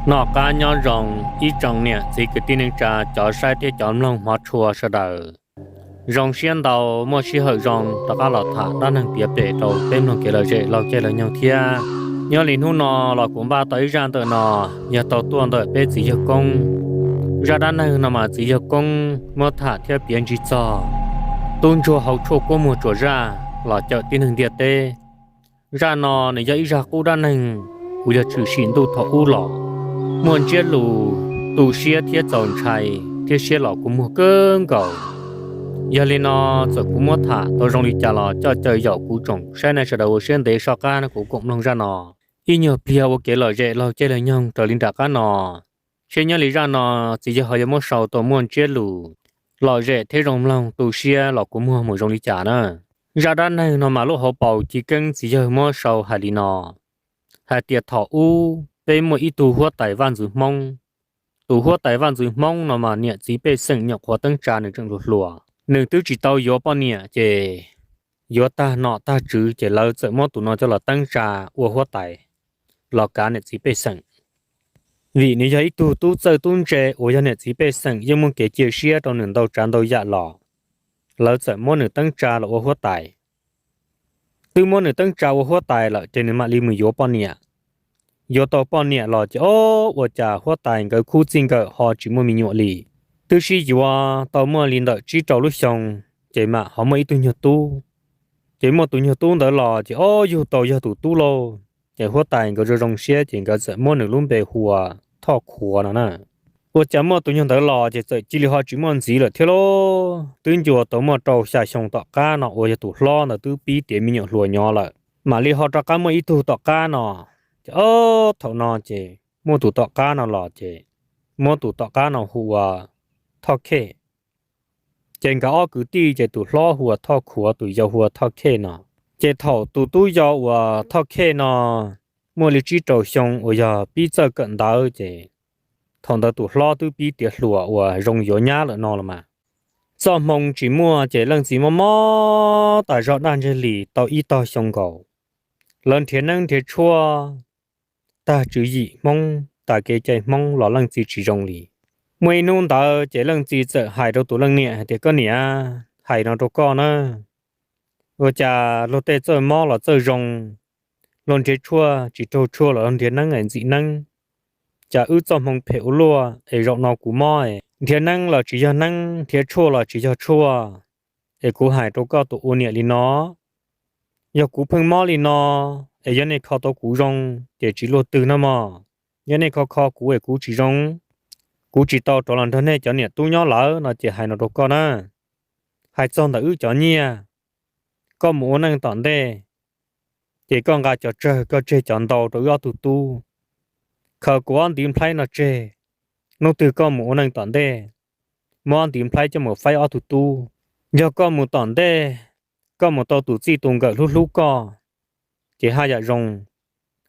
Noj qab nyob zoo ib tsoom niam txiv kwv tij neej tsa cov saib thiab cov mloog hmov tshua sawv daws. Zoo siab ntau muaj sij hawm zoo rov qab los tham dab neeg piav pem rau peb mloog kev lom zem laug caij laug nyoog thiab. Nyob li hnub no los kuv npaj tau ib zaj ntawm no yog tau tuaj ntawm peb txiv yawg koob. Zaj dab neeg no mas txiv yawg koob muab tham thiab piav ntsig txog tub ntsuag hauv tshuaj kuab muag tsuas zaj los cawm tib neeg ntiaj teb. Zaj no nws yog ib zaj qub dab neeg uas yog tshwm sim ntuj thaum ub los, muaj ntsiab lus, tu siab thiab txaus ntshai thiab siab los kua muag kawg nkaus. Yog li no, txawm kuv muab tham tau zoo li cas los coj caw yaum kuv tsoom saib nej sawv daws ua siab ntev soj qab no kuv koom mloog zaj no ib nyuag pliag ua kev lom zem laug caij laug nyoog raws li nram qab no. Seb nyob li zaj no txiv yawg ho yuav muab sau tau muaj ntsiab lus lom zem thiab zoo mloog tu siab los kua muag mus zoo li cas na. Zaj dab neeg no mas lub hauv paus ci keeb txiv yawg muab sau hais li no, hais tias thaum ub peb muaj ib tug huab tais vaj ntxwv hmoob. Tus huab tais vaj ntxwv hmoob no mas niam txiv pej xeem nyuam qhuav teeb tsa nws tseem hluas hluas, nws twb tsis tau yuav poj niam ces yuav tag nom tag tswv ces lawv txawm muab tus no coj los teeb tsa ua huab tais los kav niam txiv pej xeem. Vim nws yog ib tug tub txawj tub ntse uas yog niam txiv pej xeem yeej muaj kev cia siab rau nws ntau tsav ntau yam los, lawv txawm muab nws teeb tsa los ua huab tais. Twb muab nws teeb tsa ua huab tais lawm ces nws mam li mus yuav poj niam. Yuav tau poj niam los ces ob, ua cas huab tais nkawd khub txij nkawm ho tsis muaj me nyuam li. Twb sib yuav tau muaj li ntawm tsib rau lub xyoo, ces mam ho muaj ib tug nyuag tub. Ces muaj tus nyuag tub ntawd los ces ob, yug tau yog tus tub lauj. Ces huab tais nkawd zoo zoo siab ces nkawd txawm muab nws lub npe hu ua Thoj Khuav no na. Ua cas muaj tus nyuag ntawd los ces txawm cia li ho tsis muaj ntxiv lawm thiab lauj. Twb ncua tau muaj rau xya xyoo tom qab no uas yog tus hlob ntawd twb pib tiav me nyuam hluas nyob lawm, mam li ho rov qab muaj ib tug tom qab no. Ces ob, thaum no ces muaj tus tom qab no los ces muab tus tom qab no hu ua Thoj Khej. Ces nkawd ob kwv tij ces tus hlob hu ua Thoj Khuav, tus yau hu ua Thoj Khej no. Ces thaum tus tub yau uas Thoj Khej no muaj li tsib rau xyoo uas yog pib txawj kawm ntawv ces thaum ntawd tus hlob twb pib tiav hluas uas zoo yuav nyab lawm no los mas. Txoj hmoo tsis muaj ces leej txiv mob mob tas zog daj ntseg li tau ib tog xyoo nkaus. Lawv nrhiav neeb nrhiav tshuaj tag tswv yim Hmoob, tas kev cai Hmoob los leej txiv tsis zoo li. Muaj ib hnub ntawd ces leej txiv txawm hais rau tus leej niam hais tias, koj niam, hais no rau koj na, ua cas luag tej txawj mob los txawj zoo, luag nrhiav tshuaj tsis raug tshuaj los luag nrhiav neeb es ntxim neeb. Cas wb txoj hmoo phem ua luaj es zaum no kuv mob es nrhiav neeb los tsis yog neeb, nrhiav tshuaj los tsis yog tshuaj. Es kuv hais rau koj tus ua niam li no, yog kuv pheej mob li no, es yog nej kho tau kuv zoo ces tsis luaj twg no mog. Yog nej kho kho kuv es kuv tsis zoo, kuv tsis tau rov los nrog nej cov niam tub nyob lawm no ces hais no rau koj na. Hais txog ntawm wb cov nyiaj, koj mus ua neej tom ntej, ces koj nqa cov tsawg koj tseg cov ntau rau wb ob tug tub. Khaws kuv ob ntiv nplhaib no tseg, hnub twg koj mus ua neej tom ntej, muab ob ntiv nplhaib coj mus faib ob tug tub. Yog koj mus tom ntej, koj mus tau tus txij tus nkawm hlub hlub koj, ces haj yam zoo.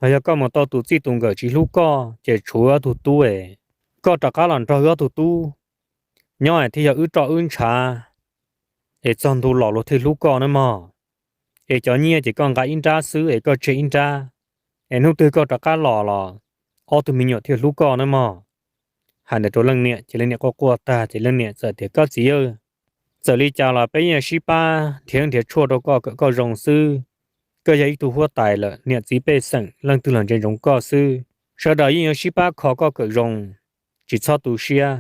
Hos yog koj mus tau tus txij tus nkawm tsis hlub koj ces tshuav wb ob tug tub es koj rov qab los nrog wb ob tug tub nyob es thiaj yog wb roj wb ntshav, es txog ntu los luag thiaj hlub koj na mog. Es cov nyiaj ces koj nqa ib nrab xwb es koj tseg ib nrab, es hnub twg koj rov qab los los ob tug me nyuam thiaj hlub koj na mog. Hais ntawd rau leej niam ces leej niam quaj quaj tag ces leej niam txawm tias, koj txiv, txawm li cas los peb yeej sib pab nrhiav nrhiav tshuaj rau koj kom koj zoo xwb. Koj yog ib tug huab tais lawm, niam txiv pej xeem leej twg los ntsia ntsoov koj xwb. Sawv daws yeej yuav sib pab kho koj kom zoo, tsis txhob tu siab.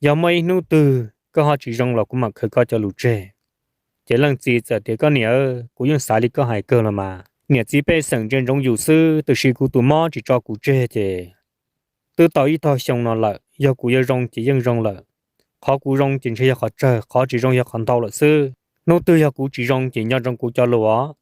Yog muaj ib hnub twg koj ho tsis zoo los kuv mam khaws koj cov lus tseg. Ces leej txiv txawm tias, koj niam, kuv yeej xav li koj hais kawg los mas. Niam txiv pej xeem ntsia ntsoov yus xwb, tiam sis kuv tus mob tsis tso kuv tseg ces twb tau ib tog xyoo no lawm, yog kuv yuav zoo ces yeej zoo lawm. Qhov kuv zoo ces ntshe yog qhov tsawg, qhov tsis zoo yog qhov ntau lawm xwb. Hnub twg yog kuv tsis zoo ces nco ntsoov kuv cov lus os.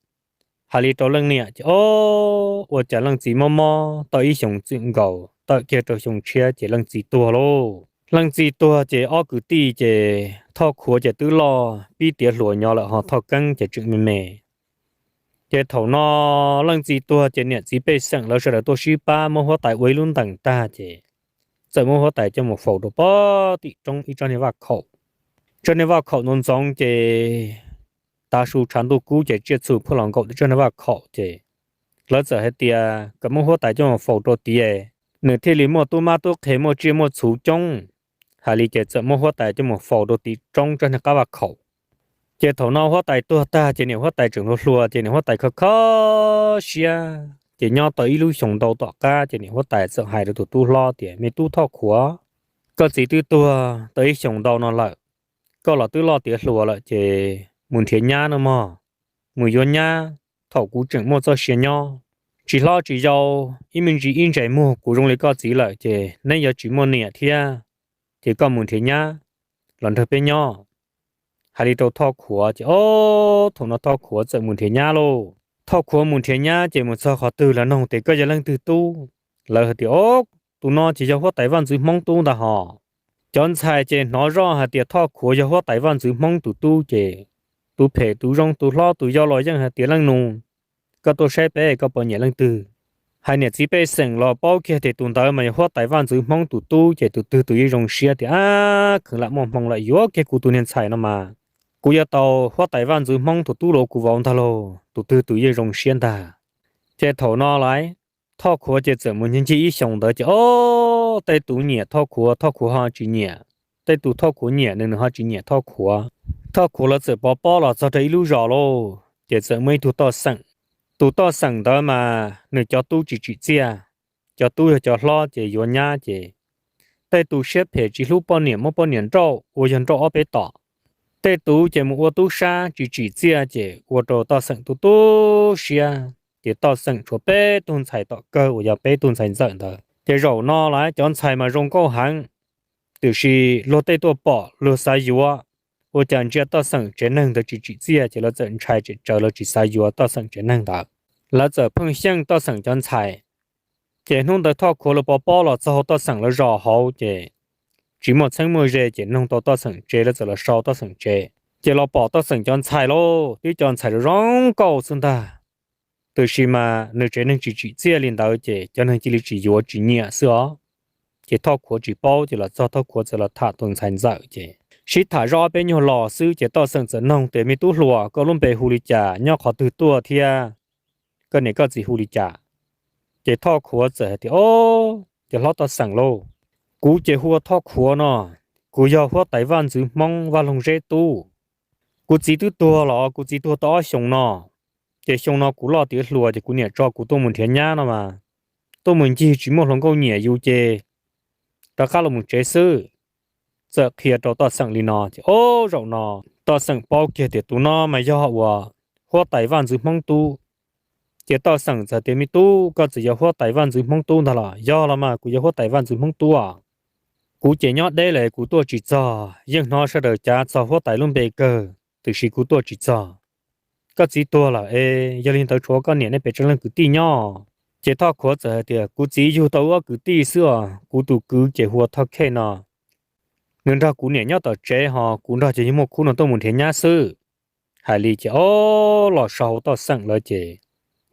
Hais li rau leej niam ces ob, ua cas leej txiv mob mob tau ib xyoos txwm nkaus tawm kiag rau xyoo tshiab ces leej txiv tuag lauj. Leej txiv tuag ces ob kwv tij ces Thoj Khuav ces twb loj pib tiav hluas nyob lawm, ho Thoj Keeb ces tseem me me. Ces thaum no leej txiv tuag ces niam txiv pej xeem lawv sawv daws tuaj sib pab muab huab tais ua ib lub ntees tag ces txawm muab huab tais coj mus faus rau pem tim roob ib tsob niag vaj khaum. Tsob niag vaj khaum ntxoov ntxoov ces tav su tshav ntuj kub ces tsiaj txhu phaj los nkaum tsob niag vaj khaum ces lawv txawm hais tias kom muab huab tais coj mus faus rau tid es nws thiaj li muaj tub mab tub qhe muaj tsiaj muaj txhu coob. Hais li ces txawm muab huab tais coj mus faus rau tim roob tsob niag qab vaj khaum. Ces thaum no huab tais tuag tag ces niam huab tais tseem hluas hluas ces niam huab tais kho kho siab ces nyob tau ib lub xyoos ntau tom qab ces niam huab tais txawm hais rau tus tub hlob tias, Me tub Thoj Khuav, koj txiv twb tuag tau ib xyoos ntau no lawm, koj los twb loj tiav hluas lawm ces mus nrhiav nyab no mog, mus yuav nyab thaum kuv tseem muaj txoj sia nyob. Tsis hlob tsis yau, ib me ntsis ib ntsais muag kuv zoo li koj txiv lawm ces neb yuav tsis muaj niam thiab, ces koj mus nrhiav nyab los nrog peb nyob. Hais li rau Thoj Khuav ces ob thaum no Thoj Khuav txawm mus nrhiav nyab lauj. Thoj Khuav mus nrhiav nyab ces mus txog qhov twg lawv nug tias, Koj yog leej twg tub? Lawv hais tias, Ob, tus no ces yog huab tais vaj ntxwv Hmoob tub ntag hos. Cov ntxhais ces hnov zoj hais tias Thoj Khuav yog huab tais vaj ntxwv Hmoob tus tub ces tus phem tus zoo tus hlob tus yau los yeej hais tias, Leej nus, koj tuaj saib peb koj puas nyiam leej twg? Hais niam txiv pej xeem los paub kiag tias tus ntawd mas yog huab tais vaj ntxwv Hmoob tus tub ces tus twg tus yeej zoo siab tias, Ab, kheev lam muaj hmoo lawm yuav kiag kuv tus niag ntxhais no mas kuv yuav tau huab tais vaj ntxwv Hmoob tus tub los ua kuv vauv ntag lauj. Tus twg tus yeej zoo siab ntag. Ces thaum no lawv, Thoj Khuav ces txawm mus ncig ncig ib xyoos ntawd ces ob, tej tus nyiam Thoj Khuav, Thoj Khuav ho tsis nyiam, tej tus Thoj Khuav nyiam nws, nws ho tsis nyiam Thoj Khuav. Thoj Khuav lawv txawm pov pob los txog rau ib lub zos lauj, ces txawm muaj ib tug toj xeem. Tus toj xeem ntawd mas nws cov tub tsis tsim txiaj, cov tub yog cov hlob ces yuav nyab ces tej tus siab phem tsis hlub poj niam, muab poj niam nrauj ua yog nrauj ob peb tom. Tej tus ces mus ua tub sab tsis tsim txiaj ces ua rau toj xeem tu tu siab, ces toj xeem tshuav peb tug ntxhais tom kawg uas yog peb tug ntxhais ntxawm ntawd. Ces zaum no lawv cov ntxhais mas zoo nkauj heev, tiam sis luag tej tuaj pom luag xav yuav, ua cas ntsia toj xeem tsev neeg ntawd tsis tsim txiaj ces lawv txawm ntshai tsem tsawv lawv tsis xav yuav toj xeem tsev neeg ntawd. Lawv txawm pheej xyeej toj xeem cov ntxhais. Ces hnub ntawd Thoj Khuav lawv pov pob los txog hauv toj xeem lawv zos hauv ces tsis muaj txheeb muaj ze ces nug tau toj xeem tsev, lawv txawm los sau toj xeem tsev. Ces los pom toj xeem cov ntxhais lauj, twb cov ntxhais zoo zoo nkauj xwb ntag. Tiam sis mas nws tsev neeg tsis tsim txiaj li ntawd ces cov neeg cia li tsis yuav tsis nyiam xwb os. Ces Thoj Khuav tsis paub ces los txog Thoj Khuav txawm los tham tus ntxhais ntxawm ces sib tham zoj ob peb nyuag los xwb ces toj xeem txawm nug tias, Me tub hluas, koj lub npe hu li cas, nyob qhov twg tuaj thiab koj niam koj txiv hu li cas? Ces Thoj Khuav txawm hais tias, Ob, cov hlob toj xeem lauj, kuv ces hu ua Thoj Khuav no, kuv yog huab tais vaj ntxwv Hmoob Vaj Loog Zeb tub. Kuv txiv twb tuag los, kuv txiv tuag tau ob xyoos no, ces xyoo no kuv loj tiav hluas ces kuv niam tso kuv tuaj mus nrhiav nyab no mas tuaj mus ncig tsis muaj hluas nkauj nyiam yus ces rov qab los mus tsev xwb. Txawm qhia rau toj xeem li no ces ob zaum no toj xeem paub kiag tias tus no mas yog uas huab tais vaj ntxwv Hmoob tub. Ces toj xeem txawm tias, Me tub, koj txawm yog huab tais vaj ntxwv Hmoob tub ntag los? Yog los mas, kuv yog huab tais vaj ntxwv Hmoob tub. Kuv ces nyob deb lawm kuv tuaj tsis txog, yeej hnov sawv daws cav txog huab tais lub npe kawg tiam sis kuv tuaj tsis txog. Koj txiv tuag lawm es yog li ntawd tshuav koj niam nej pes tsawg leej kwv tij nyob? Ces Thoj Khuav txawm hais tias, Kuv txiv yug tau wb ob kwv tij xwb os, kuv tus kwv ces hu ua Thoj Khej no, nws nrog kuv niam nyob tom tsev ho kuv nrog cov yawg muaj khub no tuaj mus nrhiav nyab xwb. Hais li ces ob los so hauv toj xeem lawm ces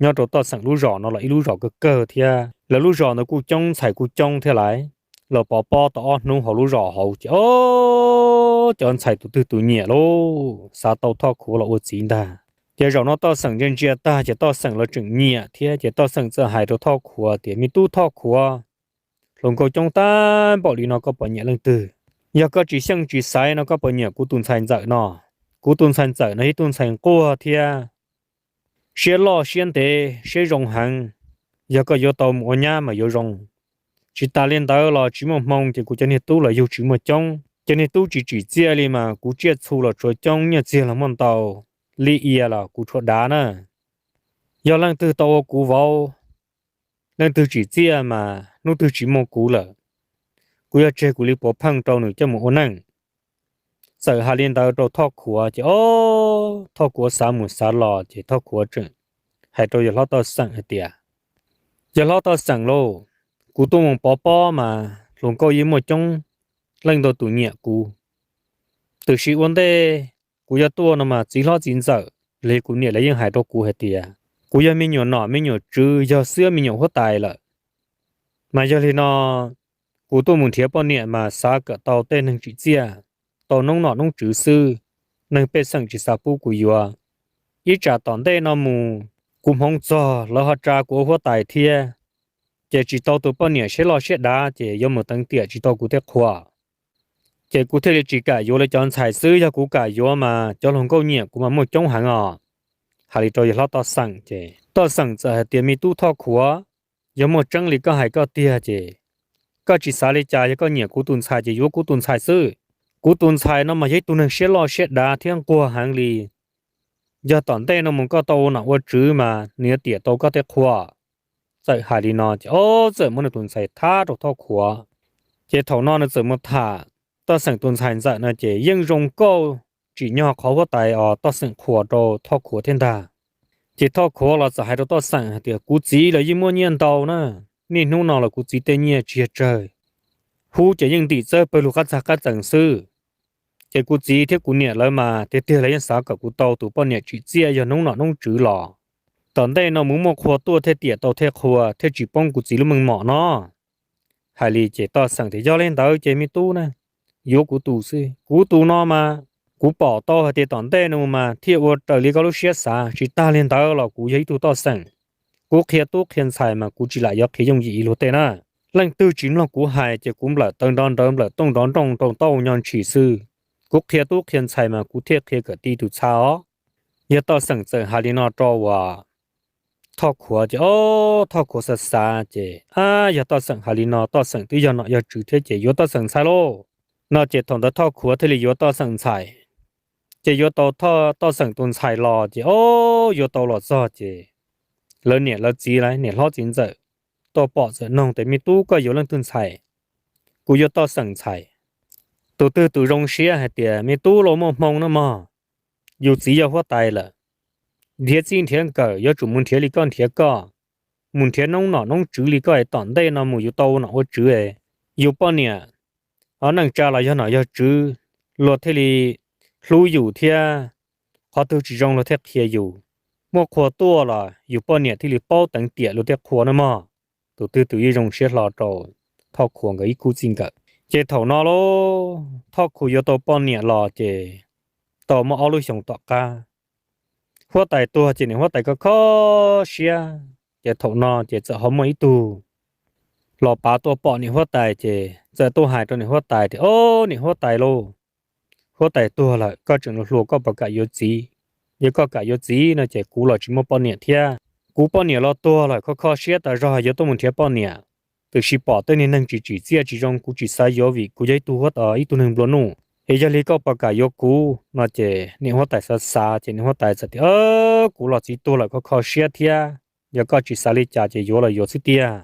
nyob rau toj xeem lub zos no los ib lub zos kawg kawg thiab lawv lub zos ntawd kuj coob ntxhais kuj coob thiab lawm. Los pov pob tau ob hnub hauv lub zos hauv ces ob cov ntxhais tus twg tus nyiam lauj, xav tau Thoj Khuav los ua txiv ntag. Ces zaum no toj xeem ntsia ntsia tag ces toj xeem los tseem nyiam thiab ces toj xeem txawm hais rau Thoj Khuav tias, Me tub Thoj Khuav, hluas nkauj coob tag npaum li no koj puas nyiam leej twg? Yog koj tsis xyeej tsis xaiv no koj puas nyiam kuv tus ntxhais ntxawm no? Kuv tus ntxhais ntxawm no ib tug ntxhais nquag thiab siab loj siab ntev siab zoo heev. Yog koj yuav tau mus ua nyab mas yuav zoo. Tsis tas li ntawd los tsis muaj hmoo ces kuv cov niag tub los yug tsis muaj coob. Cov niag tub tsis tsim txiaj li mas kuv tsiaj txhu los tshuav coob, nyiaj txiag los muaj ntau, li ia los kuv tshuav dav na. Yog leej twg tau ua kuv vauv, leej twg tsim txiaj mas hnub twg tsis muaj kuv lawm, kuv yuav tseg kuv li puav pheej rau nws coj mus ua neej. Txawm hais li ntawd rau Thoj Khuav ces ob Thoj Khuav xav mus xav los ces Thoj Khuav tseem hais rau yawg hlob toj xeem hais tias, Yawg hlob toj xeem lauj, kuv tuaj mus pov pob mas hluas nkauj yeej muaj coob leej ntau tus nyiam kuv. Tiam sis ua ntej kuv yuav tuaj no mas txiv hlob txiv ntxawm los yog kuv niam lawv yeej hais rau kuv hais tias kuv yog me nyuam nom me nyuam tswv, yog xwb me nyuam huab tais lawm. Mas yog li no kuv tuaj mus nrhiav poj niam mas xav kom tau tej neeg tsim txiaj, tau noob nom noob tswv xwb, neeg pej xeem tsis xav pub kuv yuav. Ib tsam tom ntej no mus kuv hmoov txog lawv ho tsa kuv ua huab tais thiab. ces tsis tau tus poj niam siab loj siab dav ces yuav mus teev tiam tsis tau kuv tej qhua. Ces kuv thiaj li tsis kam yuav lawv cov ntxhais xwb, yog kuv kam yuav mas cov hluas nkauj nyiam kuv mas muaj coob heev os. Hais li rau yawg hlob Toj Xeem ces Toj Xeem txawm hais tias, Me tub Thoj Khuav, yog muaj tseeb li koj hais koj tiag ces koj tsis xav li cas, yog koj nyiam kuv tus ntxhais ces yuav kuv tus ntxhais xwb. Kuv tus ntxhais no mas yog ib tug neeg siab loj siab dav thiab nquag heev li. Yog tom ntej no mus koj tau ua nom ua tswv mas nws yuav tiam tau koj tej qhua. Txawm hais li no ces ob txawm muab nws tus ntxhais thab rau Thoj Khuav. Ces thaum no nws txawm mus tham Toj Xeem tus ntxhais ntxawm no ces yeej zoo nkauj tsim nyog qhov huab tais os Toj Xeem qhuas rau Thoj Khuav thiab ntag. Ces Thoj Khuav los txawm hais rau Toj Xeem hais tias, Kuv txiv los yeej muaj nyiaj ntau na, niaj hnub no los kuv txiv tej nyiaj tsis yog tsawg, hub ces yeej ntim txawb pawg lug qab txag qab txees xwb. Ces kuv txiv thiab kuv niam lawv mas tiag tiag lawv yeej xav kom kuv tau tus poj niam tsim txiaj yog noob nom noob tswv los tom ntej no mus muaj qhua tuaj thiaj tiam tau tej qhua thiaj tsis poob kuv txiv lub meej mom no. Hais li ces Toj Xeem tias, Yog li ntawd ces me tub na, yuav kuv tus xwb, kuv tus no mas kuv pom tau hais tias tom ntej no mas thiaj ua raws li koj lub siab xav, tsis tag li ntawd los kuv yog ib tug Toj Xeem, kuv qhia tub qhia ntxhais mas kuv tsis lam yuav qhia yooj yim li luag tej na. Leej twg tsis mloog kuv hais ces kuv nplawm taw nrov nrawv nplawm tooj nrov nrooj rau tauj nyo ntshis xwb. Kuv qhia tub qhia ntxhais mas kuv thiaj qhia kom tau tus txha os. Yog Toj Xeem txawm hais li no rau uas Thoj Khuav ces ob Thoj Khuav xav xav ces, Ab, yog Toj Xeem hais li no Toj Xeem twb yog nom yog tswv thiab ces yuav Toj Xeem ntxhais lauj. No ces thaum ntawd Thoj Khuav thiaj li yuav Toj Xeem ntxhais. Ces yuav tau Toj Xeem tus ntxhais los ces ob yuav tau los txog ces lawv niam lawv txiv, niam hlob txiv ntxawm tuaj pom txawm nug tias, Me tub, koj yuav leej twg ntxhais? Kuv yuav Toj Xeem ntxhais. Tus twg tus zoo siab hais tias, Me tub, los muaj hmoo na mog, yus txiv yog huab tais lawm, nrhiav txij nrhiav nkawm yuav tsum mus nrhiav li koj nrhiav koj, mus nrhiav noob nom noob tswv li koj es tom ntej no mus yus tau ua nom ua tswv, yus poj niam, ob neej tsa los yog nom yog tswv, luag thiaj li hlub yus thiab, qhov twg tsis zoo luag thiaj qhia yus. Muaj qhua tuaj los yus poj niam thiaj li paub teev tiam luag tej qhua na mog. Tus twg tus yeej zoo siab hlo rau Thoj Khuav nkawd ib khub txij nkawm. Ces thaum no lauj, Thoj Khuav yuav tau poj niam los ces tau muaj ob lub xyoos tom qab, huab tais tuag ces niam huab tais kho kho siab. Ces thaum no ces txawm ho muaj ib tug los pav tuaj pom niam huab tais ces txawm tuaj hais rau niam huab tais tias, Ob, niam huab tais lauj, huab tais tuag lawm, koj tseem hluas hluas koj puas kam yuav txiv? Yog koj kam yuav txiv no ces kuv los tsis muaj poj niam thiab. Kuv poj niam los tuag lawm, kho kho siab tas zog yuav tuaj mus nrhiav poj niam, tiam sis pom tej niag neeg tsis tsim txiaj tsis zoo kuv tsis xav yuav vim kuv yog ib tug huab, ib tug neeg nplua nuj, es yog li koj puas kam yuav kuv? No ces niam huab tais xav xav ces niam huab tais txawm tias, Kuv los txiv tuag lawm, kho kho siab thiab, yog koj tsis xav li cas ces yuav los yuav xwb tiag.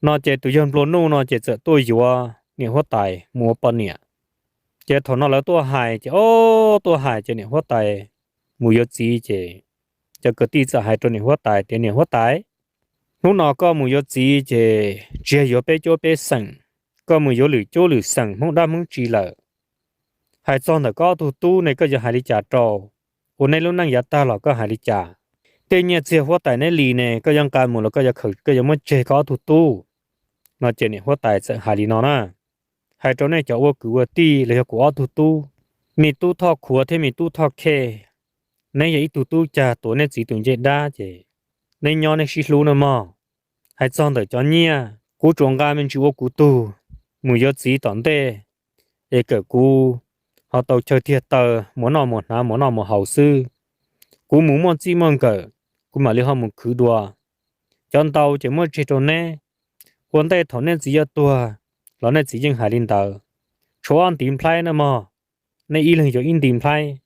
No ces tus yawg nplua nuj no ces txawm tuaj yuav niam huab tais mus ua poj niam. Ces thaum no lawv tuaj hais ces ob tuaj hais ces niam huab tais mus yuav txiv ces cov kwv tij txawm hais rau niam huab tais tias, Niam huab tais, hnub no koj mus yuav txiv ces tsis yog yuav peb cuab peb xeem, koj mus yuav lwm cuab lwm xeem Hmoob dab Hmoob tsi lawm. Hais txog ntawm koj ob tug tub ne koj yuav hais li cas rau? Ua neb lub neej yav tag los koj hais li cas? Tej nyiaj txiag huab tais neb li ne koj yuav nqa mus los koj yuav khaws, koj yuav muab tseg koj ob tug tub? No ces niam huab tais txawm hais li no na, Hais rau nej cov ua kwv ua tij los yog kuv ob tug tub, me tub Thoj Khuav thiab me tub Thoj Khej, neb yog ib tug tub cag tuav neb txiv tus ncej dab ces neb nyob neb sib hlub nawb mog. Hais txog ntawm cov nyiaj, kuv tsuas nqa me ntsis ua kuv tug mus yuav txiv tom ntej, es kawm kuv ho tau chaw tiag taw mus noj mus hnav mus noj mus haus xwb. Kuv mus muaj txij muaj nkawm, kuv mam li ho mus khwv dua. Cov ntau ces muab tseg rau neb, ua ntej thaum neb txiv yuav tuag los neb txiv yeej hais li ntawd, tshuav ob ntiv nplhaib nawb mog, neb ib leeg yuav ib ntiv nplhaib.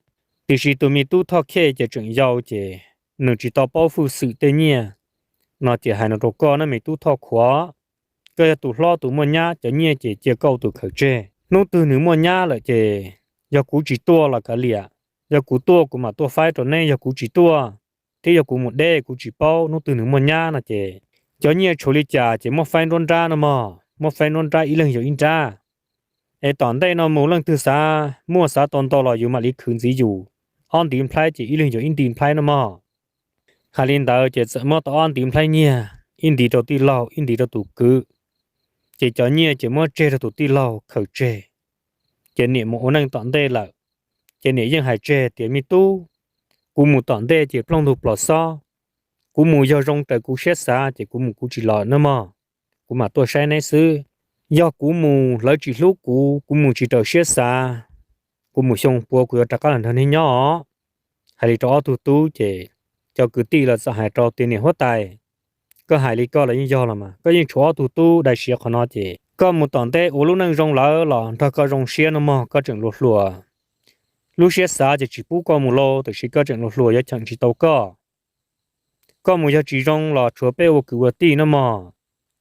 Tiam sis tus me tub Thoj Khej ces tseem yau ces nws tsis tau paub hwj xwm tej nyiaj. No ces hais no rau koj nawb me tub Thoj Khuav, koj yog tus hlob tus muaj nyab, cov nyiaj ces cia koj ua tus khaws tseg. Hnub twg nws muaj nyab lawm ces yog kuv tsis tuaj los kav liam, yog kuv tuaj kuv mam tuaj faib rau neb, yog kuv tsis tuaj thiab yog kuv mus deb kuv tsis paub hnub twg nws muaj nyab no ces cov nyiaj tshuav li cas ces muab faib nruab nrab nawb mog, muab faib nruab nrab ib leeg yuav ib nrab. Es tom ntej no mus leej twg xav muaj xav tau ntau los yus mam li khwv ntxiv yus, ob ntiv nplhaib ces ib leeg yuav ib ntiv nplhaib nawb mog. Hais li ntawd ces txawm muab tau ob ntiv nplhaib nyiaj, ib ntiv rau tij laug ib ntiv rau tus kwv. Ces cov nyiaj ces muab tseg rau tus tij laug khaws tseg. Ces niam mus ua neej tom ntej lawm, ces niam yeej hais tseg tias me tub, kuv mus tom ntej ces plooj ntug plos xob, kuv mus yog zoo raws kuv siab xav ces kuv mus kuv tsis los nawb mog. kuv mam tuaj saib neb xwb. Yog kuv mus lawv tsis hlub kuv, kuv mus tsis raws siab xav, kuv mus xyoo puav kuv yuav rov qab los nrog neb nyob os. Hais li rau ob tug tub ces cov kwv tij los txawm hais rau tias, niam huab tais, koj hais li koj los yeej yog los mas, koj yeej tshuav ob tug tub dai siav qhov no ces koj mus tom ntej ua lub neej zoo lawm los nrog koj zoo siab no mog, koj tseem hluas hluas. Lub siab xav ces tsis pub koj mus lauj, tiam sis koj tseem hluas hluas yuav cheem tsis tau koj. Koj mus yog tsis zoo los tshuav peb ua kwv ua tij no mog,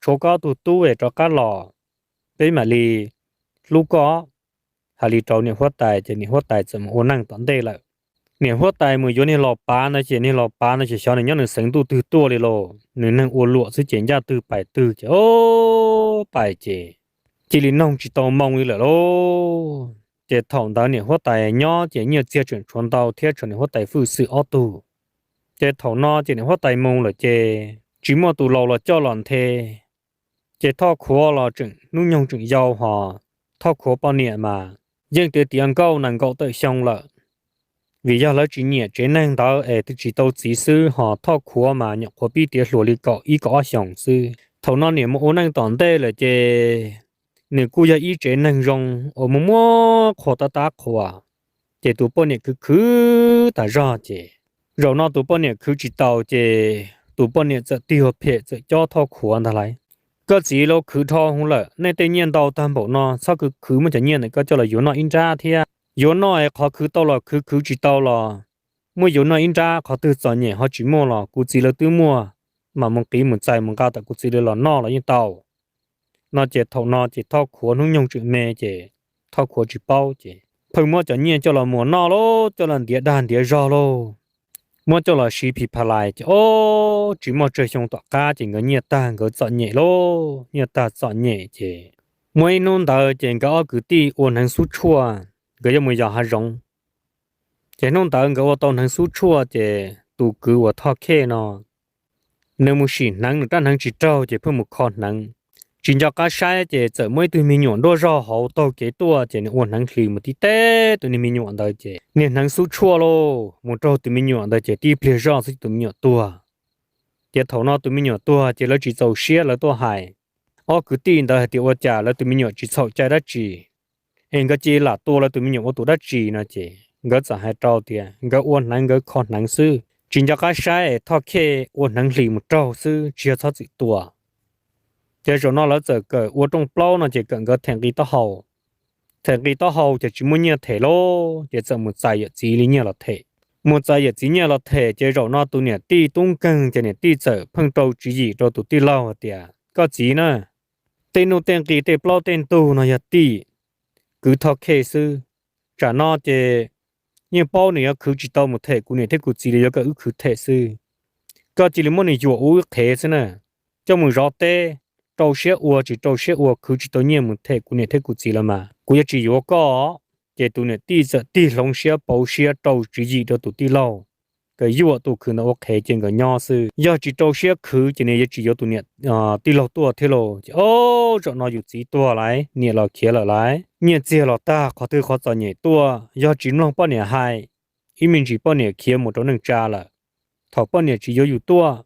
tshuav koj ob tug tub es rov qab los, peb mam li hlub koj. Hais li rau niam huab tais ces niam huab tais txawm mus ua neej tom ntej lawm. Niam huab tais mus yuav niag los pav no ces niag los pav no ces xyov nws nyob nws xeev ntuj twg tuaj li lauj, nws neeg ua luam xwb ces ncaj twg pais twg ces o, pais ces cia li noog tsis tau moo li lawm lauj. Ces thaum ntawd niam huab tais nyob ces nyiaj txiag tseem tshuav ntau thiab tshuav niam huab tais fwj xwm ob tug. Ces thaum no ces niam huab tais mus lawm ces tsis muaj tus laus los coj los nthe. Ces Thoj Khuav los tseem hnub nyoog tseem yau hos, Thoj Khuav poj niam mas yeej tiav tiav nkauj nees nkaum tawm xyoo lawm. Vim yog lawv tsis nyiam tsev neeg ntawd es twb tsis tau txiv xwb, hos Thoj Khuav mas nyuam qhuav pib tiav hluas li kaum ib kaum ob xyoos xwb. Thaum no niam mus ua neej tom ntej lawm ces nws kuj yog ib tsev neeg zoo uas muaj muab qhuas tab tab qhuas. Ces tus poj niam khwv khwv tas zog ces zaum no tus poj niam khwv tsis taus ces tus poj niam txawm tig ua phem txawm cob Thoj Khuav ntag lauj. Koj txiv lauj, khwv dhau hwv lawm, nej tej nyiaj ntau tag npaum no txhob khwv khwv, muab cov nyiaj ntawd koj coj los yuav noj ib nrab thiab. Yuav noj es qhov khwv tau los khwv, khwv tsis tau los muab yuav noj ib nrab, qhov twg txom nyem ho tsis muaj los kuv txiv lawv twb muaj, mam mus qiv mus txais mus nqa tom kuv txiv lawv los noj los yeej tau. No ces thaum no ces Thoj Khuav hnub nyoog tseem me ces Thoj Khuav tsis paub ces pheej muab cov nyiaj coj los muas noj lauj, coj los ntiav dag ntiav zog lauj, muab coj los siv phis pha lais ces o, tsis muaj tsawg xyoo tom qab ces nkawd nyiaj tag nkawd txom nyem lauj, nyiaj tag txom nyem ces muaj ib hnub ntawd ces nkawd ob kwv tij ua hneev xub tshuaj, nkawd yuav mus yos hav zoov. Ces hnub ntawd nkawd ua tau hneev xub tshuaj ces tus kwv uas Thoj Khej no nws mus sim hneev, nws rab hneev tsis raug ces pheej mus kho hneev. Tsis nco qab saib ces txawm muaj ib tug me nyuam nruab zog hauv taug kev tuaj ces nws ua hneev hlis mus tib teb tus niag me nyuam ntawd ces niag hneev xub tshuaj lauj mus raug tus me nyuam ntawd ces tib pliag zoj xwb tus me nyuam tuag. Ces thaum no tus me nyuam tuag ces lawv tsis txaus siab lawv tuaj hais ob kwv tij ntawd hais tias ua cas lawv tus me nyuam tsis txhaum cai dab tsi es nkawd cia li lam tua lawv tus me nyuam ua tus dab tsi no ces nkawd txawm hais rau tias nkawd ua hneev nkawd kho hneev xwb, tsis nco qab saib es Thoj Khej ua hneev hlis mus raug xwb tsis yog txhob txwm tua. Ces zaum no lawv txawm kawm ua rooj plaub no ces kawm nkawd them nqi taub hau. Them nqi taub hau ces tsis muaj nyiaj them lauj ces txawm mus txais yawm txiv li nyiaj los them. Mus txais yawm txiv nyiaj los them ces zaum no tus niam tij tub nkeeg ces niam tij txawm pheej rau tswv yim rau tus tij laug hais tias koj txiv na, tej nuj tej nqi tej plaub tej ntug no yog tij kwv Thoj Khej xwb. Tsam no ces yeej paub nws yuav khwv tsis tau mus them kuv niam thiab kuv txiv li, yuav kom wb khwv them xwb. Koj cia li muab nws yuam ua wb qhev xwb na, coj mus zov teb, rau siab ua tsis rau siab ua khwv tsis tau nyiaj mus them kuv niam thiab kuv txiv los mas kuv yuav tsis yuav koj. Ces tus niam tij txawm tig hloov siab pauv siab rau tswv yim rau tus tij laug, kom yuam tus kwv ntawd ua qhev ces nkawd nyob xwb. Yog tsis rau siab khwv ces nws yuav tsis yuav tus niam tij laug tuaj thiab lauj. Ces o, zaum no yus txiv tuag lawm, niam los khiav lawm lawm, nyiaj txiag los tag, qhov twg qhov txom nyem tuaj, yog tsis mloog poj niam hais, ib me ntsis poj niam khiav mus rau neej tsa lawm. Thaum poj niam tsis yuav yus tuaj,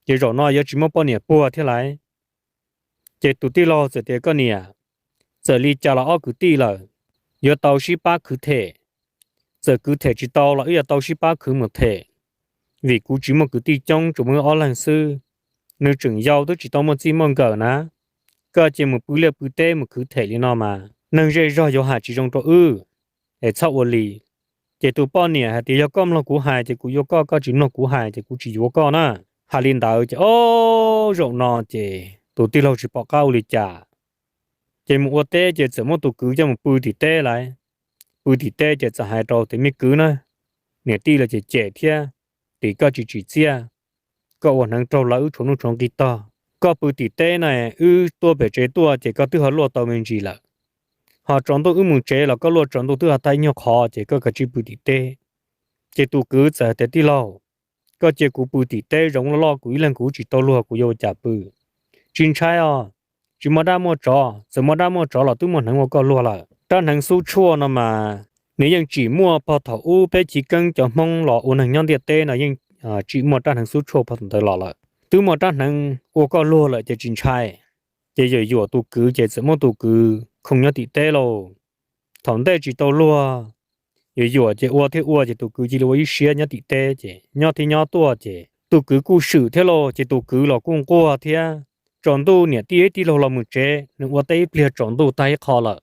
ces zaum no yuav tsis muab poj niam puag thiab lawm. Ces tus tij laug txawm tias koj niam, txawm li cas los ob kwv tij lawm, yuav tau sib pab khwv them. Txawm kwv them tsis tau los wb yuav tau sib pab khwv mus them, vim kuv tsis muaj kwv tij coob, tsuas muaj wb ob leeg xwb. Nws tseem yau twb tsis tau muaj txij muaj nkawm na, koj cia mus pw liaj pw teb mus khwv them li no mas neeg zej zog yuav hais tsis zoo rau wb, es txhob ua li. Ces tus poj niam hais tias yog koj mloog kuv hais ces kuv yuav koj, koj tsis mloog kuv hais ces kuv tsis yuav koj na. Hais li ntawd ces o, zaum no ces tus tij laug tsis pom qab ua li cas, ces mus ua teb ces txawm muab tus kwv coj mus pw tim teb lawm. Pw tim teb ces txawm hais rau tias me kwv na, niam tij lawv cem cem thiab, tim koj tsis tsim txiaj, koj ua hneev raug lawv wb tshuav nuj tshuav nqi tog. Koj pw tim teb na, wb tuaj pem tsev tuaj ces koj twb ho luaj tau me ntsis lawm. Ho tsaus ntuj wb mus tsev los koj luaj tsaus ntuj twb ho tag ib nyuag qhov ces koj kav tsij pw tim teb. Ces tus kwv txawm hais tias tij laug, koj cia kuv pw tim teb zoo loj loj, kuv ib leeg kuv tsis tau luag kuv yuav ua cas pw. Tsis ntshai os, tsis muaj dab muaj tsov, txawm muaj dab muaj tsov los twb muaj hneev ua koj luag lawm. Rab hneev xub tshuaj no mas nws yeej tsim muaj pog thaum ub peb chiv keeb cov Hmoob los ua neeg nyob ntiaj teb no yeej tsim muaj rab hneev xub tshuaj pog thaum ntawd los lawm. Twb muaj rab hneev ua koj luag lawm ces tsis ntshai. Ces Yuam Yuam tus kwv ces txawm muab tus kwv khoov nyob tim teb lauj. Thaum ntej tsis tau luag, Yuam Yuam ces ua thiab ua ces tus kwv cia li ua ib siab nyob tim teb ces nyob thiab nyob tuaj ces tus kwv kuj swm thiab lauj, ces tus kwv los kuj nquag thiab. Tsaus ntuj niam tij ib tij laug los mus tsev, nws ua teb ib pliag tsaus ntuj tag ib qho lawm.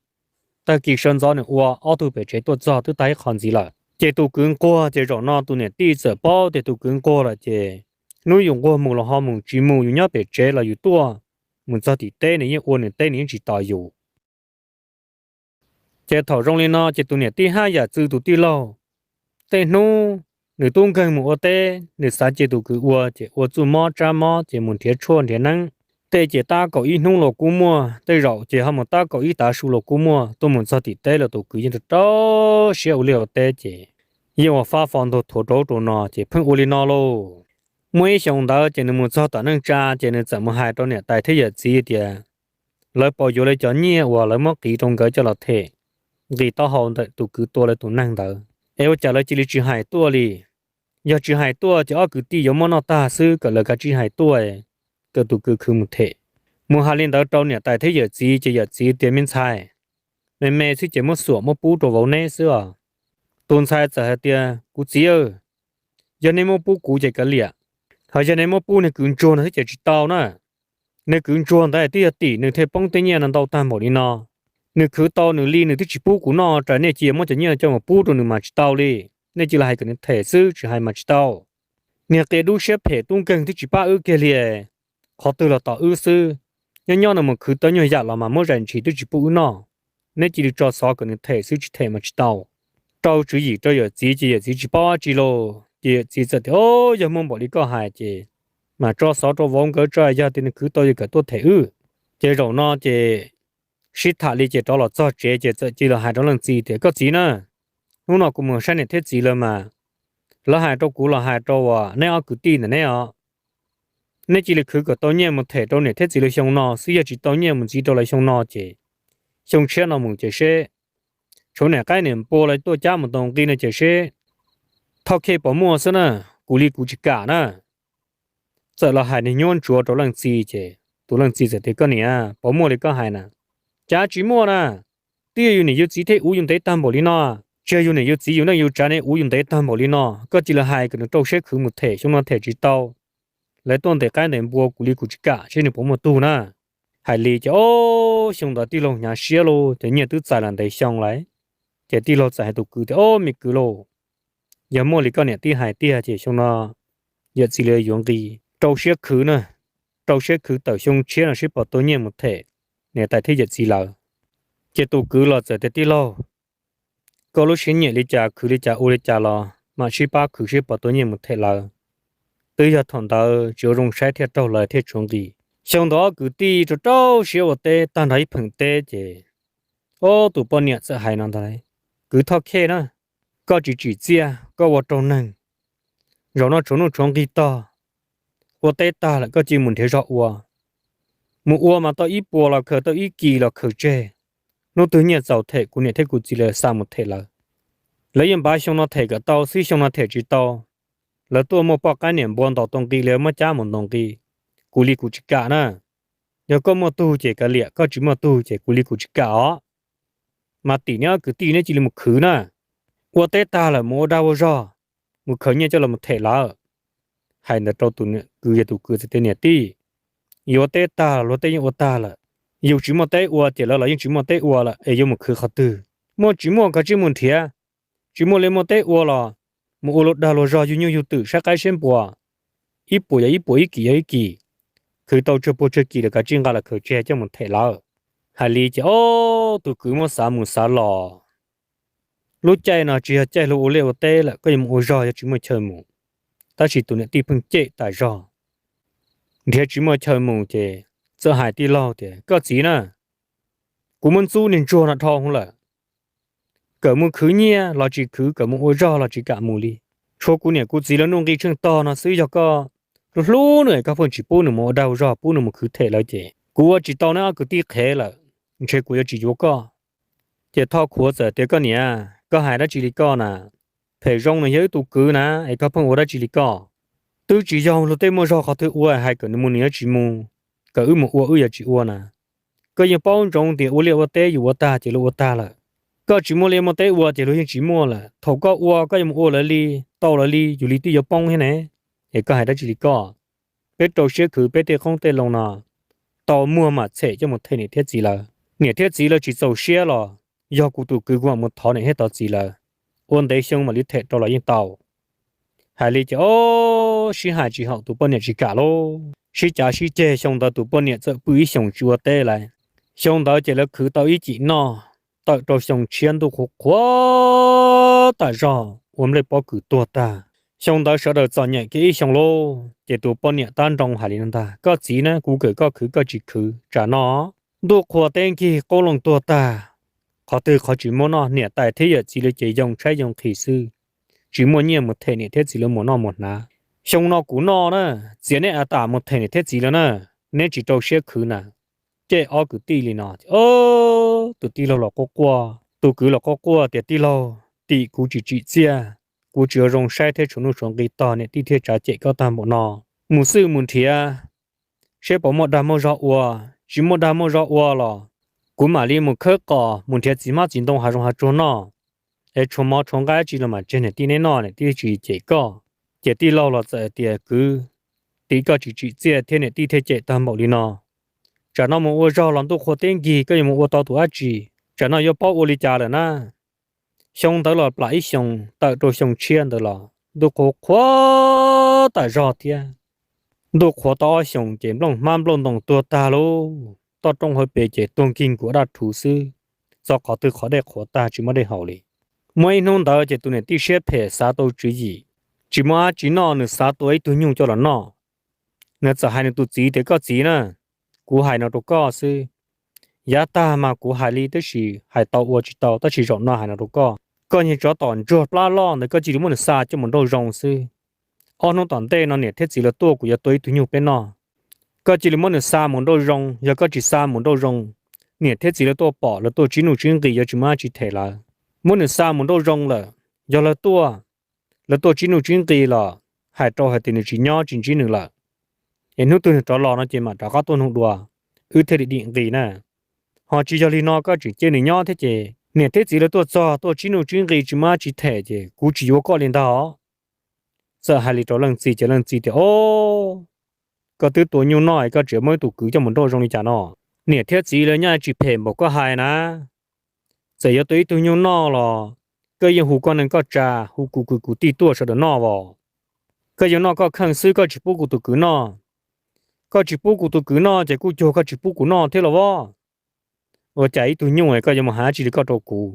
Tag kis sawv ntxov nws ua ob tug pem tsev tuaj txog twb tag ib qho ntxiv lawm. Ces tus kwv nquag ces zaum no tus niam tij txawm paub tias tus kwv nquag lawm ces hnub yus nquag mus los ho mus, tsis mus yus nyob pem tsev los yus tuaj mus txog tim teb nws yeej ua nws teb, nws yeej tsis tos yus. Ces thaum zoo li no ces tus niam tij haj yam txwv tus tij laug. Tej hnub nws tub nkeeg mus ua teb, nws xav cia tus kwv ua ces ua txuj mob tsab mob ces mus nrhiav tshuaj nrhiav neeb. Tej ces tab kaum ib hnub los kuj muaj, tej zaum ces ho mus tab kaum ib tav su los kuj muaj. Tuaj mus txog tim teb los tus kwv yeej rau rau siab ua liaj ua teb ces yeej ua fab fo ntug thuav rau ub rau no ces pheej ua li no lauj. Muaj ib xyoo ntawd ces nws mus txog tom neej tsa ces nws txawm mus hais rau niam tais thiab yawm txiv tias lawv puas yuav lawv cov nyiaj uas lawv muab qiv rau nkawd coj los them nqi taub hau ntawm tus kwv tua lawv tus neeg ntawd, es ua cas lawv cia li tsis hais tuaj li. Yog tsis hais tuaj ces ob kwv tij yuav muab noj tag xwb, kom lawv kav tsij hais tuaj, kom tus kwv khwv mus them. Mus hais li ntawd rau niam tais thiab yawm txiv ces yawm txiv tias me ntxhais, me me xwb ces muab xuam muab pub rau vauv neb xwb os. Tus ntxhais txawm hais tias kuv txiv, yog nej muab pub kuv ces kav liam, ho yog nej muab pub niag kwv ntsuag no xwb ces tsis tau na. Niag kwv ntsuag ntawd twb yog tim nws thiaj poob tej nyiaj no ntau tag npaum li no. Nws khwv tau nws li nws twb tsis pub kuv noj, ras nej cia muab cov nyiaj coj mus pub rau nws mas tsis tau li. Nej cia li hais kom nws them xwb, tsis hais mas tsis tau. Niag qia dub siab phem tub nkeeg twb tsis pab wb kiag li, qhov twg los tos wb xwb. Nyob nyob no mus khwv tau nyuag yam los mas muab zais ntshis twb tsis pub wb noj. Neb cia li tso xov kom nws them xwb, tsis them mas tsis tau. Rau tswv yim rau yawm txiv ces yawm txiv tsis paub dab tsi lauj, ces yawm txiv txawm tias o, yog muaj npaum li koj hais ces mam tso xov rau vauv nkawd tso, yog tias nws khwv tau yog kom tuaj them wb. Ces zaum no ces sib tham li ces rov los txog tsev ces txawm cia li los hais rau leej txiv tias koj txiv na, hnub no kuv mus saib niam thiab txiv lawv mas lawv hais rau kuv los hais rau neb ob kwv tij ntawm neb os, neb cia li khwv kom tau nyiaj mus them rau niam thiab txiv lawv xyoo no xwb, yog tsis tau nyiaj mus ntxiv rau lawv xyoo no ces xyoo tshiab no mus ces seb tshuav niam qaib niam npua lawv tuaj cab mus tos nqi no ces seb thoj khej puas muaj xwb na, kuv li kuv tsis kam na. Txawm los hais niag nyuab ntsuav rau leej txiv ces tus leej txiv txawm tias koj niam, puas muaj li koj hais na? Cas tsis muaj na, twb yog yus niam yus txiv thiaj uv yus ntev tag npaum li no. Tsis yog yus niam yus txiv yus neej yus tsav ne uv yus ntev tag npaum li no, koj cia li hais kom nws rau siab khwv mus them, xyoo no them tsis tau lawv tuaj ntes qaib ntes npua kuv li kuv tsis kam, seb nws puas muaj tug na. Hais li ces o, xyoo ntawd tij laug hnyav siab lauj, ces nyiaj twb txais los ntev xyoo lawm. Ces tij laug txawm hais tus kwv tias o, me kwv lauj, yog muaj li koj niam tij hais tiag ces xyoo no yawm txiv li yuav nqi, rau siab khwv na, rau siab khwv tawm xyoo tshiab no seb puas tau nyiaj mus them niam tais thiab yawm txiv lawv. Ces tus kwv los txawm tias tij laug, koj lub siab nyiam li cas khwv li cas ua li cas los mam sib pab khwv seb puas tau nyiaj mus them lawv. Twb yog thaum ntawd tsis ua zoo saib thiaj raug lawv thiaj tshuav nqi. Xyoo ntawd ob kwv tij rau rau siab ua teb tag nrho ib pheem teb ces o, tus poj niam txawm hais no ntag, kwv thoj khej na, koj tsis tsim txiaj koj ua raug neeg, zaum no tshuav nuj tshuav nqi tog, ua teb tag lawm koj cia mus nrhiav zog ua. Mus ua mas tau ib puas los khaws, tau ib kis los khaws tseg. Hnub twg nyiaj txaus them kuv niam thiab kuv txiv lawv xa mus them lawv. Lawv yeej npav xyoo no them kom tau xwb, xyoo no them tsis tau, lawv tuaj muaj poj qaib niam npua ntaus tau nqi lawv muab cab mus ntaus nqi. Kuv li kuv tsis kam na. Yog koj muaj tug ces kav liam, koj tsis muaj tug ces kuv li kuv tsis kam os. Mas tim neb ob kwv tij neb cia li mus khwv na. Ua teb tag lawm mus ua dag ua zog, mus khaws nyiaj coj los them lawv. Hais ntawd rau tus kwv, yog tus kwv txawm tias niam tij, yuav teb tag luag tej yeej ua tag lawm, yus tsis muaj teb ua ces lawv los yeej tsis muaj teb ua lawm es yuav mus khwv qhov twg? Muaj tsis muaj koj tsij mus nrhiav. Tsis muaj li muaj teb ua los mus ua luag dag luag zog yug nyuj yug twm saib qaib saib npua, ib puas yog ib puas, ib kis yog ib kis, khwv tau tsawg puas tsawg kis lawm koj tsij nqa los khaws tseg coj mus them lawv. Hais li ces o, tus kwv muab xav mus xav los, lub caij no tsis yog caij luag ua liaj ua teb lawm, koj yuav mus ua zog yog tsis muaj chaw mus. Tab sis tus niam tij pheej cem tas zog, nrhiav tsis muaj chaw mus ces txawm hais tij laug tias koj txiv na, kuv muab ntxub niag ntsuag no dhau hwv lawm. Kawm mus khwv nyiaj los tsis khwv, kawm mus ua zog los tsis kam mus li. Tshuav kuv niam kuv txiv lawv nuj nqi tsheej tog no xwb, yog koj hlub hlub nws es koj pheej tsis pub nws mus ua dag ua zog, pub nws mus khwv them lawv ces kuv ua tsis tau neb ob kwv tij qhev lawm, ntshe kuv yuav tsis yuav koj. Ces Thoj Khuav txawm tias koj niam, koj hais dab tsi li koj na? Phem zoo nws yog wb tus kwv na es koj pheej ua dab tsi li koj? Twb tsis yog luag tej muaj zog qhov twg ua hais kom nws mus nws yuav tsis mus, kom wb mus ua wb yuav tsis ua na. Koj yeej paub ntsoov tias ua liaj ua teb yus ua tag ces luag ua tag lawm. Koj tsis muaj liaj muaj teb ua ces luag yeej tsis muaj lawm. Thaum koj ua koj yuav mus ua lawv li, tau lawv li, yus li twb yuav poob thiab ne. Es koj hais dab tsi li koj? Peb rau siab khwv peb tej qoob tej loo no, tau muag mam them coj mus them niam thiab txiv lawv. Niam thiab txiv lawv tsis txaus siab los yog kuv tus kwv kuv mam mus thov niam thiab thov txiv lawv, ua ntev xyoo mam li them rau los yeej tau. Hais li ces ob sib hais tsis haum, tus poj niam tsis kam lauj. Sib cav sib ceg, xyoo ntawd tus poj niam txawm pw ib xyoos tsis ua teb lawm. Xyoo ntawd ces lawv khwv tau ib cim noj, tawm rau xyoo tshiab ntuj qhuav qhuav tas zog ua nplej pob kws tuag tag. Xyoo ntawd sawv daws txom nyem kiag ib xyoo lauj. Ces tus poj niam tab nroo hais li no ntag, koj txiv na, kuv kawm koj khwv koj tsis khwv, tsam no ntuj qhua teb nkig qoob loo tuag tag, qhov twg qhov tsis muab noj, niam tais thiab yawm txiv lawv ces yoo tshaib yoo nqhis xwb, tsis muaj nyiaj mus them niam thiab txiv lawv mus noj mus hnav. Xyoo no kuv noj na, txiav neb a tam mus them niam thiab txiv lawv na, neb tsis rau siab khwv na. Ces ob kwv tij li no, tus tij laug los quaj quaj, tus kwv los quaj quaj tias tij laug, tim kuv tsis tsim txiaj, kuv tsis ua zoo saib thiab tshuav nuj tshuav nqi tog niam tij thiaj tsav cem koj tag npaum no. Mus xwb mus nrhiav seb puas muaj dag muaj zog ua, tsis muaj dag muaj zog ua los kuv mam li mus khawb qos mus nrhiav txiv hmab txiv ntoo hav zoov hav tsuag noj, es tshuav mov tshuav nqaij tsi los mam tseg niam tij neb noj, niam tij tsis cem koj. Ces tij laug los txawm tias kwv, tim koj tsis tsim txiaj thiab niam tij thiaj cem tag npaum li no. Tsam no mus ua zog los ntuj qhua teb nkig koj yuav mus ua tau tus dab tsi? Tsam no yuav paub ua li cas lawm na. Xyoo ntawd los plam ib xyoos tawm rau xyoo tshiab ntawd los ntuj qhuav qhuav tas zog thiab. Ntuj qhuav tau ob xyoos ces nplooj hmab nplooj ntoo tuag tag lauj, toj roob hauv pes ces tuag nkig nkuav daj rhuv xwb, txog qhov twg qhov dej qhuav tag tsis muaj dej haus li. Muaj ib hnub ntawd ces tus niam tij siab phem xav tau tswv yim, tsis muaj dab tsi noj nws xav tua ib tug nyuj coj los noj. Nws txawm hais nws tus txiv tias koj txiv na, kuv hais no rau koj xwb, yav tag mas kuv hais li tab sis hais tau ua tsis tau, tab sis zaum no hais no rau koj, koj niag tsov tom ntsuag plab loj ntawd koj cia li muab nws xa coj mus nrauj zoo xwb. Ob hnub tom ntej no niam thiab txiv lawv tuaj kuv yuav tua ib tug nyuj peb noj. Koj cia li muab nws xa mus nrauj zoo, yog koj tsis xa mus nrauj zoo, niam thiab txiv lawv tuaj pom lawv tuaj tsib nuj tsib nqis yuav tsis muaj dab tsi them lawv. Muab nws xa mus nrauj zoo lawm, yog lawv tuaj, lawv tuaj tsib nuj tsib nqis los hais rau hais tias nws tsis nyob tsis ntsib nws lawm, es hnub twg nws rov los no ces mam rov qab tuaj nug dua, wb thiaj li dim nqis na. Ho tsis yog li no koj tseem cia nws nyob thiab ces niam thiab txiv lawv tuaj txog tuaj tsib nuj tsib nqis tsis muaj dab tsi them ces kuv tsis yuav koj li ntag os. Txawm hais li rau leej txiv ces leej txiv tias o, koj twb tua nyuj noj es koj tseem muab ib tus kwv coj mus nrauj zoo li cas no? Niam thiab txiv lawv nyob tsis phem npaum koj hais na. Txawm yuav tua ib tug nyuj noj los koj yeej hu koj neej koj tsa, hu kuv kwv kuv tij tuaj sawv daws noj os. Koj yuav noj koj kheej xwb koj tsis pub kuv tus kwv noj. Koj tsis pub kuv tus kwv noj ces kuj cuag koj tsis pub kuv noj thiab los as. Ua cas ib tug nyuj koj yuav mus hais dab tsi li koj rau kuv?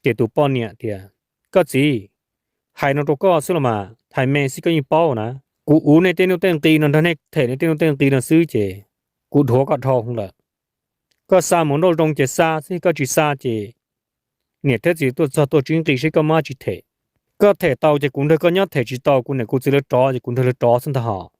Ces tus poj niam tias koj txiv, hais no rau koj xwb los mas, hais me xwb koj yeej paub na. Kuv uv nej tej nuj tej nqis no nrog nej them nej tej nuj tej nqis no xwb ces kuv dhuav koj dhau lawm. Koj xa mus nrauj zoo ces xa xwb, koj tsis xa ces niam thiab txiv tuaj txog tuaj tsib nqis seb koj muaj dab tsi them. Koj them tau ces kuv nrog koj nyob, them tsis tau kuv niam kuv txiv lawv rov ces kuv nrog lawv rov xwb ntag hos.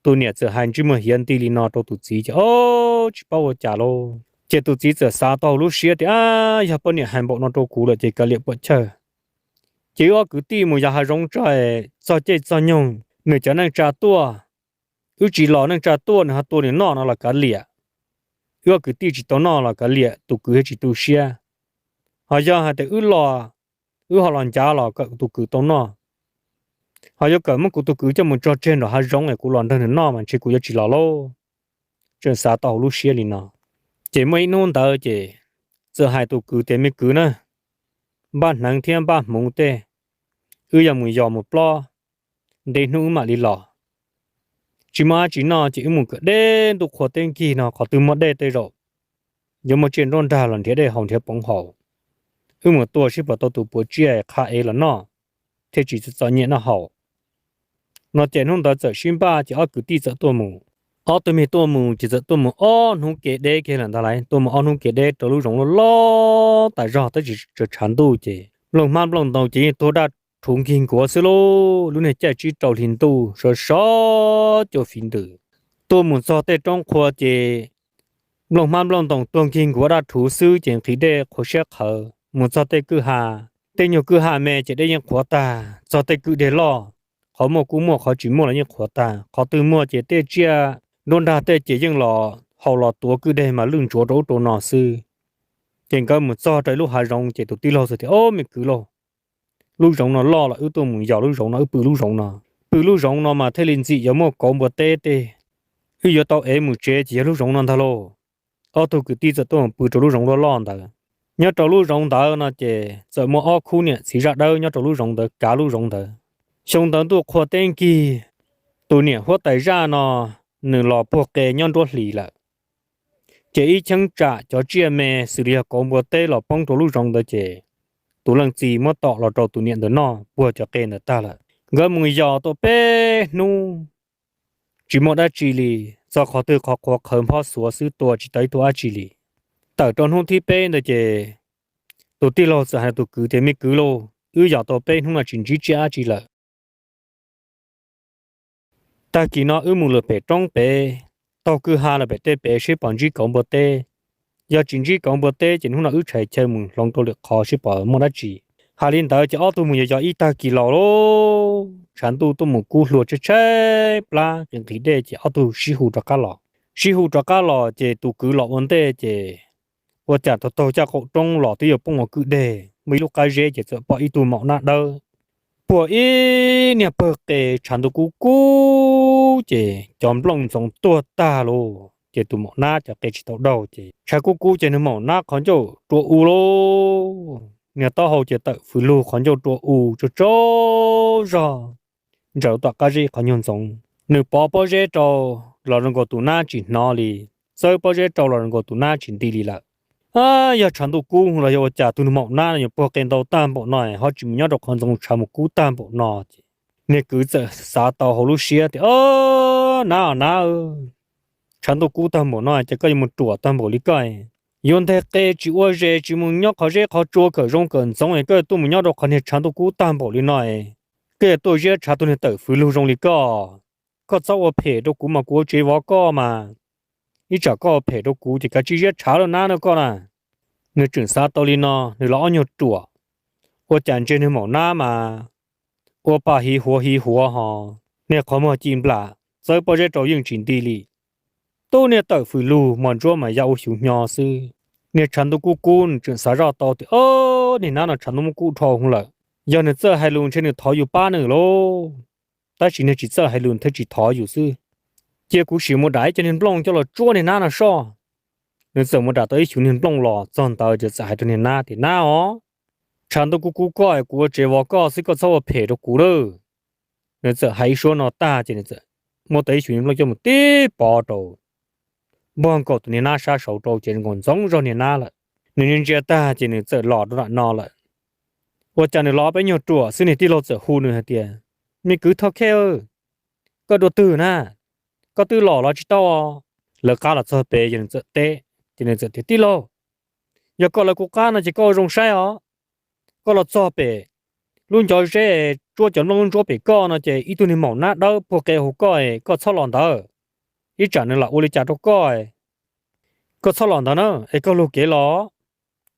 Tus niam txawm hais ntsej muag hiav nti li no rau tus txiv ces o, tsis paub ua cas lauj. Ces tus txiv txawm xav tau hauv lub siab tias a, yog poj niam hais npaum no rau kuv lawm ces kav liam puam chawj. Ces wb ob kwv tij mus yos hav zoov tso, txog caij txog nyoog nws cov neej tsa tuaj, wb tsis los neej tsa tuaj nws ho tua nws noj no los kav liam. Wb ob kwv tij tsis tau noj los kav liam, tus kwv thiaj tsis tu siab. Ho yog hais tias wb los, wb ho los ncav los kom tus kwv tau noj. Ho yuav kom muab kuv tus kwv coj mus tso tseg nram hav zoov es kuv los nrog nws noj mas ntshe kuv yuav tsis los lauj. Tseem xav tau hauv lub siab li no. Ces muaj ib hnub ntawd ces txawm hais tus kwv tias me kwv na, npaj hneev thiab npaj hmoov tej, wb yuav mus yos mus plob, ntev hnub wb mam li los. Tsis muaj dab tsi noj ces wb mus kawm deb ntuj qhua teb nkig no, qhov twg muaj dej tej zaum yuav muaj tsiaj nruab nrag los nrhiav dej haus nrhiav poov haus. Wb mus tua seb puas tau tus puav tsiaj qha ev los noj, thiaj tsis txom nyem noj haus. No ces hnub ntawd txawm sib npaj ces ob kwv tij txawm tuaj mus. Ob tug me tuaj mus ces txawm tuaj mus ob hnub kev deb kiag lawm ntag lauj. Tuaj mus ob hnub kev deb rau lub zoov loj loj tas zog tab sis tshav ntuj ces nplooj hmab nplooj ntoo ces yeej tuag daj rhuv nkig nkuav xwb lauj. Lub niag caij tsib rau hli ntuj sov sov cua fiv ntws. Tuaj mus txog tej roob qhua ces nplooj hmab nplooj ntoo tuag nkig nkuav daj rhuv xwb ces nqhis dej qhuav siab qhawv. Mus txog tej kwj ha, tej nyuag kwj ha me ces dej yeej qhuav tag. Txog tej kwj deg loj, qhov muaj kuj muaj, qhov tsis muaj los yeej qhuav tag. Qhov twg muaj ces tej tsiaj nruab nrag tej ces yeej los haus los tuav kwj deg mas lwj ntsuav rau ub rau no xwb. Ces nkawd mus txog rau ib lub hav zoov ces tus tij laug txawm tias, Ob, me kwv lauj, lub zoov no loj los wb tuaj mus yos lub zoov no, wb pw lub zoov no. Pw lub zoov no mas thiaj li ntxim yuav muaj kauv npua teb tej, wb yuav tau ev mus tsev ces yog lub zoov no ntag lauj. Ob tug kwv tij txawm tuaj mus pw rau lub zoov loj loj ntawd. Nyob rau lub zoov ntawd no ces txawm muaj ob khub niam txiv zaj dawb nyob rau lub zoov ntawd kav lub zoov ntawd. Xyoo ntawd ntuj qhua teb nkig, tus niam huab tais zaj no nws los puag qe nyob nruab hlis lawm. Ces ib cheeb tsam cov tsiaj me xws li yog kauv npua teb los poob rau lub zoov ntawd ces tus leej txiv muab tom los rau tus niam ntawd noj puag cov qe ntawd tag lawm. Nkawd mus yos tau peb hnub tsis muaj dab tsi li, txog qhov twg qhov qhuav qhawv nphob xuav xwb, tua tsis tau ib tug dab tsi li. Tawm rau hnub thib peb ntawd ces tus tij laug txawm hais tus kwv tias, Me kwv lauj, wb yos tau peb hnub no tsis ntsib tsiaj dab tsi lawm. Tag kis no wb mus lawm pem roob pem, taug kwj ha lawm pem tej pem seb pom ntsib kauv npua teb. Yog tsis ntsib kauv npua teb ces hnub no wb tshais chaw mus hloov rau lwm qhov seb pom muaj dab tsi. Hais li ntawd ces ob tug mus yos yos ib tag kis los lauj, tshav ntuj tuaj mus kub hlua tshaib tshaib plab nqhis nqhis dej ces ob tug sib hu rov qab los. Sib hu rov qab los ces tus kwv los ua ntej ces ua cas taug taug caj qaum roob los twb yuav poob ua kwj deg, muaj ib lub qab zeb ces txawm pom ib tug maum nab dawb puag ib niag pawg qe, tshav ntuj kub kub ces cov nplooj ntxoov tuag tag lauj. Ces tus maum nab cov qe tsis tau daug ces tshav kub kub ces nws maum nab qhov ncauj rua u lauj, niag taub hau ces tawm fws lug qhov ncauj rua u tsaug tsaug zog ntsawm tom qab zeb qhov nyuag ntxoov. Nws pov pob zeb rau los zoo nkaus tus nab tsis hnov li, txawb pob zeb rau los zoo nkaus tus nab tsis nti li lawm. Yog tshav ntuj kub los yog ua cas tus nws maum nab no yuav puag qe ntau tag npaum no ho tsis mus nyob rau qhov ntxoov tshav mus kub tag npaum no ces niag kwv txawm xav tau hauv lub siab tias, Nab os nab, tshav ntuj kub tag npaum no ces koj yuav mus ruam tag npaum li koj, yuav nteg qe tsis ua zes tsis mus nyob qhov zeb qhov tsua kawm zoo kawm ntxoov es koj yuav tuaj mus nyob rau qhov niag tshav ntuj kub tag npaum li no es koj yuav tuaj ziab tshav tus niag tawm fws lug zoo li koj. Koj txhob ua phem rau kuv mas kuv ua tsev vov koj mas, ib tsam koj ua phem rau kuv ces kav tsij ziab tshav lawm nab no koj na. Nws tseem xav tau li no nws los ob nyuag ruam, ua cas ntsia niag maum nab mas ua pa hiv huav hiv huav ho, niag qhov muag ci nplam txawb pob zeb rau yeej tsis nti li, tub niag tawm fws lug mos ntsuab mas ya ua xyuv hnyo xwb. Niag tshav ntuj kub kub nws tseem xav zoj tau tias, Ob, niag nab no tshav ntuj muaj kub dhau hwv lawm, yog nws txawj hais lus ntshe nws thov yus pab nws lauj, tab sis niag tsis txawj hais lus thiaj tsis thov yus xwb. Cia kuv sim mus dam ib co niag nplooj coj los tsuab niag nab no soj. Nws txawm mus dam tau ib xyuv niag nplooj los txog ntawd ces txawm hais rau niag nab tias, Nab os, tshav ntuj kub kub koj es kuv ua tsev vov koj xwb, koj txhob ua phem rau kuv lawm. Nws txawm hais ib suab no tag ces nws txawm muab tau ib xyuv niag nplooj coj mus tib pov rau, npog nkaus tus niag nab sab saud rau ces nkaus ntxoov zog niag nab lawm. Nws ntsia ntsia tag ces nws txawm los rau nram no lawm. Ua cas nws los peb nyuag ruam xwb niag tij laug txawm hu nws hais tias, Me kwv Thoj Khej, koj dua twg na? Koj twb los los tsis tau. Lawv qab los txog pem ces nws txawm teb, ces nws txawm tias, Tij laug, yog koj lawv kuv qab no ces koj ua zoo saib os. Koj los txog pem lub ncov zeb tsuab cov nplooj ntsuab pem koj no ces ib tug niag maum nab dawb puag qe hauv koj, koj txhob los ntawd, ib tsam nws lam ua li cas rau koj. Koj txhob los ntawd na, es koj lug kev los.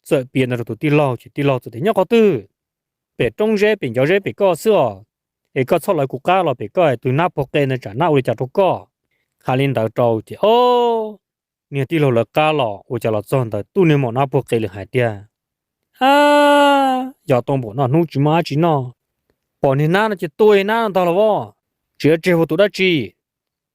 Txawm piav ntawd rau tus tij laug ces tij laug txawm tias, Nyob qhov twg? Pem roob zeb pem ncov zeb pem koj xwb os, es koj txhob lawv kuv qab los pem koj, tus nab puag qe ntawd tsam nab ua li cas rau koj. Hais li ntawd rau ces, o, niag tij laug lawv qab los ua cas los txog ntawd tub niag maum nab puag qe lawm hais tias, A, yog tau npaum no hnub tsis muaj dab tsi noj, pom niag nab no ces tua nab no ntag los as, tsis tseg ua tus dab tsi.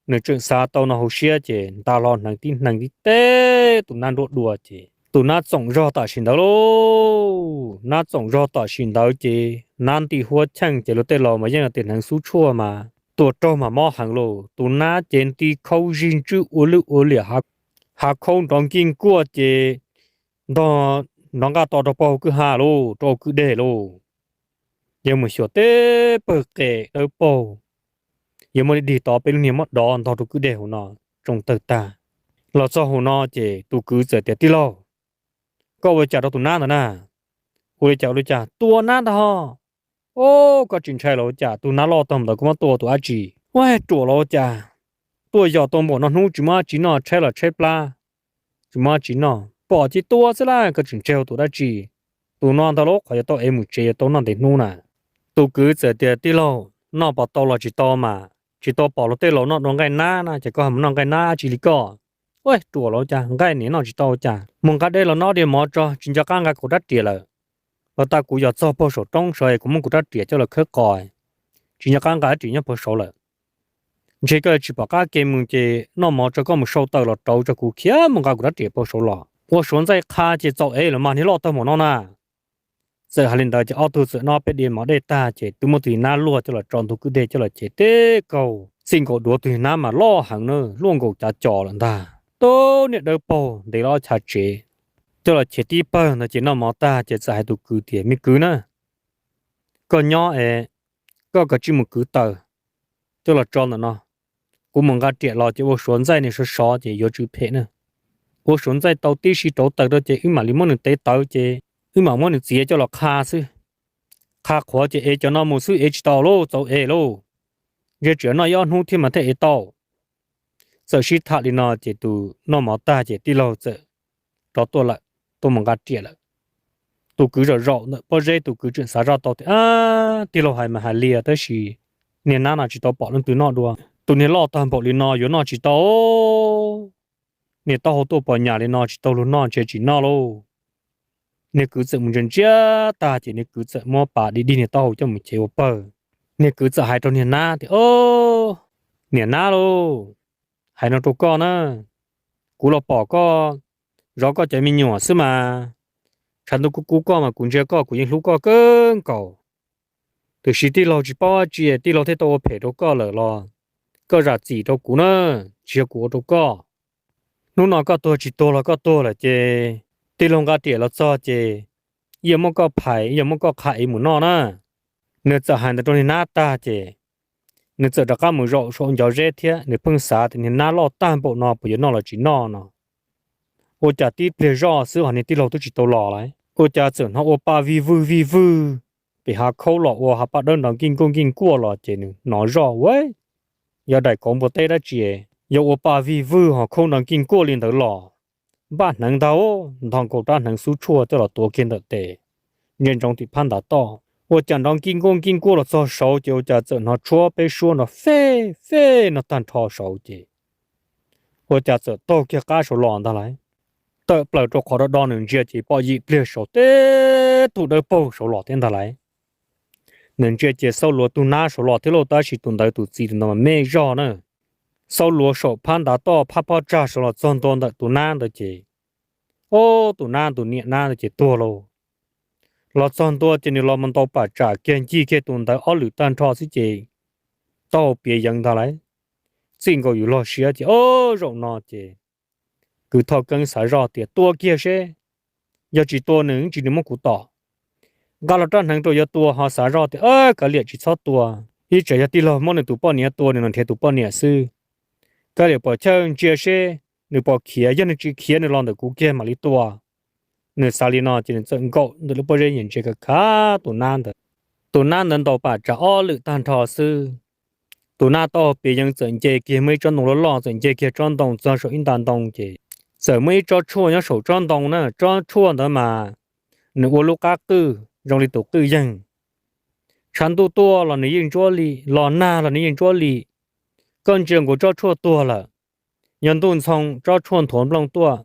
Nws tseem xav tau no hauv siab ces nta hlo hneev tib hneev tib teb tus nab nruab dua ces tus nab txoom zog tam sim ntawd lauj. Nab txoom zog tam sim ntawd ces nab nti huab cheej ces luag tej laus mas yeej tias hneev xub tshuaj mas tua raug mas mob heev lauj. Tus nab ces nti khaub zig ntswj ua lwj ua liam, hav khaub nrov nkij nkuaj ces ntog nrov nqaj to rau pem hauv kwj ha lauj, rau kwj deg lauj. Yog mus xyuas teb pawg qe dawb paug, yog muaj li dig tod peb lub niag muab dov ntog rau kwj deg hauv no tsoo tawg tag. Los txog hauv no ces tus kwv txawm tias, Tij laug, koj ua li cas rau tus nab ntawd na? Ua li cas ua li cas tua nab ntag ho? O, koj tsis ntshai los ua cas tus nab loj tag ntawd koj muab tua tus dab tsi? Ua ruam los ua cas, tuaj yos tau npaum no hnub tsis muaj dab tsi noj, tshaib los tshaib plab, tsis muaj dab tsi noj, pom ces tua xwb laj, koj tsis ntshai ua tus dab tsi? Tus no ntag lauj qhov yuav tau ev mus tsev yuav tau noj ntev hnub na. Tus kwv txawm tias, Tij laug, noj puas tau los tsis tau mas, tsis tau pom luag tej laus noj dua nqaij nab na ces koj ho mus noj nqaij nab dab tsi li koj? Peb ruam los cas nqaij niam noj tsis tau cas, mus nqa dej los noj dej mov tso, tsis nco qab nqa kuv rab riam lawm. Los tas kuv yog txog puag saum roob saud es kuv muab kuv rab riam coj los khawb qos, tsis nco qab nqa rab riam nyob puag saud lawm. Ntshe koj tsis pom qab kev mus ces noj mov tso, koj mus sau taws los rauv tso, kuv khiav mus nqa kuv rab riam puag saud los. Ua Suav ntxaij qha ces txaus ev los mas, niag loj tag npaum no na. Txawm hais li ntawd ces ob tug txawm noj peb diav mov dej tag ces twb muab tus niag nab luaj coj los tso ntug kwj deg coj los cev teb kaug, txij nkaus duav tus niag nab mas loj heev na, luaj nkaus cav cos lawm ntag. Tub niag dawb paug ntev los ob chav tsev, coj los cev tib pawg ntawd ces noj mov tag ces txawm hais tus kwv tias, me kwv na, koj nyob es koj kav tsij mus kwv taws coj los tso ntawm no. Kuv mus nqa riam los ces ua Suav ntxaij nws sov sov ces yuav tsw phem na. Ua Suav ntxaij tau tib si rauv taws rau ces wb mam li muab nws tev tawv ces wb mam muab nws txiav coj los qha xwb. Qha qhuav ces ev cov no mus xwb, ev tsis tau lauj, txaus ev lauj. Ntshe tseem noj ib ob hnub thiab mas thiaj ev tau. Txawm sib tham li no ces tus noj mov tag ces tij laug txawm rov tuaj lawm, tuaj mus nqa riam lawm. Tus kwv zaum zaum ntawm pob zeb, tus kwv tseem xav zoj tau tias, tij laug hais mas hais li tab sis niag nab no tsis tau pom leej twg noj dua. Tus niag loj tag npaum li no yuav noj tsis tau. Niag taub hau tuaj pom nyam li no tsis tau luag noj ntshe tsis noj lauj. Niag kwv txawm mus ntsia ntsia tag ces niag kwv txawm muab pas dig dig niag taub hau coj mus cev ua pawg. Niag kwv txawm hais rau niag nab tias, o, niam nab lauj, hais no rau koj na, kuv los pom koj zov koj cov me nyuam xwb mas, tshav ntuj kub kub koj mas kuv ntsia koj kuv yeej hlub koj kawg nkaus. Tiam sis tij laug tsis paub dab tsi, tij laug thiaj tau ua phem rau koj lawm los koj zam txim rau kuv na, tsis yog kuv ua rau koj. Hnub no koj tuag tsis tuag los koj tuag lawm ces tij laug nqa riam los txog ces ib yam muab koj phais ib yam muab koj qha ev mus noj na. Nws txawm hais ntawd rau niag nab tag ces nws txawm rov qab mus zaum saum ncov zeb thiab nws pheej xav tias niag nab loj tag npaum no puas yuav noj los tsis noj no. Ua cas tib pliag zoj xwb ho niag tij laug twb tsis tau los lawm, ua cas txawm hnov ua pa vij vwj vij vwj pem hav khaub los ua hav paj dawb nrov nkij nkuaj nkij nkuaj los ces nws hnov zoj ua yog daim kauv npua teb dab tsi, yog ua pa vij vwj ho khaub nrov nkij nkuaj li ntawd los. Npaj hneev ntag, ntho nkaus rab hneev xub tshuaj coj los tuav kiag ntawm tes, ntsia ntsoov tim phab ntav toj. Ua cas nrov nkij nkuaj nkij nkuaj los txog saud ces ua cas txawm hnov tshuab peb suab nrov fej fej no tag nrho saud ces ua cas txawm taug kiag qab saud los ntag lauj. Tawm plaws rau qhov do do nws ntsia ces pom yim pliag saud teb tug dawb paug saud los thiab ntag lauj. Nws ntsia ces Xauj Luav tus nab saud los thiab lauj, tab sis tus ntawd tus txiv tus ntawd mas me zog na. Xauj Luav saum phab ntav toj phab pob tsag saud los txog ntua ntawm tus nab ntawd ces, o, tus nab tus niam nab ntawd ces tuag lauj. Los txog ntua ces nws los mus ntaus pam tsam kiag ncig kiag tus ntawd ob lwm tag nrho xwb ces taub hau piav yeev ntag lauj. Txij nkaus yus log siab ces, o, zaum no ces kwv Thoj Keeb xav zoj tias tua kiag seb, yog tsis tua nws tsis nws muab kuv tom. Nqa los rab hneev rau yuav tua ho xav zoj tias, kav liam tsis txhob tua, ib tsam yog tij laug muab nws tus poj niam tua nws los nrhiav tus poj niam xwb. Kav liam pom chawj ntsia seb nws puas khiav, yog nws tsis khiav nws los ntawm kuv kiag mam li tua. Nws xav li no ces nws txawm nkaum ntawm lub pob zeb ntsia khav khav tus nab ntawd. Tus nab ntawd ntaus pam tsam ob lwm tag nrho xwb, tus nab taub hau piav yeev txawm nce kiag muaj ib tsob ntoo loj loj, txawm nce kiag tsob ntoo txog saum ib nta ntoo ces txawm muaj ib tsob tshuaj nyob saum tsob ntoo na. Tsob tshuaj ntawd mas nws ua lub qab qwj zoo li tus qwj yeeg. Tshav ntuj tuaj los nws yeej ntsuab li, los nag los nws yeej ntsuab li. Koj ntsia nkaus tsob tshuaj tuag lawm, yog ntuj ntxhoo tsob tshuaj nthuav nplooj tuaj,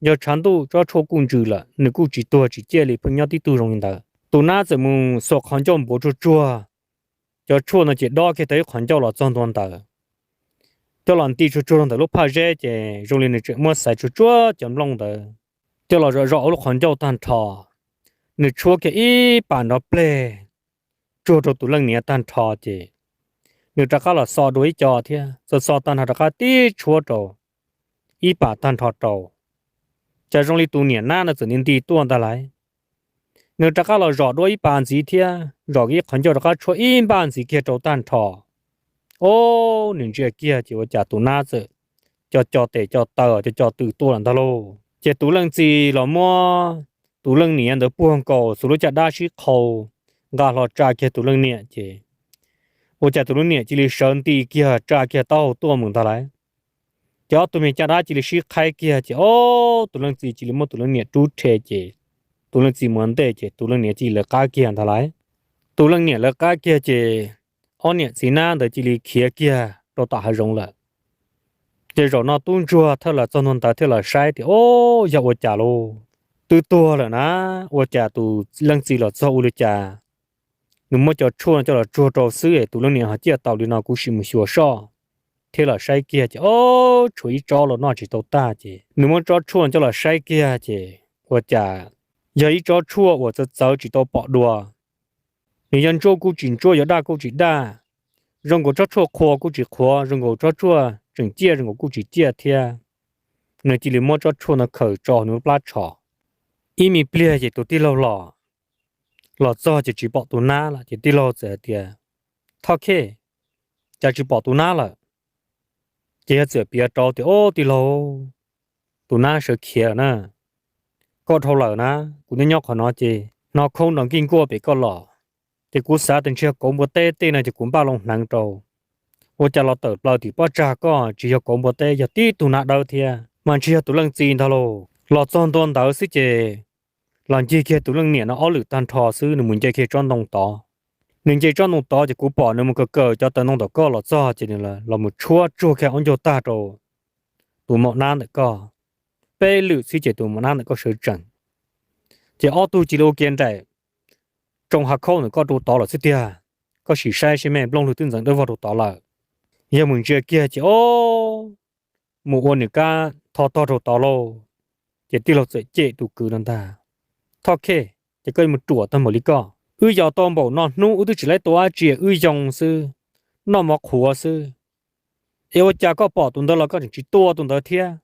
yog tshav ntuj tsob tshuaj kuj ntsws lawm, nws kuj tsis tuag tsis ciaj li, pheej nyob tib tug zoo li ntawd. Tus nab txawm mus xuas qhov ncauj npuav tsuag tsuag, cov tshuaj no ces dob kiag tau ib qhov ncauj los txog ntua ntawd, coj los nti tsuag tsuag rau ntawm lub phaj zeb ces zoo li nws tseem muab xaiv tsuag tsuag cov nplooj ntawd, coj los zom zom lub qhov ncauj tag nrho. Nws tshuab kiag ib pas nrov pleg tsuag rau tus leej niam tag nrho ces nws rov qab los xo dua ib co thiab, txo txo tag nrho rov qab tib tshuab rau ib pas tag nrho rau. Cas zoo li tus niam nab no txawm nti nti tuaj ntag lauj. Nws rov qab los zom dua ib pas ntxiv thiab, zom ib qhov ncauj rov qab tshuab ib npaj ntxiv kiag rau tag nrho. O, nws ntsia kiag ces ua cas tus nab txawm co co tes co taw co co tw tuaj lawm ntag lauj. Ces tus leej txiv los muab tus leej niam ntawd puag nkaus, xuas lub caj dab sib qhau nqa hlo tsa kiag tus leej niam ces ua cas tus leej niam cia li sawv nti kiag tsa kiag taub hau tuaj mus ntag lauj. Ces ob tug me caj dab cia li sib qhaib kiag ces, o, tus leej txiv cia li muab tus leej niam rub rhe ces tus leej txiv mus ntej ces tus leej niam cia li lawv qab kiag ntag lauj. Tus leej niam lawv qab kiag ces ob niam txiv nab ntawd cia li khiav kiag rau tom hav zoov lawm. Ces zaum no tub ntsuag thawj los txog ntua ntawd thiaj los saib tias, O, yog ua cas lauj? Twb tuag lawm na, ua cas tus leej txiv los txog ua li cas? Nws muab cov tshuaj no coj los tsuag rau xwb es tus leej niam ho ciaj tau li no, kuv sim mus xyuas soj. Thiab los saib kiag ces, o, tshuav ib tsob los noj tsis tau tag ces nws muab tsob tshuaj no coj los saib kiag ces, ua cas yog ib tsob tshuaj uas txawv txawv tsis tau pom dua. Nws yog ntsuab kuj tsis ntsuab, yog daj kuj tsis daj, zoo nkaus tsob tshuaj qhuav kuj tsis qhuav, zoo nkaus tsob tshuaj tseem ciaj zoo nkaus kuj tsis ciaj thiab. Nws cia li muab tsob tshuaj no khaws tso nws lub plab tsho. Ib me pliag ces tus tij laug los, los txog ces tsis pom tus nab lawm ces tij laug txawm hais tias, Thoj Khej, cas tsis pom tus nab lawm? Ces yog txawm piav rau tias, O, tij laug, tus nab sawv khiav lawm na. Koj dhau lawm na, kuv nyob nyob qhov no ces hnov khoob nrov nkij nkuaj pem koj los, ces kuv xav tias ntshe yog kauv npua teb tej no ces kuv npaj loo hneev rau. Ua cas los tawm plaws tim pob tsag koj tsis yog kauv npua teb, yog tib tug nab dawb thiab, mas ntshe yog tus leej txiv ntag lauj. Los txog ntua ntawd xwb ces los ncig kiag tus leej niam no ob lwm tag nrho xwb, nws mus nce kiag tsob ntoo tod. Nws nce tsob ntoo tod ces kuv pom nws mus kaw kaw cov taw ntoo tom koj los txog ces nws los mus tshuab tsuag kiag ob ncaug tag rau tus maum nab ntawm koj. Peb lwm xwb ces tus maum nab ntawm koj sawv tsees. Ces ob tug cia li ua kiav nraim tsoo hav khaub ntawm koj rau tod lawm xwb tiag. Koj sim saib seb me nplooj lwg twb ntxeev dawb vog rau tod lawm. Yog mus ntsia kiag ces, o, mus ua nws kab tho tog rau tod lauj. Ces tij laug txawm cem tus kwv no ntag, Thoj Khej, ces koj mus ruam tag npaum li koj. Wb yos tau npaum no hnub wb twb tsis laib tua dab tsi, wb yoo xwb, noj mov qhuav xwb. Es ua cas koj pom tus ntawd los koj tseem tsis tua tus ntawd thiab?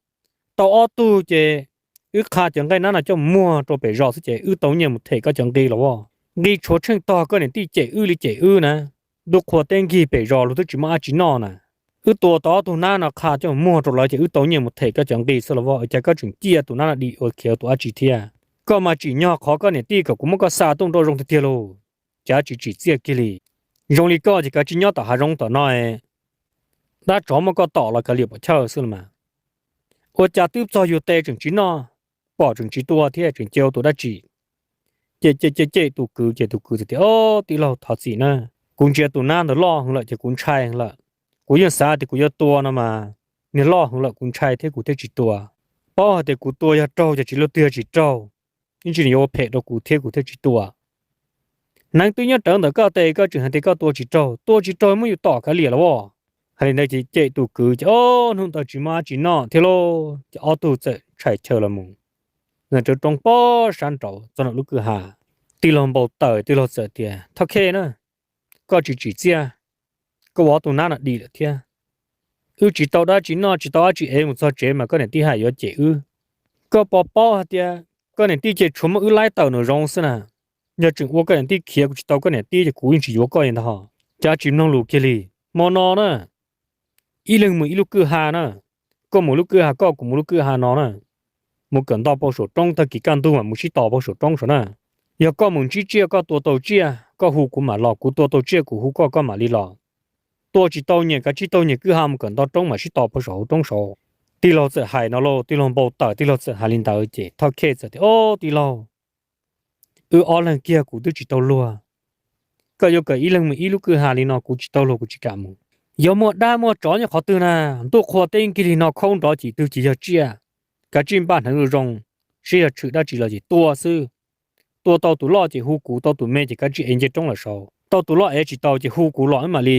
Tau ob tug ces wb qha cov nqaij nab no coj muag rau pem zos xwb ces wb tau nyiaj mus them koj cov nqi los as. Nqi tshuav tsheej tog koj niam tij cem wb li cem wb na. Ntuj qhua teb nkig pem zos luag twb tsis muaj dab tsi noj na. Wb tua tau ob tug nab no qha coj muag rau lawv ces wb tau nyiaj mus them koj cov nqi xwb los as. Cas koj tseem cia tus nab no dim ua khiav tus dab tsi thiab? Koj mas tsim nyog qhov koj niam tij kom kuv muab koj xa tuaj nrauj zoo tiag tiag lauj. Cas tsis tsim txiaj kiag li. Zoo li koj ces kav tsij nyob tom hav zoov tom no, dab tsov muab koj tom los kav liam puam chawj xwb los mas. Ua cas twb txog yus tes tseem tsis noj, pom tseem tsis tua thiab tseem cia ua tus dab tsi? Cem cem cem cem tus kwv ces tus kwv txawm tias, O, tij laug thov txim na, kuv ntsia tus nab ntawd loj heev lawm ces kuv ntshai heev lawm. Kuv yeej xav tias kuv yuav tua no mas nws loj heev lawm kuv ntshai thiab kuv thiaj tsis tua. Paub hais tias kuv tua yog raug ces tsis luaj twg tsis raug, ib ntsis nws yuav ua phem rau kuv thiab kuv thiaj tsis tua. Hneev twb nyob rawv ntawm koj tes koj tseem hais tias koj tua tsis raug, tua tsis raug muab yus tom kav liam los as. Hais li ntawd ces cem tus kwv ces, o, hnub ntawd tsis muaj dab tsi noj thiab lauj. Ces ob tug txawm tshais chaw los mus. Nws rau roob pob sab nraud txog nram lub kwj ha. Tij laug npau taws, tij laug txawm tias, Thoj Khej na, koj tsis tsim txiaj, koj ua ob tug nab no dim lawm thiab. Wb tsis tau dab tsi noj tsis tau dab tsi ev mus txog tsev mas koj niam tij haj yuav cem wb. Koj puas paub hais tias koj niam tij ces tshuav muab wb laib tawm nraum zoov xwb na. Yog tseem ua koj niam tij khiav kuv tsis tau koj niam tij ces kuv yeej tsis yuav koj li ntag. Cas tsis mloog lus kiag li? Hmo no na, ib leeg mus ib lub kwj ha na. Koj mus lub kwj ha koj, kuv mus lub kwj ha no na. Mus kawm ntog pau saum roob, tag kis kaj ntug mas mus sib tos pau saum roob saud na. Yog koj mus ntsib tsiaj koj tua tau tsiaj koj hu kuv mam los, kuv tua tau tsiaj kuv hu koj koj mam li los. Tua tsis tau nyiam kav tsij taug nyiam kwj ha mus kawm ntog roob mam sib tos pau saum hauv roob saud. Tij laug txawm hais no lauj, tij laug npau taws tij laug txawm hais li ntawd ces Thoj Khej txawm tias, O, tij laug, wb ob leeg kiag kuv twb tsis tau luag. Koj yuav kom ib leeg mus ib lub kwj ha li no kuv tsis tau luag kuv tsis kam mus. Yuav muaj dab muaj tsov nyob qhov twg na? Ntuj qhua teb nkig li no khaub nrov cim twg ces yog tsiaj. Kav tsij npaj hneev zoo zoo, seb yog tshwm dab tsi los ces tua xwb. Tua tau tus loj ces hu kuv, tau tus me ces kav tsij ev nce roob lawm saud. Tau tus loj ev tsis tau ces hu kuv los wb mam li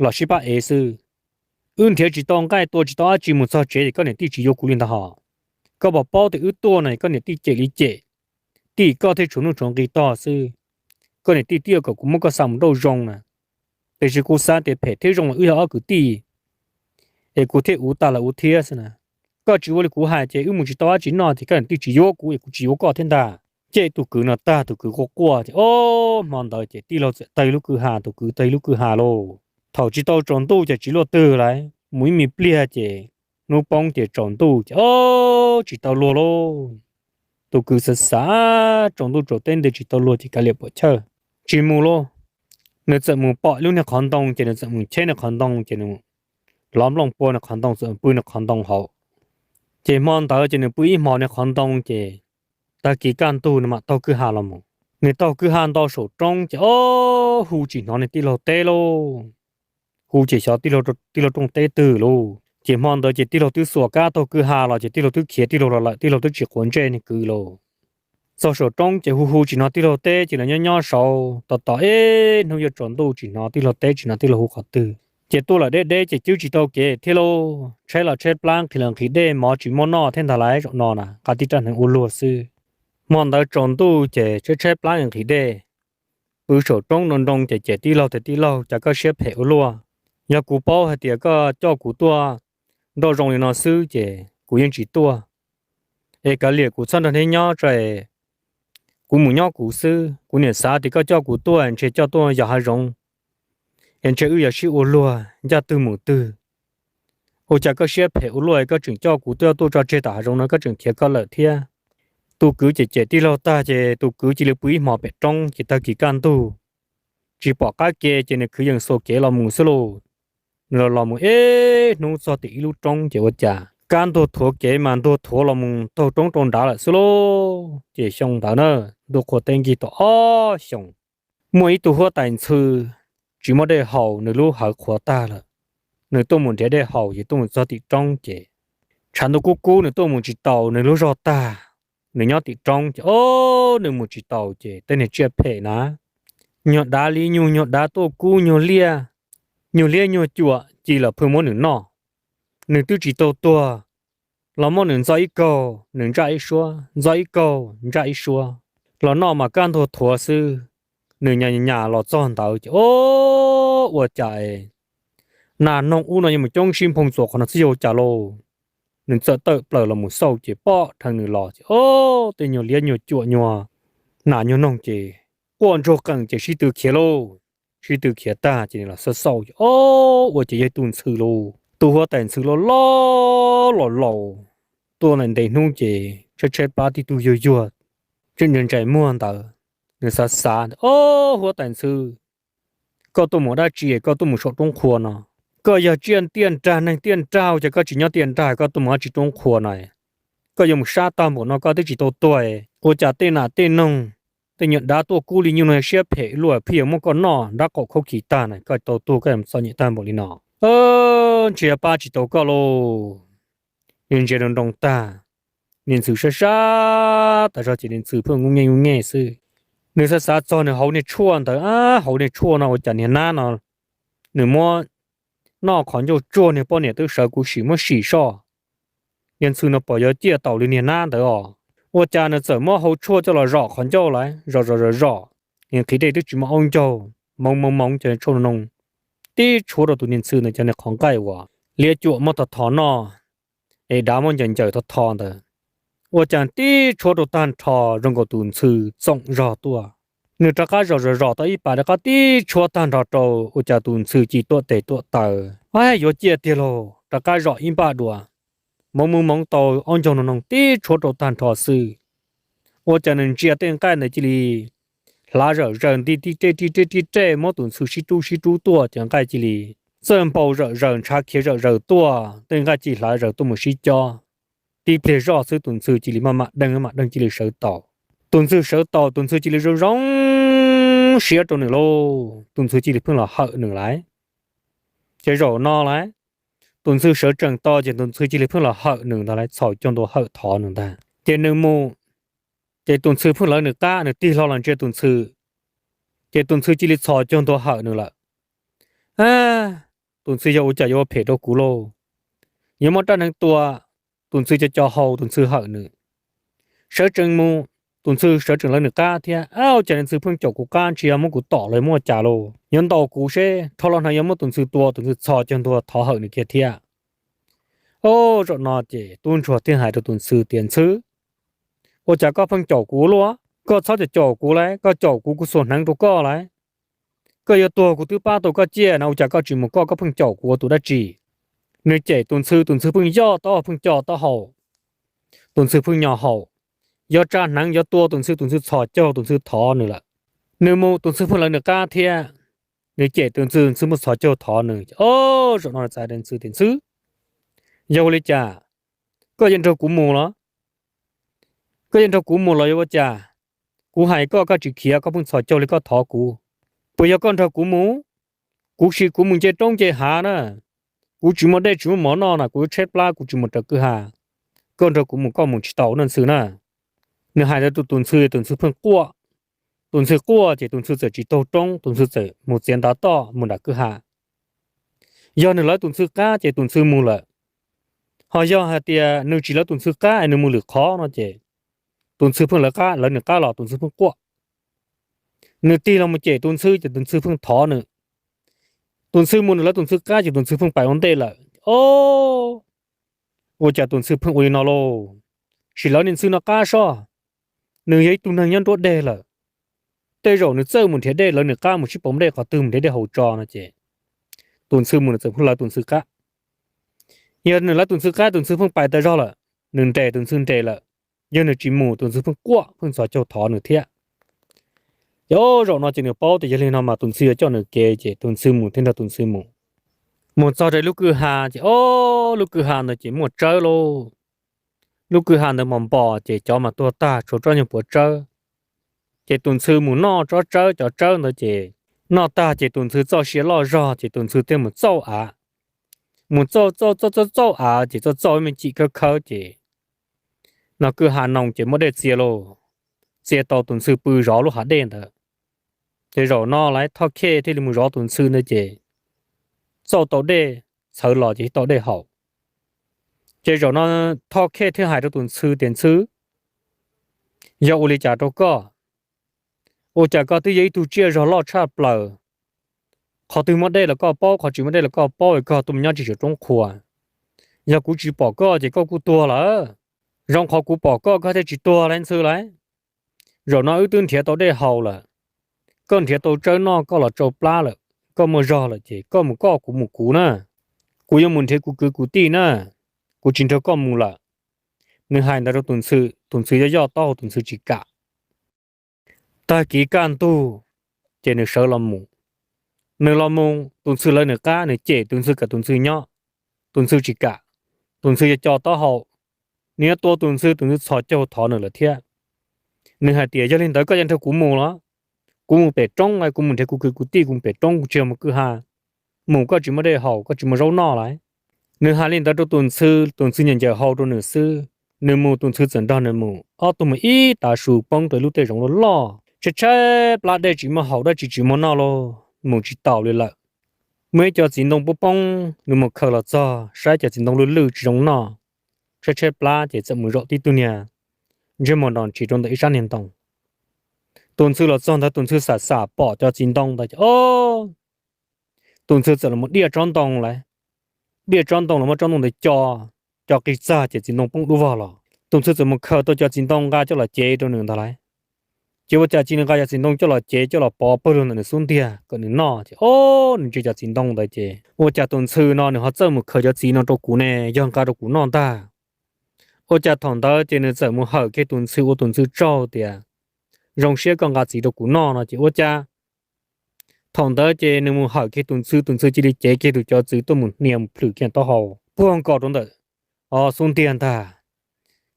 los sib pab ev xwb. Wb nrhiav tsis tau nqaij tua tsis tau dab tsi mus txog tsev ces koj niam tij tsis yuav kuv li ntag hos. Koj puas paub tias wb tuaj no koj niam tij cem li cem, tij koj thiaj tshuav nuj tshuav nqi tog xwb. Koj niam tij twb yuav kom kuv muab koj xa mus nrauj zoo na, tiam sis kuv xav tias phem thiab zoo los wb yog ob kwv tij, es kuv thiaj uv tag los uv thiab xwb na. Koj tsis ua li kuv hais ces wb mus tsis tau dab tsi noj ces koj niam tij tsis yuav kuv es kuv tsis yuav koj thiab ntag. Cem tus kwv no tag tus kwv quaj quaj ces, o, hmo ntawd ces tij laug txawm taug lub kwj ha, tus kwv taug lub kwj ha lauj. Thaum tsis tau tsaus ntuj ces tsis luaj twg lawm, mus ib me pliag ces hnub poob ces tsaus ntuj ces, o, tsis tau luag lauj. Tus kwv xav xav, tsaus ntuj tsaus teb nti tsis tau luag ces kav liam puam chawj, tsis mus lauj. Nws txawm mus pom ib lub niag qhov ntoo ces nws txawm mus cheb niag qhov ntoo ces nws lov nplooj pua niag qhov ntoo, txawm pw niag qhov ntoo hauv. Ces hmo ntawd ces nws pw ib hmos niag qhov ntoo ces tag kis kaj ntug nws mam taug kwj ha los mus. Nws taug kwj ha nto saum roob ces, o, hu tsis hnov niag tij laug teb lauj. Hu ces xyov tij laug rooj teb twg lauj. Ces hmo ntawd ces tij laug twb xuas kab taug kwj ha los ces tij laug twb khiav tij laug los lawm, tij laug twb tsis quav ntsej niag kwv lawm. Txog saum roob ces hu hu tsis hnov tij laug teb ces lawv nyob nyob saud tos tos ib hnub yuav tsaus ntuj tsis hnov tij laug teb tsis hnov tij laug hu qhov twg. Ces tuaj lawm deb deb ces cwb tsis tau kev thiab lauj, tshaib los tshaib plab nqhis los nqhis dej mov tsis muaj noj thiab ntag lauj, zaum no na qab tib rab hneev ua luag xwb. Hmo ntawd tsaus ntuj ces tshaib tshaib plab nqhis dej, pw saum roob nroo nroo ces cem tij laug tias tij laug cas koj siab phem ua luaj, yog kuv paub hais tias koj coj kuv tuaj nroj zoo li no xwb ces kuv yeej tsis tuaj. Es kav liam kuv txhob nrog neb nyob tso es kuv mus nyob kuv xwb, kuv niam xav tias koj coj kuv tuaj ntshe coj tuaj yos hav zoov es ntshe wb yuav sib ua luag ncaj twg mus twg. Ua cas koj siab phem ua luaj koj tseem coj kuv tuaj tuaj tso tseg tom hav zoov no koj tseem khiav koj lawm thiab. Tus kwv ces cem tij laug tag ces tus kwv cia li pw ib hmos pem roob ces tag kis kaj ntug tsis pom qab ke ces nws kwv yeej xuas kev los mus xwb lauj. Nws los los mus ib hnub txog tim ib lub roob ces ua cas kab ntuag thuav kev mas ntuag thuav los mus taug roob rau nrad lawm xwb lauj. Ces xyoo ntawd na ntuj qhua teb nkig tau ob xyoos, muaj ib tug huab tais ntxhw tsis muaj dej haus nws lub hawv qhuav tag lawm. Nws tuaj mus nrhiav dej haus ces tuaj mus txog tim roob ces tshav ntuj kub kub nws tuaj mus tsis taus nws lub zog tag, nws nyob tim roob ces o nws mus tsis taus ces tej niag tsiaj phem na, nyuag dav li nyuag nyuag dav tuaj kub nyuag liab, nyuag liab nyuag cuam ci los pheej muab nws noj. Nws twb tsis tau tuag los muab nws ntxo ib kaug nws ntsaj ib suab, ntxo ib kaug ntsaj ib suab, los noj mas kaj ntug thuav xwb. Nws nyas nyas los txog ntawd ces o ua cas nas noog ub no yuav mus coob sib nphoo txuas qhov no xwb yog ua cas lauj. Nws txawm tawm plaws los mus xauj ces pom dheev nws los ces o tej nyuag liab nyuag cuam nyuag nas nyuag noog ces quaj ntsuag qees ces sib tw khiav lauj. Sib tw khiav tag ces nws los xauj xauj ces o ua cas yog tus ntxhw lauj, tus huab tais ntxhw loj loj los laus tuaj ntev hnub ces tshaib tshaib plab tib tug yuag yuag, tseem ntsais muag ntawd. Nws xav xav o huab tais ntxhw, koj tuaj mus dab tsi koj tuaj mus saum roob qhua no? Koj yog tsiaj tiaj nrag neeg tiaj nrag ua cas koj tsis nyob tiaj nrag koj tuaj mus dab tsi roob qhua no? Koj yuav mus sab tag npaum no koj twb tsis tau tuag, ua cas tej nas tej noog, tej nyuag dav tuaj kub li nyuag no siab phem luaj pheej yuav muab koj noj nrab qaum khaub kis tag na, koj tau tuag koj yuav txom nyem tag npaum li no. Ntshe pab tsis tau koj lauj. Nws ntsia nroo nroo tag, niag ntxhw sab sab tas zog ces niag ntxhw pheej nub nyeej nub nyeej xwb. Nws xav xav txog nws hauv niag tshuaj ntawd, hauv niag tshuaj no ua cas niag nab no nws muab noj qhov ncauj tsuag niag poj niam twb sawv kuv sim muab sim soj. Niag ntxhw no pom yuav ciaj taus li niag nab ntawd os. Ua cas nws txawm muab hau tshuaj coj los zom qhov ncauj lawm, zom zom zom zom, niag nqhis dej twb tsis muaj aub ncaug, moov moov moov ces tshuaj no tib tshuav rau tus niag ntxhw ntawd cov niag qhov nqaij uas liab cuam muab tho tho noj, es dav muab ncaws ncaws tho tho ntawd. Ua cas tib tshuav rau tag nrho zoo nkaus tus ntxhw txoom zog tuaj. Nws rov qab zom zom zom tau ib pas rov qab tib tshuav tag nrho rau, ua cas tus ntxhw cia tuam tes tuam taw, yuav ciaj tiag lauj, rov qab zom ib npaj dua, moov moov moov tau aub ncaug no noog tib tshuav rau tag nrho xwb. Ua cas nws ntsia tej nqaij ntawd cia li hlav zawm zaws nti tib rej tib rej tib rej muab tus ntxhw sib rub sib rub tuaj ces nqaij cia li txawj npau zawm zaws ntshav khiav zawm zaws tuaj, tej nqaij cia li hlav zaws tuaj mus sib cob. Tib pliag zoj xwb tus ntxhw cia li maj mam deeg maj mam deeg cia li sawv taus. Tus ntxhw sawv taus tus ntxhw cia li zoo zoo siab rau nws lauj, tus ntxhw cia li pheej los hawm nws lawm. Ces zaum no lawm, tus ntxhw sawv tsees tau ces tus ntxhw cia li pheej los hawm nws ntag lauj, txhos caug ntua hawm thov nws ntag. Ces nws mus, ces tus ntxhw pheej lawv nws qab, nws tig hlo los ntsia tus ntxhw, ces tus ntxhw cia li txhos caug ntua hawm nws lawm. Tus ntxhw yog ua cas yuav ua phem rau kuv lauj? Yuav muab rab hneev tua tus ntxhw cov co hau tus ntxhw hawm nws. Sawv tsees mus, tus ntxhw sawv tsees lawv nws qab thiab, ua cas nws ntxhw pheej caum kuv qab, ntshe yog muab kuv tom los muab ua cas lauj, yuav ntaus kuv seb, rho los hneev yuav muab tus ntxhw tua, tus ntxhw txhos caug ntua thov hawm nws kiag thiab. Zaum no ces tub ntsuag thiaj hais rau tus ntxhw tias, Ntxhw, ua cas koj pheej caum kuv ua luaj? Koj txhob caum caum kuv lauj, koj caum kuv kuv xuas hneev rau koj lauj. Koj yuav tuag kuv twb pab tau koj ciaj no, ua cas koj tsis mus koj, koj pheej caum kuv ua tus dab tsi? Nws cem tus ntxhw, tus ntxhw pheej yoj taub hau pheej co taub hau, tus ntxhw pheej nyo haum, yuav tsa hneev yuav tua tus ntxhw, tus ntxhw txhos caug tus ntxhw thov nws lawm. Nws mus tus ntxhw pheej lawv nws qab thiab, nws cem tus ntxhw, tus ntxhw muaj txhos caug thov nws. Zaum no txais tus ntxhw tias, Ntxhw, yog ua li cas? Koj yuav nrog kuv mus los? Koj yuav nrog kuv mus los yuav ua cas? Kuv hais koj koj tsis khiav, koj pheej txhos caug li koj thov kuv. Puas yog koj nrog kuv mus? Kuv sim kuv mus nce roob nce hav na, Kuv tsis muaj dej tsis muaj mov noj na, kuv yuav tshaib plab, kuv tsis mus raws kwj ha. Koj nrog kuv mus, koj mus tsis tau no Ntxhw na. Nws hais ntawd rau tus Ntxhw, tus Ntxhw pheej quaj. Tus Ntxhw quaj ces tus Ntxhw txawm tsis taug roob, tus Ntxhw txawm mus txiav ntav toj mus nram kwj ha. Yog nws lawv tus Ntxhw qab ces tus Ntxhw mus lawm, ho yog hais tias nws tsis lawv tus Ntxhw qab es nws mus lwm qhov no ces tus Ntxhw pheej lawv qab, lawv nws qab los tus Ntxhw pheej quaj. Nws tig los mus cem tus Ntxhw ces tus Ntxhw pheej thov nws. Tus Ntxhw mus nws lawv tus Ntxhw qab ces tus Ntxhw pheej pais ua ntej lawm. O, ua cas tus Ntxhw pheej ua li no lauj? Sim lawv niag Ntxhw no qab soj, nws yog ib tug neeg nyob nruab deg lawm. Tej zaum nws txawj mus nrhiav dej, lawv nws qab mus sib pauv dej qhov twg, mus nrhiav dej haus tso no ces tus Ntxhw mus nws txawm pheej lawv tus Ntxhw qab. Yog nws lawv tus Ntxhw qab tus Ntxhw pheej pais tas zog lawm, nws nres tus Ntxhw nres lawm. Yog nws tsis mus tus Ntxhw pheej quaj pheej txhos caug thov nws thiab. Ces o, zaum no ces nws paub tias yog li no mas tus Ntxhw yuav coj nws kev ces tus Ntxhw mus thiab nrog tus Ntxhw mus. Mus txog rau lub kwj ha ces o, lub kwj ha ntawd ces muaj tsawb lauj. Lub kwj ha ntawd mas npos ces cov mas tuag tag tshuav tsob nyuag puav tsawb. Ces tus Ntxhw mus noj tsob tsawb cov tsawb ntawd ces noj tag ces tus Ntxhw txoj sia loj zog ces tus Ntxhw thiaj mus txauj av. Mus txauj txauj txauj txauj txauj av ces txauj txauj ib me chim khawb khawb ces no kwj ha noo ces muaj dej txia lauj. Txia tau tus Ntxhw pw zov lub hav dej ntawd. Ces zaum no lawv Thoj Khej thiaj li mus zov tus Ntxhw ntawd ces txauj tau dej, txhawv los ces tau dej haus. Ces zaum no Thoj Khej thiaj hais rau tus Ntxhw tias, Ntxhw, yog ua li cas rau koj? Ua cas koj twb yog ib tug tsiaj zog loj tshaj plaws? Qhov twg muaj dej los koj paub, qhov tsis muaj dej los koj paub, koj tuaj mus nyob tsis saum roob qhuav. Yog kuv tsis pom koj ces koj kuj tuag lawm. Zoo qhov kuv pom koj koj thiaj tsis tuag lauj Ntxhw lauj. Zaum no wb twb nrhiav tau dej haus lawm, koj nrhiav tau tsawb noj, koj los tsau plab lawm, koj muaj zog lawm ces koj mus koj, kuv mus kuv na. Kuv yuav mus nrhiav kuv kwv kuv tij na, kuv tsis nrog koj mus lawm. Nws hais ntawd rau tus Ntxhw, tus Ntxhw yoj yoj taub hau tus Ntxhw tsis kam. Tag kis kaj ntug ces nws sawv los mus. Nws los mus tus Ntxhw lawv nws qab, nws cem tus Ntxhw kom tus Ntxhw nyob, tus Ntxhw tsis kam. Tus Ntxhw yog co taub hau, nws yuav tua tus Ntxhw, tus Ntxhw txhos caug thov nws lawm thiab. Nws hais tias, yog li ntawd koj yuav nrog kuv mus los? Kuv mus pem roob, kuv mus nrhiav kuv kwv kuv tij, kuv mus pem roob, kuv tsis yog mus kwj ha. Mus koj tsis muaj dej haus, koj tsis muaj zaub noj lauj. Nws hais li ntawd rau tus Ntxhw, tus Ntxhw ncaws ncaws hau rau nws xwb. Nws mus tus Ntxhw txawm nrog nws mus, ob tug mus ib tav su poob rau ib lub tej zoov loj loj, tshaib tshaib plab, dej tsis muaj haus, dab tsi tsis muaj noj lauj, mus tsis taus li lawm. Muaj ib co txiv ntoo poob poob, nws mus khaws los txog saib cov txiv ntoo lwj lwj tsis zoo noj, tshaib tshaib plab ces txawm mus zaum tib tug niag ntsej muag nrov ntshis rau ntawm ib sab niag ntoo. Tus Ntxhw los txog ntawd tus Ntxhw xam xam pom cov txiv ntoo ntawd ces o, tus Ntxhw txawm los mus diaj tsob ntoo lawm. Diaj tsob ntoo los muab tsob ntoo ntawd co, co qis txag ces txiv ntoo poob dub vog los. Tus Ntxhw txawm mus khaws tau cov txiv ntoo nqa coj los cev rau nws ntag lauj. Ces ua cas tsis nqa cov txiv ntoo coj los cev coj los pov pawg lug ntawm nws xub ntiag kom nws noj ces o, nws ntsia cov txiv ntoo ntawd ces ua cas tus Ntxhw no nws ho txawj mus khaws cov txiv no rau kuv ne, yog nqa rau kuv noj ntag. Ua cas thaum ntawd ces nws txawm mus hawm kiag tus Ntxhw ua tus Ntxhw tsaug tias zoo siab koj nqa txiv rau kuv noj no ces ua cas thaum ntawd ces nws mus hawm kiag tus Ntxhw, tus Ntxhw cia li cev kiag tus cov txwv tuaj mus hnia mus plhws kiag taub hau puag nkaus rau ntawm o xub ntiag ntag.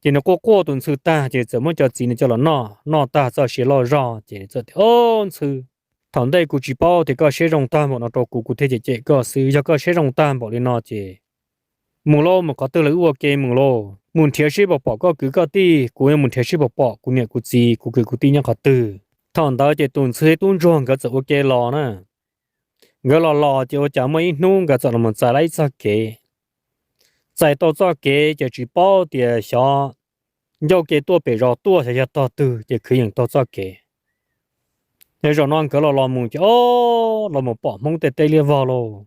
Ces nws quaj quaj tus Ntxhw tag ces txawm muab cov txiv nws coj los noj, noj tag txoj sia loj zog ces nws txawm tias, o, Ntxhw, thaum ntej kuv tsis paub tias koj siab zoo tag npaum no rau kuv, kuv thiaj cem cem koj xwb. Yog koj siab zoo tag npaum li no ces mus lauj, mus qhov twg los wb ua ke mus lauj. Mus nrhiav seb puas pom koj kwv koj tij, kuv yuav mus nrhiav seb puas pom kuv niam kuv txiv kuv kwv kuv tij nyob qhov twg. Thaum ntawd ces tus Ntxhw thiab tub ntsuag nkawd txawm ua ke los na. Nkawd los los ces ua cas muaj ib hnub nkawd txawm los mus txais lawm ib txoj kev. Txais tau txoj kev ces tsis paub tias xyov ncauj ke tuaj pem zos tuaj, xyov yog tog twg ces khwv yeem taug txoj kev. Yog zaum no nkawd los los mus ces o, los mus pom Hmoob tej teb liab vog lauj.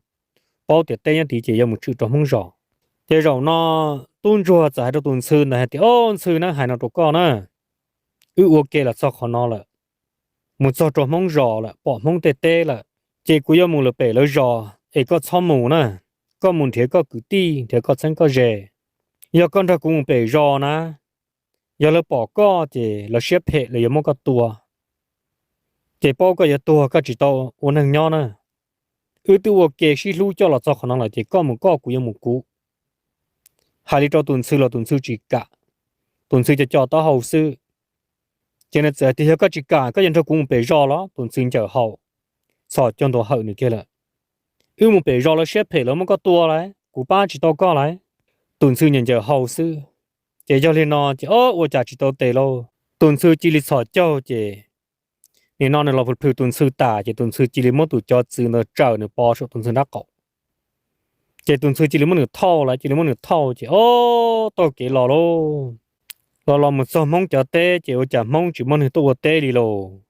Paub tias teb nyob tid ces yuav mus tshwm rau Hmoob zos. Ces zaum no tub ntsuag txawm hais rau tus Ntxhw ntawd hais tias, o, Ntxhw, neb hais no rau koj na, wb ua ke los txog qhov no lawm, mus txog rau Hmoob zos lawm, pom Hmoob tej teb lawm, ces kuv yuav mus lawm pem lawv zos es koj txhob mus na. Koj mus nrhiav koj kwv tij, nrhiav koj txheeb koj ze. Yog koj nrog kuv mus pem zos na, yog lawv pom koj ces lawv siab phem, lawv yuav muab koj tua. Ces paub koj yuav tuag koj tsis tau ua neeg nyob na. Wb twb ua ke sib hlub coj los txog qhov no lawm ces koj mus koj, kuv yuav mus kuv. Hais li rau tus Ntxhw los tus Ntxhw tsis kam. Tus Ntxhw co co taub hau xwb. Ces nws txawm hais tias, yog koj tsis kam, koj yuav nrog kuv mus pem zos los? Tus Ntxhw ncaws hau, txhos caug ntua hawm nws kiag lawm. Wb mus pem zos lawv siab phem, lawv muab koj tua lawm. kuv pab tsis tau koj lawm. Tus ntxhw nyiam ncaws hau xwb. Ces yog li no ces o, ua cas tsis tau tes lauj, tus ntxhw cia li txhos caug ces nim no nws los plhws tus ntxhw tas ces tus ntxhw cia li muab tus cov txwv ntawd tsaws nws pov saum tus ntxhw nrab qaum. Ces tus ntxhw cia li muab nws thauj lawm, cia li muab nws thauj ces o, taug kev los lauj. Los los mus txog Hmoob cov teb ces ua cas Hmoob tsis muaj neeg tuaj ua teb li lauj.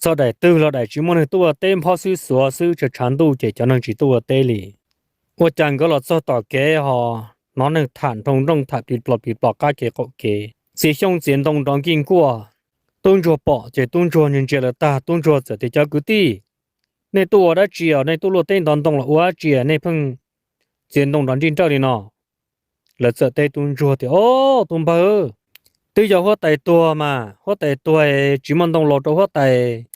Txog daim twg los daim tsis muaj neeg tuaj ua teb, nphob xwb xuav xwb, tshav tshav ntuj ces cov neeg tsis tuaj ua teb li. Ua cas nkawd los txog tom kev ho hnov neeg tham nroo nrooj tham plis plos plis plos qab kev qaum kev, txiav xyoob txiav ntoo nrov nkij nkuaj. Tub ntsuag pom ces tub ntsuag ntsia ntsia lawv tag, tub ntsuag txawm tias, Cov kwv tij, nej tuaj ua dab tsi os? Nej tuaj luaj teb ntov ntoo los ua dab tsi nej pheej txiav ntoo nrov nrij nrawj li no? Lawv txawm teb tub ntsuag tias, O, tus npawg, twb yog huab tais tuag mas, huab tais tuag tsis muaj ntoo los rau huab tais,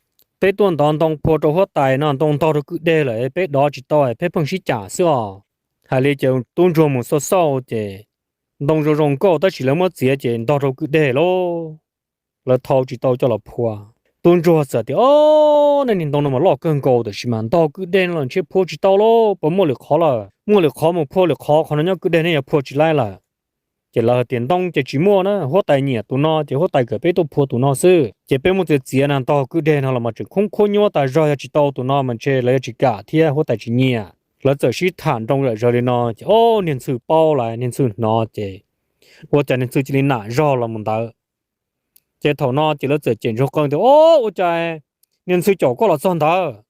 peb tuaj ntov ntoo phua rau huab tais no, ntoo ntog rau kwj deg lawm, peb dov tsis tau, peb pheej sib cam xwb os. Hais li ces tub ntsuag mus xauj xauj ces ntoo zoo zoo nkauj tab sis lawv muab txiav ces ntog rau kwj deg lauj. Lawv thau tsis tau coj los phua. Tub ntsuag txawm tias, O, nej niag ntoo no mas loj kawg nkaus tab sis mas ntog kwj deg no los ntshe phua tsis tau lauj, puas muaj lwm qhov lawm? Muaj lwm qhov mus phua lwm qhov, qhov no nyob kwj deg nej yuav phua tsis laib lawm. Ces lawv hais tias, Ntoo ces tsis muaj na, huab tais nyiam tus no ces huab tais kom peb tuaj phua tus no xwb, ces peb muab txiav txiav na, ntog kwj deg no los mas tseem khoob khuab nyuab tas zog, yog tsis tau tus no mas ntshe lawv yuav tsis kam thiab huab tais tsis nyiam. Lawv txawm sib tham nroo zom zaws li no ces o, niag ntxhw paub lawm, niag ntxhw hnov ces ua cas niag ntxhw cia li nam zog los mus ntawd. Ces thaum no ces lawv txawm cem ntsoog qee tias, O, ua cas niag ntxhw caum koj los txog ntawd?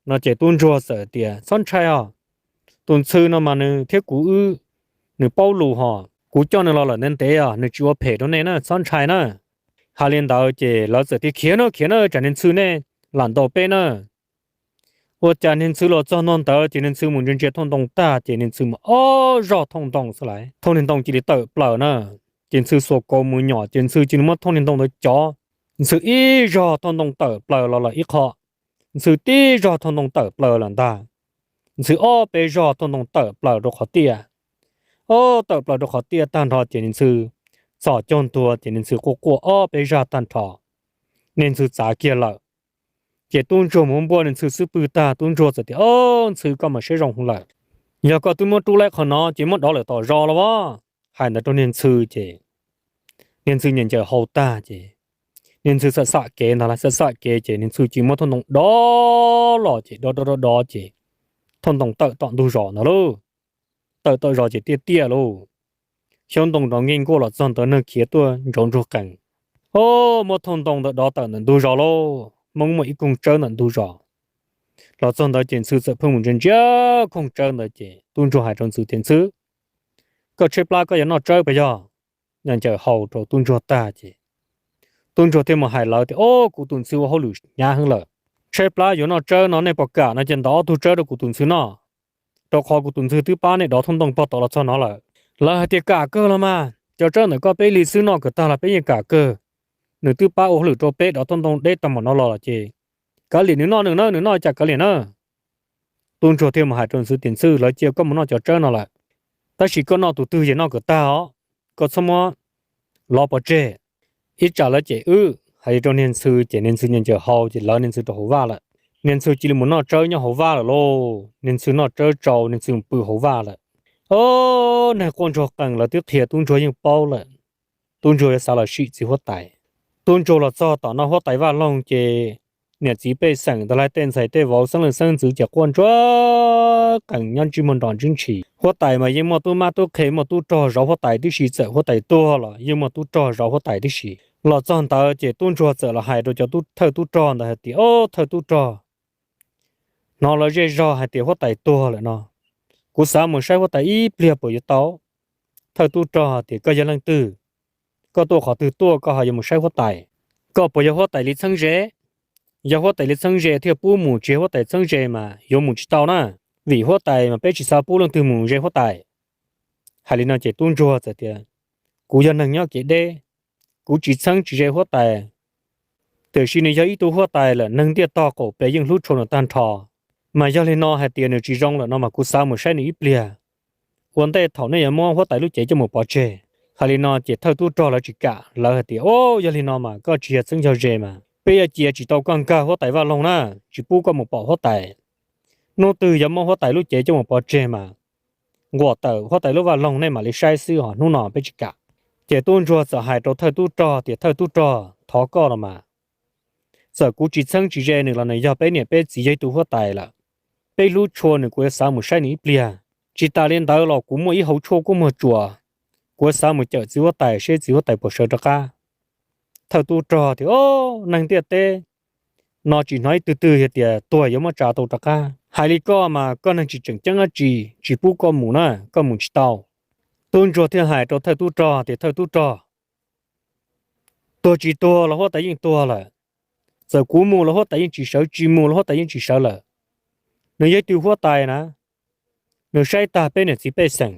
No ces tub ntsuag txawm tias, Txhob ntshai os, tus ntxhw no mas nws thiab kuv wb, nws paub lus hos, kuv coj nws los lawm ntev ntev os, nws tsis ua phem rau nej na, txhob ntshai na. Hais li ntawd ces lawv txawm tias, Khiav na, khiav na, tsam niag ntxhw nej lam ntaus peb na. Ua cas niag ntxhw los txog ntua ntawd ces niag ntxhw mus ntsia ntsia thooj ntoo tag ces niag ntxhw mus ob zog thooj ntoo xwb lauj, thooj niag ntoo cia li tawm plaws na. Ces ntxhw xuas kaus mus nyom ces ntxhw cia li muab thooj niag ntoo ntawd cov, ntxhw ib zog thooj ntoo tawm plaws los lawm ib qho, ntxhw tib zog thooj ntoo tawm plaws lawm ntag, ntxhw ob peb zog thooj ntoo tawm plaws rau qhov tiaj. Ob, tawm plaws rau qhov tiaj tag nrho ces niag ntxhw txhos caug ntua ces niag ntxhw quaj quaj ob peb zag tag nrho, niag ntxhw txav kiag lawm. Ces tub ntsuag mus npuaj niag ntxhw xub pwg tag, tub ntsuag txawm tias, O, ntxhw, koj mas siab zoo heev lawm, yog koj twb muab rub laib qhov no ces muab dov lawm tom zos los as. Hais ntawd rau niag ntxhw ces niag ntxhw nyiam ncaws hau tag ces niag ntxhw xam xam kev ntag lauj, xam xam kev ces niag ntxhw cia li muab thooj ntoo dov los ces dov dov dov dov ces thooj ntoo tawm tom ntug zos ntag lauj. Tawm tom zos ces tiaj tiaj lauj, xyoob ntoo nrov nkij nkuaj los txog ntawd neeg khiav tuaj ntsauv ntsuag qees. O, muab thooj ntoo ntawd dov tawm ntawm ntug zos lauj, Hmoob muaj ib koog tsawb ntawm ntug zos. Los txog ntawd ces ntxhw txawm pheej mus ntsia ntsia koog tsawb ntawd ces tub ntsuag hais rau ntxhw tias, Ntxhw, koj tshaib plab koj yuav noj tsawb puas yog? Nyiam ncaws hau rau tub ntsuag tag ces tub ntsuag thiaj mus hais lawv tias, O, kuv tus ntxhw ua hauj lwm hnyav heev lawm, tshaib plab yuav noj tsawb no, nej puas kam no ces ntov ob tug tsawb rau kuv tus ntxhw noj, rau qhov kuv tus ntxhw twb pab nej dov thooj ntoo pog tom los txog no lawm. Lawv hais tias, Kam kawg los mas, cov tsawb ntawm koj peb li xwb noj kom tag los peb yeej kam kawg. Nws twb pab ua hauj lwm rau peb dov thooj ntoo deb tag npaum no los ces kav liam nws noj nws na, nws noj cas kav liam na. Tub ntsuag thiaj mus hais rau ntxhw tias, Ntxhw, lawv cia koj mus noj cov tsawb no lawm, tab sis koj noj tus twg ces noj kom tag os, koj txhob muab lov pov tseg. Ib tsam lawv cem wb. Hais li rau niag ntxhw ces niag ntxhw nyiam ncaws hau ces lawv niag ntxhw rau hauv vaj lawm. Niag ntxhw cia li mus noj tsawb nyob hauv vaj lawm lauj. Niag ntxhw noj tsawb tsau niag ntxhw mus pw hauv vaj lawm. O, neeg quaj ntsuag qees lawv twb qhia tub ntsuag yeej paub lawm. Tub ntsuag yuav xav los sim txiv huab tais. Tub ntsuag los txog tom no huab tais vaj loog ces niam txiv pej xeem ntawd lawv tej ntxhais tej vauv xeeb leej xeeb ntxwv ces quaj ntsuag qees nyob ntsej muag nrov ntswb ntshis. Huab tais mas yeej muaj tub mab tub qhe muaj tub rog zov huab tais tib si, txawm huab tais tuag los yeej muaj tub rog zov huab tais tib si. Los txog ntawd ces tub ntsuag txawm los hais rau cov thawj tub rog ntawd hais tias, O, thawj tub rog, hnov lawv zej zog hais tias huab tais tuag lawm no, kuv xav mus saib huab tais ib pliag puas yuav tau? Thawj tub rog tias, Koj yog leej twg? Koj tuaj qhov twg tuaj koj ho yuav mus saib huab tais? Koj puas yog huab tais li txheeb ze? Yog huab tais li txheeb ze thiaj pub mus, tsis yog huab tais txheeb ze mas yuav mus tsis tau na. Vim huab tais mas peb tsis xav pub leej twg mus ze huab tais. Hais li no ces tub ntsuag txawm tias, Kuv yog neeg nyob kev deb, kuv tsis txheeb tsis ze huab tais, tiam sis nws yog ib tug huab tais lawm, neeg ntiaj tog qaum pes yeej hlub tshua nws tag nrho. Mas yog li no hais tias nws tsis zoo lawm no mas kuv xav mus saib nws ib pliag, ua ntej thaum nej yuav muab huab tais lub cev coj mus pov tseg. Hais li no ces thawj tub rog lawv tsis kam, lawv hais tias, O, yog li no mas koj tsis yog txheeb yog ze mas peb yuav cia tsis tau koj nkag huab tais vaj loog na, tsis pub koj mus pom huab tais. Hnub twg yuav muab huab tais lub cev coj mus pov tseg mas nquam tawm huab tais lub vaj loog nej mam li saib xwb, ho hnub no peb tsis kam. Ces tub ntsuag txawm hais rau thawj tub rog tias, Thawj tub rog, thov koj los mas, txawm kuv tsis txheeb tsis ze nws los nws yog peb niam peb txiv, yog ib tug huab tais lawm. Peb hlub tshua nws, kuv yuav xav mus saib nws ib pliag. Tsis tas li ntawd los kuv muaj ib hauv tshuaj kuab muag tsuas, kuv yuav xav mus cawm txiv huab tais seb txiv huab tais puas sawv rov qab. Thawj tub rog tias, Au, neeg ntiaj teb no tsis hnov ib tug twg hais tias tuag yuav muab tsa tau rov qab. Hais li koj mas koj neeg tsis tseem ceeb dab tsi, tsis pub koj mus na, koj mus tsis tau. Tub ntsuag thiaj hais rau thawj tub rog tias, Thawj tub rog, tuag tsis tuag los huab tais yeej tuag lawm. Txawm kuv mus los huab tais yeej tsis sawv, tsis mus los huab tais yeej tsis sawv lawm. Nws yog ib tug huab tais na, nws saib tag peb niam txiv pej xeem.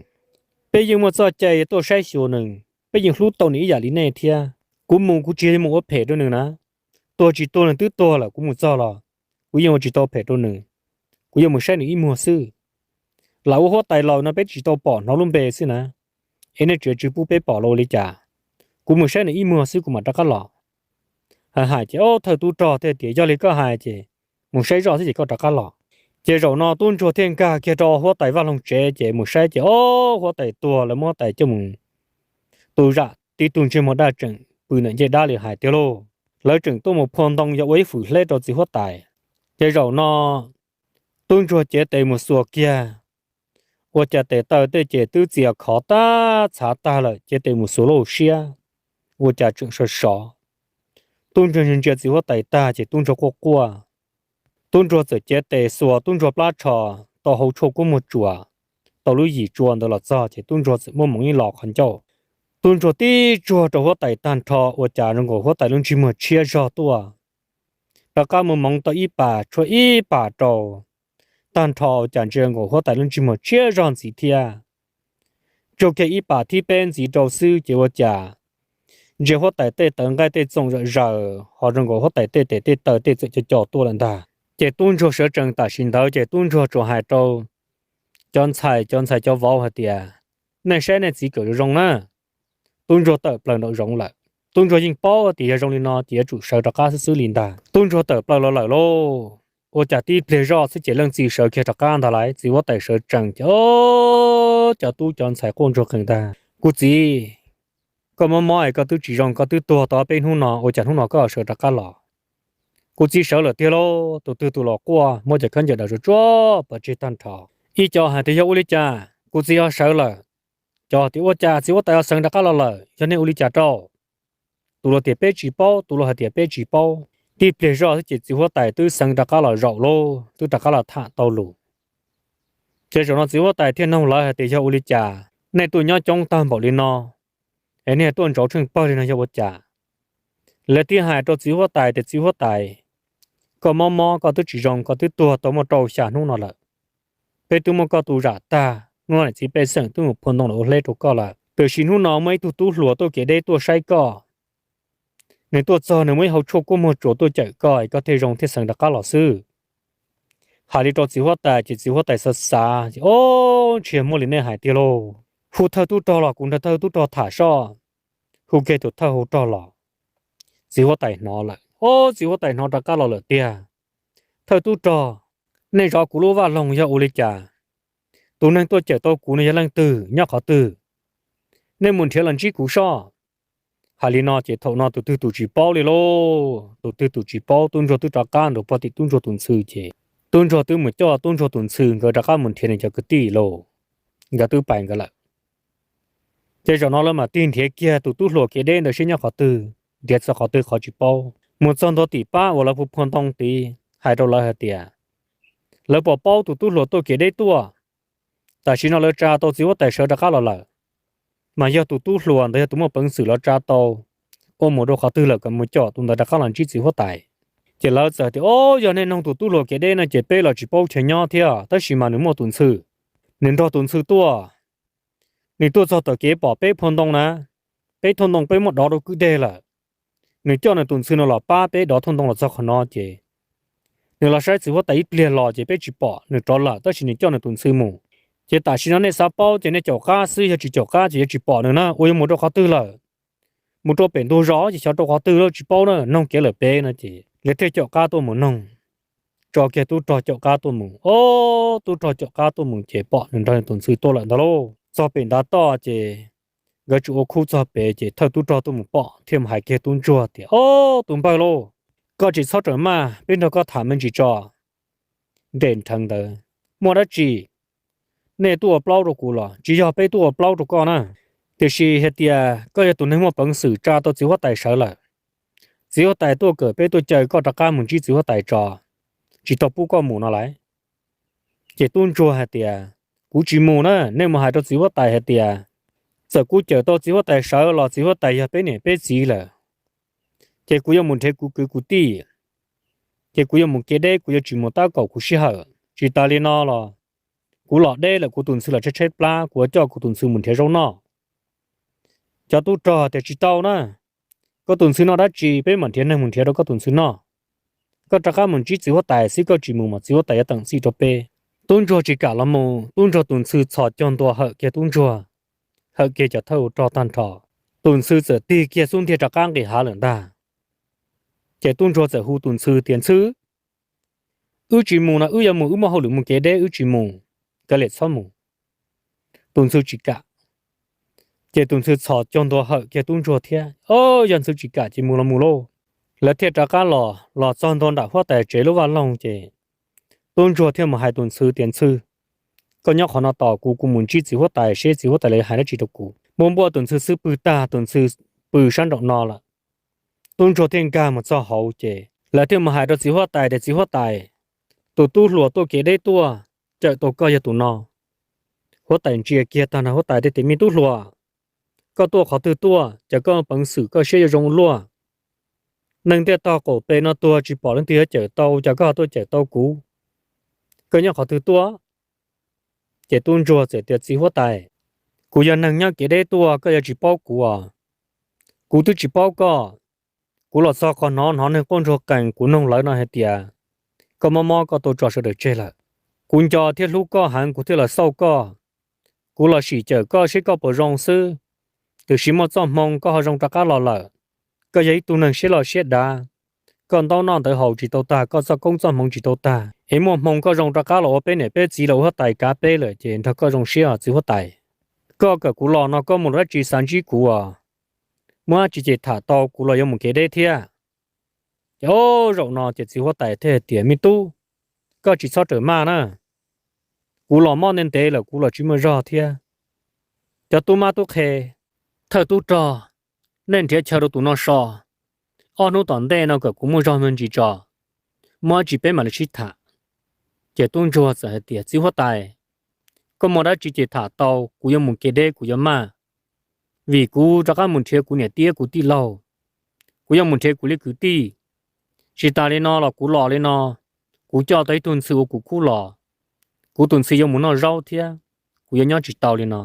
Peb yeej muaj txoj cai tuaj saib xyuas nws, peb yeej hlub tau nws ib yam li nej thiab. Kuv mus kuv tsis yog mus ua phem rau nws na. Tuag tsis tuag nws twb tuag lawm, kuv mus txog los kuv yeej ua tsis tau phem rau nws. Kuv yuav mus saib nws ib muag xwb. Lam ua huab tais laus no peb tsis tau pom hnov lub npe xwb na, es nej tseem tsis pub peb pom los ua li cas? Kuv mus saib nws ib muag xwb kuv mam rov qab los. Hais hais ces, au, thawj tub rog thiaj tias, Yog li koj hais ces mus saib zoj xwb ces koj rov qab los. Ces zaum no tub ntsuag thiaj nkag kiag rau huab tais vaj loog tsev ces mus saib ces, au, huab tais tuag, lawv muab huab tais coj mus tu zam, tib tug ntsej muag daj tseem pw ntawm ncej dab li hais tiag lauj. Lawv tseem tuaj mus phua ntoo yog ua ib fwm hleb rau txiv huab tais. Ces zaum no tub ntsuag cev tes mus xuas kiag, ua cas tes taw tej ces twb txias khov tag txhav tag lawm, cev tes mus xuas lub siab, ua cas tseem sov sov. Tub ntsuag ntsia ntsia txiv huab tais tag ces tub ntsuag quaj quaj. Tub ntsuag txawm cev tes xuas tub ntsuag plab tsho, tau hauv tshuaj kuab muag tsuas, tau lub yim tsua ntawd los txog ces tub ntsuag txawm muab moov ib los qhov ncauj. Tub ntsuag tib tsuag rau huab tais tag nrho, ua cas zoo nkaus huab tais lub ntsej muag tshiab zog tuaj. Rov qab muab moov tau ib pas tshuab ib pas rau, tag nrho ua cas ntsia nkaus huab tais lub ntsej muag tshiab zog ntxiv thiab. Tsuag kiag ib pas thib peb ntxiv rau xwb ces ua cas ntsia huab tais tej tawv nqaij tej txoom zom zaws, ho zoo nkaus huab tais tej tes tej taw tej txawm co co tuaj lawm ntag. Ces tub ntsuag sawv tsees tam sim ntawd ces tub ntsuag tsuas hais rau cov ntxhais, cov ntxhais cov vauv hais tias, Nej saib nej txiv kawm zoo zoo na. Tub ntsuag tawm plaws nraum zoov lawm. Tub ntsuag yeej paub tias yog zoo li no ces yuav tsum sawv rov qab xwb xwb li ntag. Tub ntsuag tawm plaws los lawm lauj, ua cas tib pliag zoj xwb ces leej txiv sawv kiag rov qab ntag lauj. Txiv huab tais sawv tsees ces, Au, cov tub cov ntxhais quaj ntsuag qees ntag. Kuv txiv, koj mob mob es koj twb tsis zoo, koj twb tuag tau peb hnub no, ua cas hnub no koj sawv rov qab los? Kuv txiv sawv lawm tiag lauj. Tus twg tus los quaj, muab cov khaub ncaws daws tsuag tsuag pov tseg tag nrho. Ib co hais tias, Yog ua li cas kuv txiv ho sawv lawm? Cov tias, Ua cas txiv huab tais ho sawv rov qab los lawm, yog nej ua li cas rau? Tus los tias, Peb tsis paub. Tus los hais tias, Peb tsis paub. Tib pliag zoj xwb ces txiv huab tais twb sawv rov qab los zaum lauj, twb rov qab los tham tau lus. Ces zaum no txiv huab tais thiaj noog lawv hais tias, Yog ua li cas nej tuaj nyob coob tag npaum li no, es nej tuaj ntsauv tsheej pawg li no yog ua cas? Lawv thiaj hais rau txiv huab tais tias, Txiv huab tais, koj mob mob, koj twb tsis zoo, koj twb tuag tau muaj rau xya hnub no lawm. Peb twb muab koj tu zam tag, hnub no niam txiv pej xeem twb mus phua ntoo los ua hleb rau koj lawm, tiam sis hnub no muaj ib tug tub hluas tuaj kev deb tuaj saib koj. Nws tuaj txog nws muaj ib hauv tshuaj kuab muag tsuas tuaj cawm koj es koj thiaj zoo thiaj sawv rov qab los xwb. Hais li rau txiv huab tais ces txiv huab tais xav xav ces, Ob, ntshe muaj li nej hais tiag lauj. Hu thawj tub rog los kuv nrog thawj tub rog tham soj. Hu kiag tus thawj hauv rog los, txiv huab tais hnov lawm. Ob, txiv huab tais hnov rov qab los lawm tiag. Thawj tub rog, nej zov kuv lub vaj loog yog ua li cas? Tus neeg tuaj cawm tau kuv no yog leej twg, nyob qhov twg? Nej mus nrhiav los ntsib kuv soj. Hais li no ces thaum no tus twg tus tsis paub li lauj. Tus twg tus tsis paub, tub ntsuag twb rov qab nrog puag tim tub ntsuag tus ntxhw ces tub ntsuag twb mus coj tub ntsuag tus ntxhw nkawd rov qab mus nrhiav nws cov kwv tij lauj. Nkawd twb pais nkawd lawm. Ces zaum no lawv mam tig nrhiav kiag tus tub hluas kev deb ntawd seb nyob qhov twg, nrhiav txog qhov twg qhov tsis paub. Mus txog ntua tim pab uas lawv phua phua ntoo tid, hais rau lawv hais tias, Lawv puas paub tus tub hluas tuaj kev deb tuaj? Tam sim no lawv tsa tau txiv huab tais sawv rov qab los lawm, mas yog tus tub hluas ntawd yog tus muaj peev xwm los tsa tau, ua mus rau qhov twg lawm kom mus coj tus ntawd rov qab los ntsib txiv huab tais. Ces lawv txawm tias, Ob, yog nej noog tus tub hluas kev deb no ces peb los tsis paub chaw nyob thiab, tab sis mas nws muaj tus ntxhw, nws nrog tus ntxhw tuaj. Nws tuaj txog tom kev pom peb phua ntoo na, peb thooj ntoo peb muab dov rau kwj deg lawm. Nws coj nws tus ntxhw no los pab peb dov thooj ntoo los txog qhov no ces nws los saib txiv huab tais ib pliag los ces peb tsis pom nws rov lawm, tab sis nws coj nws tus ntxhw mus. Ces tam sim no nej xav paub ces nej caum qab xwb, yog tsis caum qab ces yuav tsis pom nws na. Ua yuav mus rau qhov twg lawm? Mus rau pem ntug zos ces xyov rau qhov twg lawm tsis paub na, noog kev lawm peb no ces lawv thiaj caum qab tuaj mus noog. tso kiag tub rog caum qab tuaj mus. Ob, tub rog caum qab tuaj mus ces pom nws nrog tus ntxhw tuaj lawm ntag lauj. Txog pem ntav toj ces nkawd tsuas ua khub txog pem ces thawj tub rog tuaj mus pom thiaj mus hais kiag tub ntsuag tias, Ob, tus npawg lauj, koj tsis txhob rawm maj, peb nrog koj tham me ntsis tso. Nres nrheev ntawd, muaj dab tsi? Nej tuaj ua plaub rau kuv los? Tsis yog peb tuaj ua plaub rau koj na, tiam sis hais tias koj yog tus neeg muaj peev xwm tsa tau txiv huab tais sawv lawm. Txiv huab tais tuaj kawm peb tuaj caw koj rov qab mus ntsib txiv huab tais tso, tsis tau pub koj mus no lauj. Ces tub ntsuag hais tias, Kuv tsis mus na, nej mus hais rau txiv huab tais hais tias, txawm kuv cawm tau txiv huab tais sawv los txiv huab tais yog peb niam peb txiv lawm, ces kuv yuav mus nrhiav kuv kwv kuv tij, ces kuv yuav mus kev deb, kuv yuav tsis mus tab kaum kuv sij hawm. Tsis tas li no los kuv los deb lawm, kuv tus ntxhw los tshaib tshaib plab, kuv yuav coj kuv tus ntxhw mus nrhiav zaub noj. Cov tub rog tias, Tsis tau na, koj tus ntxhw noj dab tsi, peb mam nrhiav neeg mus nrhiav rau koj tus ntxhw noj. Koj rov qab mus ntsib txiv huab tais xwb, koj tsis mus mas txiv huab tais yuav teem txim rau peb. Tub ntsuag tsis kam los mus, tub ntsuag tus ntxhw txhos caug ntua hawm kiag tub ntsuag, hawm kiag cov thawj ua rog tag nrho. Tus ntxhw txawm tig kiag xub ntiag rov qab nqis hav lawm ntag. Ces tub ntsuag txawm hu tus ntxhw tias, Ntxhw, wb tsis mus no, wb yuav mus, wb muaj hauj lwm mus kev deb, wb tsis mus, kav liam txhob mus. Tus ntxhw tsis kam. Ces tus ntxhw txhos caug ntua hawm kiag tub ntsuag thiab. Ob, yog ntxhw tsis kam ces mus los mus lauj. Lawv thiaj rov qab los, los txog ntua nram huab tais tsev lub vaj loog ces tub ntsuag thiaj mus hais tus ntxhw tias, Ntxhw, koj nyob qhov no tos kuv, kuv mus ntsib txiv huab tais seb txiv huab tais lawv hais dab tsi rau kuv. Muab npuaj tus ntxhw xub pwg tag, tus ntxhw pw sab nraum no lawm. Tub ntsuag thiaj nkag mus txog hauv ces lawv thiaj mus hais rau txiv huab tais tias, Txiv huab tais, tus tub hluas tuaj kev deb tuaj, cawm tau koj yog tus no. Huab tais ntsia kiag tag nrho, huab tais thiaj tias, Me tub hluas, koj tuaj qhov twg tuaj, cas koj peev xwm koj siab yuav zoo ua luaj? Neeg ntiaj tog qaum pem no tuag tsis pom leej twg yuav cawm tau, cas koj ho tuaj cawm tau kuv? Koj nyob qhov twg tuaj? Ces tub ntsuag txawm tias, Txiv huab tais, kuv yog neeg nyob kev deb tuaj, koj yuav tsis paub kuv os. Kuv twb tsis paub koj. Kuv los txog qhov no hnov neeg quaj ntsuag qees, kuv noog lawv no hais tias koj mob mob koj tau tso sawv daws tseg lawm. Kuv nco thiab hlub koj heev, kuv thiaj los xauj koj. Kuv los sim cawm koj seb koj puas zoo xwb, tiam sis muaj txoj hmoo koj ho zoo rov qab los lawm. Koj yog ib tug neeg siab loj siab dav, koj ntaub noj ntawv haus tsis tau tag, koj txoj koob txoj hmoov tsis tau tag, es muaj hmoo koj zoo rov qab los ua peb niam peb txiv los ua huab tais kav peb lawm ces nrog koj zoo siab os txiv huab tais. Koj kawm kuv los no koj mus los dab tsi xav ntsib kuv os? Muaj dab tsi ces tham tau, kuv los yuav mus kev deb thiab. Ces ob zaum no ces txiv huab tais thiaj hais tias, Me tub, koj tsis txhob rawm maj na. Kuv los mob ntev ntev lawm kuv los tsis muaj zog thiab. Cov tub mab tub qhe, thawj tub rog, nej nrhiav chaw rau tus no so. Ob hnub tom ntej no kom kuv muaj zog me ntsis tso, muaj dab tsi peb mam li sib tham. Ces tub ntsuag txawm hais tias, Txiv huab tais, koj muaj dab tsi ces tham tau, kuv yuav mus kev deb kuv yuav maj, vim kuv rov qab mus nrhiav kuv niam tij kuv tij laug, kuv yuav mus nrhiav kuv li kwv tij. Tsis tas li no los kuv los li no, kuv coj tau ib tug ntxhw ua kuv khub los, kuv tus ntxhw yuav mus noj zaub thiab, kuv yuav nyob tsis tau li no.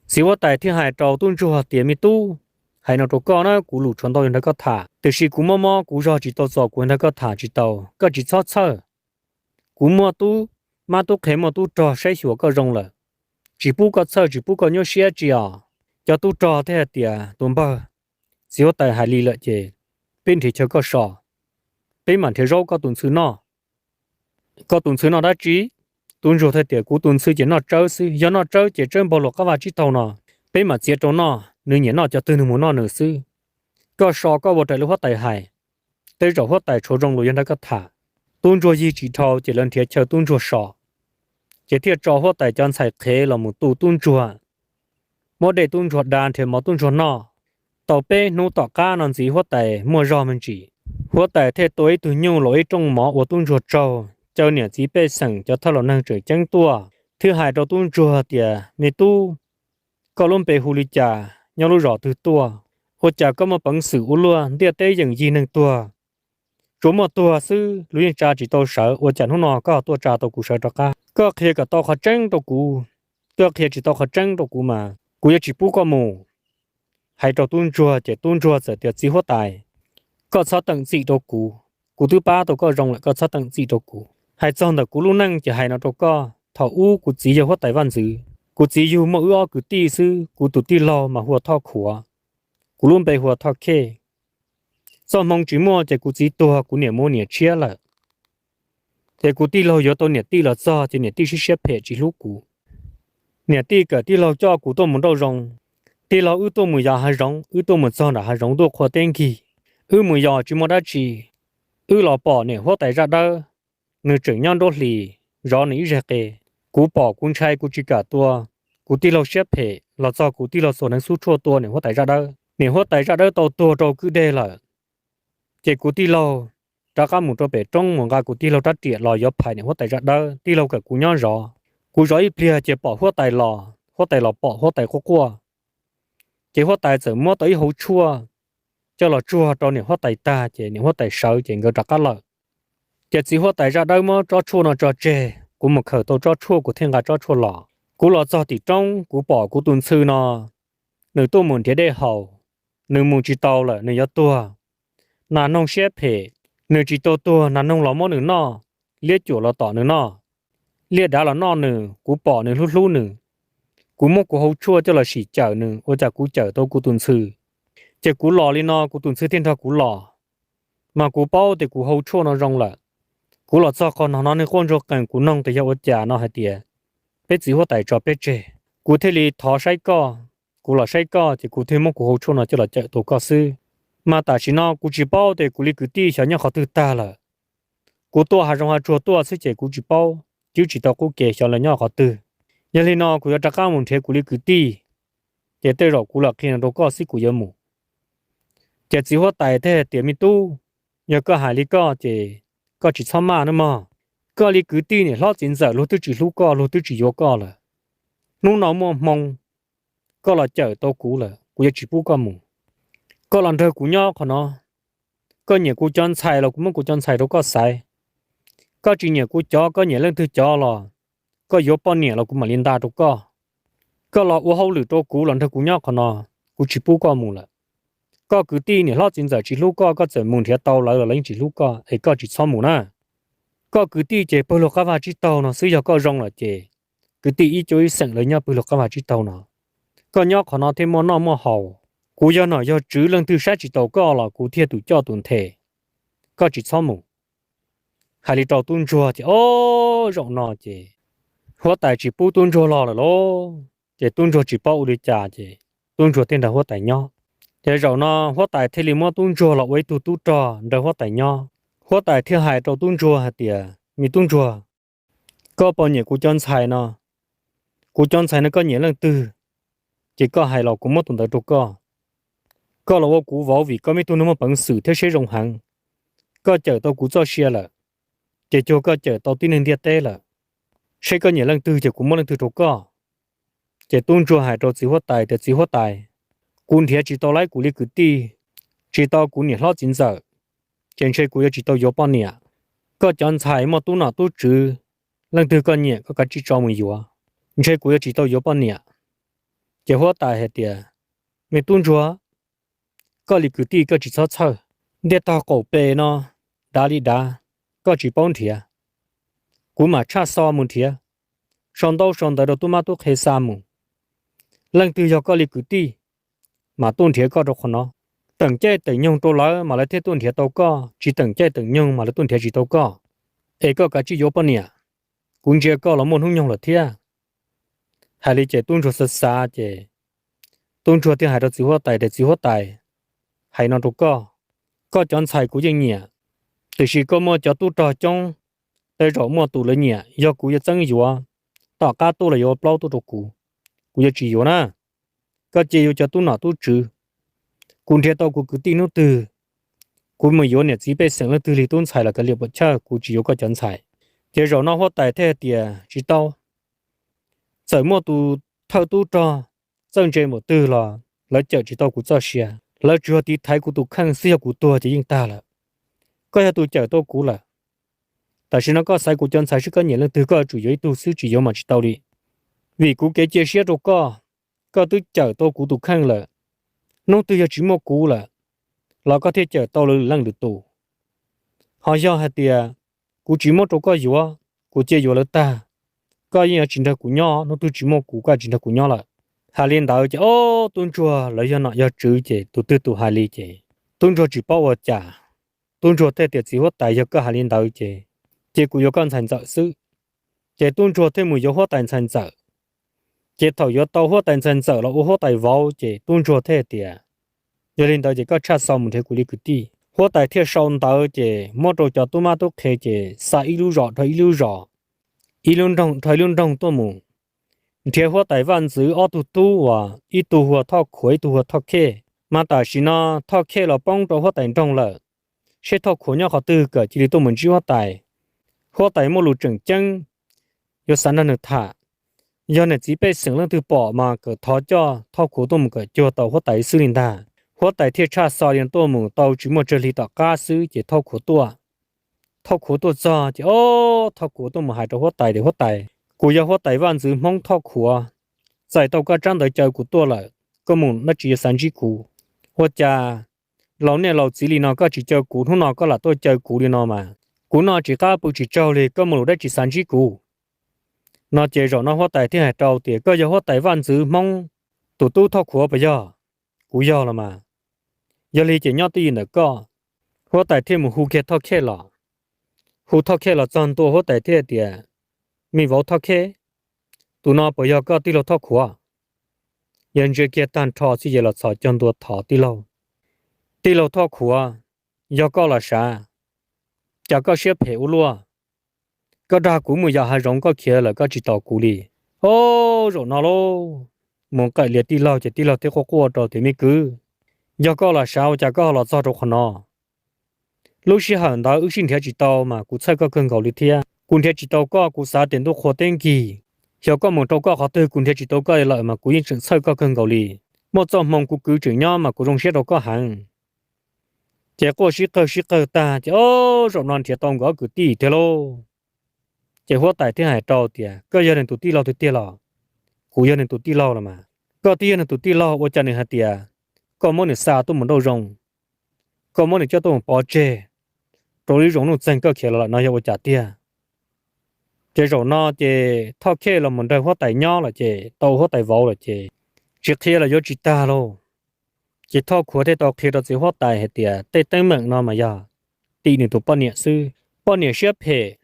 Txiv huab tais thiaj hais rau tub ntsuag tias, Me tub, hais no rau koj na, kuv lus tshuav ntau yuav nrog koj tham, tiam sis kuv mob mob kuv zog tsis tau txaus kuv nrog koj tham tsis tau, koj tsis txhob txhawj. Kuv muaj tub mab tub qhe muaj tub rog saib xyuas koj zoo lawm, tsis pub koj txhawj tsis pub koj nyuaj siab tsi os. Cov tub rog thiaj hais tias, Tus npawg, txiv huab tais hais li lawm ces peb nrhiav chaw koj so, peb mam nrhiav zaub koj tus ntxhw noj. Koj tus ntxhw noj dab tsi? Tub ntsuag thiaj tias, Kuv tus ntxhw ces noj tsawb xwb, yog noj tsawb ces tsawb npog luag qab vaj tsib taug no, peb mam txiav rau noj, nws nyiam noj cov twg nws mus noj nws xwb. Koj so koj ua raws li huab tais hais, tej zaum huab tais tshuav zoo lus yuav nrog koj tham. Tub ntsuag yig tsis dhau ces lawv nrhiav chaw tub ntsuag so, ces thiaj tso huab tais cov ntxhais qhev los mus tu tub ntsuag, muab dej tub ntsuag da, nrhiav mov tub ntsuag noj. Tau peb hnub tom qab no ntxiv huab tais muaj zog me ntsis, huab tais thiaj tua ib tug nyuj los ib rooj mov ua tub ntsuag tsaug, caw niam txiv pej xeem cov thawj laus neeg tseem ceeb tuaj thiab hais rau tub ntsuag tias, Me tub, koj lub npe hu li cas, nyob lub zos twg tuaj? Ua cas koj muaj peev xwm ua luaj, ntiaj teb yeem yig neeg tuag, tsuas muaj tuag xwb, luag yeej tsa tsis tau sawv, ua cas hnub no koj tuaj tsa tau kuv sawv rov qab? Koj qhia kom tau qhov tseeb rau kuv, koj qhia tsis tau qhov tseeb rau kuv mas kuv yuav tsis pub koj mus. Hais rau tub ntsuag ces tub ntsuag txawm tias, Txiv huab tais, koj txhob teem txim rau kuv, kuv twb pab tau koj zoo lawm, koj txhob teem txim rau kuv. Hais txog ntawm kuv lub neej ces hais no rau koj, thaum ub kuv txiv yog huab tais vaj ntxwv, kuv txiv yug muaj wb ob kwv tij xwb, kuv tus tij laug mas hu ua Thoj Khuav, kuv lub npe hu ua Thoj Khej. Txoj hmoo tsis muaj ces kuv txiv tuag, kuv niam mus ua niam tshiab lawm. Ces kuv tij laug yuav tau niam tij los txog ces niam tij siab siab phem tsis hlub kuv. Niam tij kawm tij laug coj kuv tuaj mus nrauj zoov. Tij laug wb tuaj mus yos hav zoov, wb tuaj mus txog nram hav zoov ntuj qhua teb nkig, wb mus yos tsis muaj dab tsi. Wb los pom niam huab tais zaj dawb, nws tseem nyob nruab hlis zov nws ib zes qe. Kuv pom kuv ntshai kuv tsis kam tua. Kuv tij laug siab phem los txog kuv tij laug xuas hneev xub tshuaj tua niam huab tais zaj dawb. Niam huab tais zaj dawb tau tuag rau kwj deg lawm. Ces kuv tij laug rov qab mus rau pem roob mus nqa kuv tij laug rab riam los yuav phais niam huab tais zaj dawb. Tij laug kawm kuv nyob zov. Kuv zov ib pliag ces pom huab tais los, huab tais los pom huab tais quaj quaj. Ces huab tais txawm muab tau ib hauv tshuaj coj los tsuag rau niam huab tais tag ces niam huab tais sawv ces nkawd rov qab lawm. Ces txiv huab tais zaj dawb muab tsob tshuaj no tso tseg, kuv mus khaws tau tsob tshuaj kuv thiaj nqa tsob tshuaj los. Kuv los txog tim roob kuv pom kuv tus ntxhw no, nws tuaj mus nrhiav dej haus, nws mus tsis tau lawm nws yuav tuag. Nas noog siab phem, nws tsis tau tuag nas noog los muab nws noj, liab cuam los tom nws noj, liaj dav los noj nws. Kuv pom nws hlub hlub nws, kuv muab kuv hauv tshuaj coj los sim cawm nws ua cas kuv cawm tau kuv tus ntxhw. Ces kuv los li no kuv tus ntxhw thiaj nrog kuv los, mas kuv paub tias kuv hauv tshuaj no zoo lawm. Kuv los txog qhov no no neeg quaj ntsuag qees kuv noog tias yog ua cas no hais tias peb txiv huab tais tso peb tseg. Kuv thiaj li thov saib koj, kuv los saib koj ces kuv thiaj muab kuv hauv tshuaj no coj los cawm tau koj xwb. Mas tam sim no kuv tsis paub tias kuv li kwv tij xyov nyob qhov twg tag lawm. Kuv tuaj hav zoov hav tsuag tuaj xwb ces kuv tsis paub, twb tsis tau qub kev xyov lawv nyob qhov twg. Yog li no kuv yuav rov qab mus nrhiav kuv li kwv tij, ces tej zaum kuv los qhia no rau koj xwb kuv yuav mus. Ces txiv huab tais thiaj tias me tub, yog koj hais li koj ces koj tsis txhob maj nawb mog. Koj li kwv tij niam hlob txiv ntxawm luag twb tsis hlub koj luag twb tsis yuav koj lawm. Hnub no muaj hmoo koj los cawm tau kuv lawm kuv yuav tsis pub koj mus. Koj los nrog kuv nyob qhov no, koj nyiam kuv cov ntxhais los kuv muab kuv cov ntxhais rau koj xaiv. Koj tsis nyiam kuv cov, koj nyiam leej twg cov los koj yuav poj niam los kuv mam li nta rau koj. Koj los ua hauj lwm rau kuv los nrog kuv nyob qhov no, kuv tsis pub koj mus lawm. Koj kwv tij niam hlob txiv ntxawm tsis hlub koj, koj txawm mus nrhiav tau lawv los lawv yeej tsis hlub koj es koj tsis txhob mus na. Koj kwv tij ces pawg lug qab vaj tsib taug no xwb yog koj zoo lawm ces kwv tij ib cuab ib xeem lawv nyob pawg lug qab vaj tsib taug no. Koj nyob qhov no thiaj muaj noj muaj haus. Kuv yog nom yog tswv leej twg saib tsis taus koj los kuv thiaj tus coj tus nthe. Koj tsis txhob mus. Hais li rau tub ntsuag ces ob zaum no ces huab tais tsis pub tub ntsuag los lawm lauj. Ces tub ntsuag tsis paub ua li cas ces tub ntsuag thiaj nrog huab tais nyob. Ces zaum no huab tais thiaj li muab tub ntsuag los ua ib tug tub rog nrog huab tais nyob. Huab tais thiaj hais rau tub ntsuag hais tias me tub ntsuag, koj puas nyiam kuv cov ntxhais no? Kuv cov ntxhais no koj nyiam leej twg ces koj hais los kuv muab tus ntawd rau koj. Koj los ua kuv vauv vim koj me tub neeg muaj peev xwm thiab siab zoo heev. Koj cawm tau kuv txoj sia lawm, ces cuag koj cawm tau tib neeg ntiaj teb lawm. Seb koj nyiam leej twg ces kuv muab leej twg rau koj. Ces tub ntsuag hais rau txiv huab tais tias txiv huab tais, kuv nrhiav tsis tau lawv kuv li kwv tij, tsis tau kuv niam hlob txiv ntxawm, ces ntshe kuv yuav tsis tau yuav poj niam. Koj cov ntxhais muaj tub nom tub tswv, leej twg koj nyiam koj kav tsij tso mus yuav, ntshe kuv yuav tsis tau yuav poj niam. Ces huab tais hais tias me tub ntsuag, koj li kwv tij koj tsis txhob txhawj. Ntiaj tog qaum pes no dav li dav, koj tsis paub nrhiav. Kuv mam tshaj xo mus nrhiav, sau ntaub sau ntawv rau tub mab tub qhe xa mus. Leej twg yog koj li kwv tij mas tuaj nrhiav koj rau qhov no. Teem caij teem nyoog rau lawv mas lawv thiaj tuaj nrhiav tau koj, tsis teem caij teem nyoog mas lawv tuaj nrhiav tsis tau koj. Es koj kav tsij yuav poj niam, kuv ntsia koj los muaj hnub nyoog lawm thiab. Hais li ces tub ntsuag xav xav ces tub ntsuag thiaj hais rau txiv huab tais tias txiv huab tais, hais no rau koj, koj cov ntxhais kuv yeej nyiam, tiam sis koj muaj cov tub rog coob, tej zaum muaj tus lawv nyiam, yog kuv yuav txeeb yuav, tom qab tuaj los yuav ua plaub tuaj rau kuv, kuv yuav tsis yuav na. Koj cia yuav cov tub nom tub tswv. Kuv nrhiav tau kuv kwv tij hnub twg, kuv mus yuav niam txiv pej xeem leej twg li tub ntxhais los kav liam puam chawj, kuv tsis yuav koj cov ntxhais. Ces zaum no huab tais thiaj hais tias tsis tau, txawm muaj tus thawj tub rog txawj ntse npaum twg los lawv cawm tsis tau kuv txoj sia, lawv tsuas yog tiv thaiv kuv tus kheej xwb, yog kuv tuag ces yeej tag lawm. Koj yog tus cawm tau kuv lawm, tam sim no koj xaiv kuv cov ntxhais seb koj nyiam leej twg koj yuav tsum yuav ib tug xwb, tsis yuav mas tsis tau li. Vim kuv kev cia siab rau koj, koj twb cawm tau kuv tus kheej lawm. Hnub twg yog tsis muaj kuv lawm los koj thiaj cawm tau lwm leej lwm tus. Ho yog hais tias kuv tsis muab rau koj yuav, kuv cia yuav lawv tag, koj yeej yuav tsis nrog kuv nyob, hnub twg tsis muaj kuv koj tsis nrog kuv nyob lawm. Hais li ntawd ces ob tub ntsuag lawv yog nom yog tswv ces tus twg tus hais li ces tub ntsuag tsis paub ua cas. Tub ntsuag thiaj tias txiv huab tais, yog koj hais li ntawd ces ces kuv yuav koj ntxhais ntxawm xwb. Ces tub ntsuag thiaj mus yuav huab tais ntxhais ntxawm. Ces thaum yuav tau huab tais ntxhais ntxawm los ua huab tais vauv ces tub ntsuag thiaj tias, yog li ntawd ces koj tshaj xov mus nrhiav kuv li kwv tij. Huab tais thiaj sau ntawv ces muab rau cov tub mab tub qhe ces xa ib lub zos dhau ib lub zos, ib lub nroog dhau ib lub nroog tuaj mus nrhiav huab tais vaj ntxwv ob tug tub uas ib tug hu ua Thoj Khuav ib tug hu ua Thoj Khej. Mas tam sim no Thoj Khej los poob rau huab tais nroog lawm, seb Thoj Khuav nyob qhov twg kom cia li tuaj mus ntsib huab tais. Huab tais muaj lus tseem ceeb, yuav xav nrog nws tham. Yog niam txiv pej xeem leej twg pom mas kom thov coj Thoj Khuav tuaj mus kom cuag tau huab tais xwb li ntag. Huab tais thiaj tshaj xov li tuaj mus tau tsis muaj tsawg hli tom qab xwb ces Thoj Khuav tuaj. Thoj Khuav tuaj txog ces, o, Thoj Khuav tuaj mus hais rau huab tais tias, huab tais, kuv yog huab tais vaj ntxwv Hmoob Thoj Khuav, txais tau koj tsab ntawv caw kuv tuaj lawm, koj mus dab tsi yuav xav ntsib kuv? Ua cas laus niaj laus txiv li no koj tsis caw kuv, hnub no koj lam tuaj caw kuv li no mas kuv noj tsis qab pw tsis tsaug li, koj muaj lus dab tsi xav ntsib kuv? No ces zaum no huab tais thiaj hais rau tias, koj yog huab tais vaj ntxwv Hmoob tus tub Thoj Khuav puas yog? Kuv yog los mas. Yog li ces nyob twj ywm ntawm koj. Huab tais thiaj mus hu kiag Thoj Khej los. Hu Thoj Khej los txog ntua huab tais thiaj tias, me vauv Thoj Khej, tus no puas yog koj tij laug Thoj Khuav? Yog ntsia kiag tag nrho xwb ces los txhos caug ntua thov tij laug. Tij laug Thoj Khuav, yog koj los sav, cas koj siab phem ua luaj? Koj dag kuv mus yos hav zoov koj khiav lawm koj tsis tos kuv li. O, zaum no lauj, mus qawm lias tij laug ces tij laug thiaj quaj quaj rau tias, me kwv, yog koj los sav ua cas koj ho los txog rau qhov no? Lub sij hawm ntawd wb sib nrhiav tsis tau mas kuv txhawj koj kawg nkaus li thiab. Kuv nrhiav tsis tau koj kuv xav tias ntuj qhua teb nkig, xyov koj mus rau koj qhov twg kuv nrhiav tsis tau koj li lawm mas kuv yeej tseem txhawj koj kawg nkaus li. Muaj txoj hmoo kuv kwv tseem nyob mas kuv zoo siab rau koj heev. Ces quaj sib qawg sib qawg tag ces o, zaum no nrhiav tau nkawd ob kwv tij thiab lauj. Ces huab tais thiaj hais rau tias, koj yog nws tus tij laug tiag tiag los? Kuv yog nws tus tij laug los mas. Koj twb yog nws tus tij laug ua cas nws hais tias koj muab nws xa tuaj mus nrauj zoo, koj muab nws coj tuaj mus pov tseg rau lub zoo nuj txeeg koj khiav los lawm no yog ua cas tiag? Ces zaum no ces Thoj Khej los mus nrog huab tais nyob lawm ces tau huab tais vauv lawm ces tsis qhia los yuav tsis tag lauj. Ces Thoj Khuav thiaj tau qhia rau txiv huab tais hais tias tej teeb meem no mas yog tim nws tus poj niam xwb. Poj niam siab phem,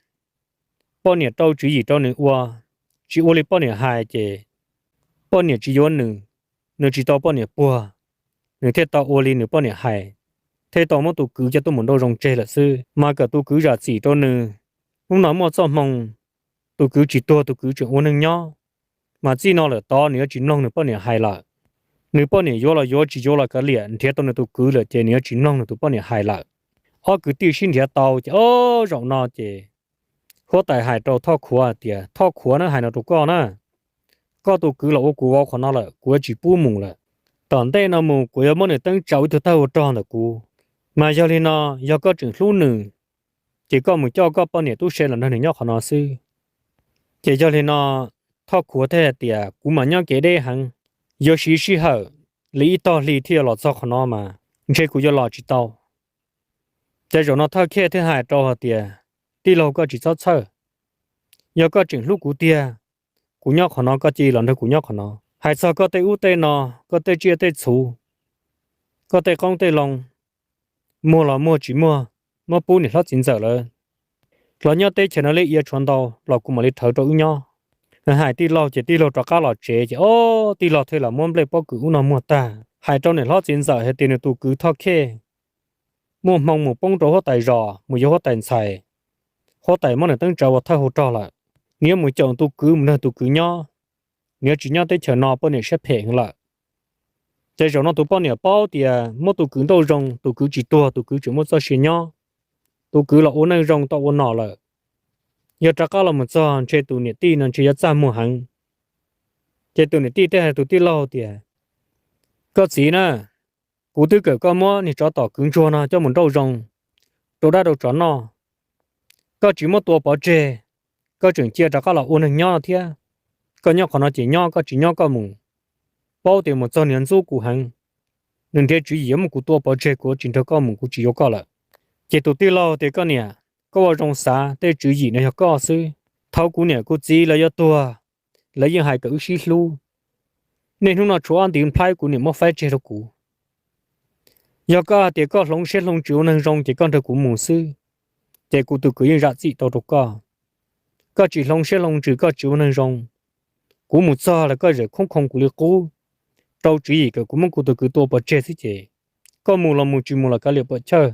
poj niam rau tswv yim rau nws ua, tsis ua li poj niam hais ces poj niam tsis yuav nws, nws tsis tau poj niam puag, nws thiaj tau ua li nws poj niam hais, thiaj tau muab tus kwv coj tuaj mus nrauj zoo tseg lawm xwb. Mas kom tus kwv zam txim rau nws, hnub no muaj txoj hmoo, tus kwv tsis tuag tus kwv tseem ua neeg nyob. Mas txij no lawm tod nws yuav tsis mloog nws poj niam hais lawm. Nws poj niam yuav los yuav tsis yuav los kav liam, nrhiav tau nws tus kwv lawm ces nws yuav tsis mloog nws tus poj niam hais lawm. Ob kwv tij sib nrhiav tau ces o, zaum no ces huab tais hais rau Thoj Khuav tias, Thoj Khuav na, hais no rau koj na, koj tus kwv los ua kuv vauv qhov no lawm kuv yuav tsis pub mus lawm. Tom ntej no mus kuv yuav muab nws teeb tsa ua ib tug tawg ua rog ntawm kuv. Mas yog li no, yog koj tseem hlub nws, ces koj mus coj koj poj niam tub se los nrog nws nyob qhov no xwb. Ces yog li no, Thoj Khuav thiaj hais tias kuv mas nyob kev deb heev, yuav siv sij hawm li ib tog hli thiaj yuav los txog qhov no mas ntshe kuv yuav los tsis tau. Ces zaum no Thoj Khej thiaj hais rau hais tias, tij laug koj tsis txhob txhawj, yog koj tseem hlub kuv tiag, kuv nyob qhov no koj cia li los nrog kuv nyob qhov no. Hais txog koj tej ub tej no, koj tej tsiaj tej txhu, koj tej qoob tej loo, muag los muag tsis muag, muab pub niam hlob txiv ntxawm lawm los nyob teb chaws no li ia tshuav ntau los kuv mam li rhawv rau wb nyob. Hais tij laug ces tij laug rov qab los tsev ces o, tij laug thiaj los muab nplej pob kws ub no muag tag hais rau niam hlob txiv ntxawm hais tias nws tus kwv Thoj Khej muaj hmoo mus poob rau huab tais zos mus yuav huab tais ntxhais, huab tais muab nws teeb tsa ua thawj hau rog lawm. Nws yuav mus caum tus kwv mus nrog tus kwv nyob, nws yuav tsis nyob teb chaws no, poj niam siab phem heev lawm. Ces zaum no tus poj niam paub tias muab tus kwv nrauj zoo, tus kwv tsis tuag, tus kwv tseem muaj txoj sia nyob, tus kwv los ua neej zoo tau ua nom lawm. Yog rov qab los mus txog ntshe tus niam tij no ntshe yuav txaj muag heev. Ces tus niam tij thiaj hais tus tij laug tias, koj txiv na, kuv twb kom koj muab niag tsov tom kwv ntsuag no coj mus nrauj zoo rau dab rau tsov noj, koj tsis muab tua pov tseg, koj tseem cia rov qab los ua neeg nyob no thiab. Koj nyob qhov no ces nyob, koj tsis nyob koj mus. Paub tias mus txog nws ntxub kuv heev, nws nrhiav tswv yim yuav muab kuv tua pov tseg, kuv yuav tsis nrog koj mus, kuv tsis yuav koj lawm. Ces tus tij laug tias, koj niam, koj ua zoo xav, tej tswv yim no yog koj xwb. Thaum kuv niam kuv txiv lawv yuav tuag, lawv yeej hais kom wb sib hlub. Niaj hnub no tshuav ob ntiv nplhaib kuv niam muab faib tseg rau kuv. Yog koj hais tias koj hloov siab hloov ntsws ua neeg zoo ces koj nrog kuv mus xwb. ces kuv tus kwv yeej zam txim tau rau koj. Koj tsis hloov siab hloov ntsws, koj tsis ua neeg zoo. Kuv mus txog los koj zam khoob khoo kuv li qub, rau tswv yim kom kuv muab kuv tus kwv tua pov tseg xwb ces koj mus los mus, tsis mus los kav liam puam chawj.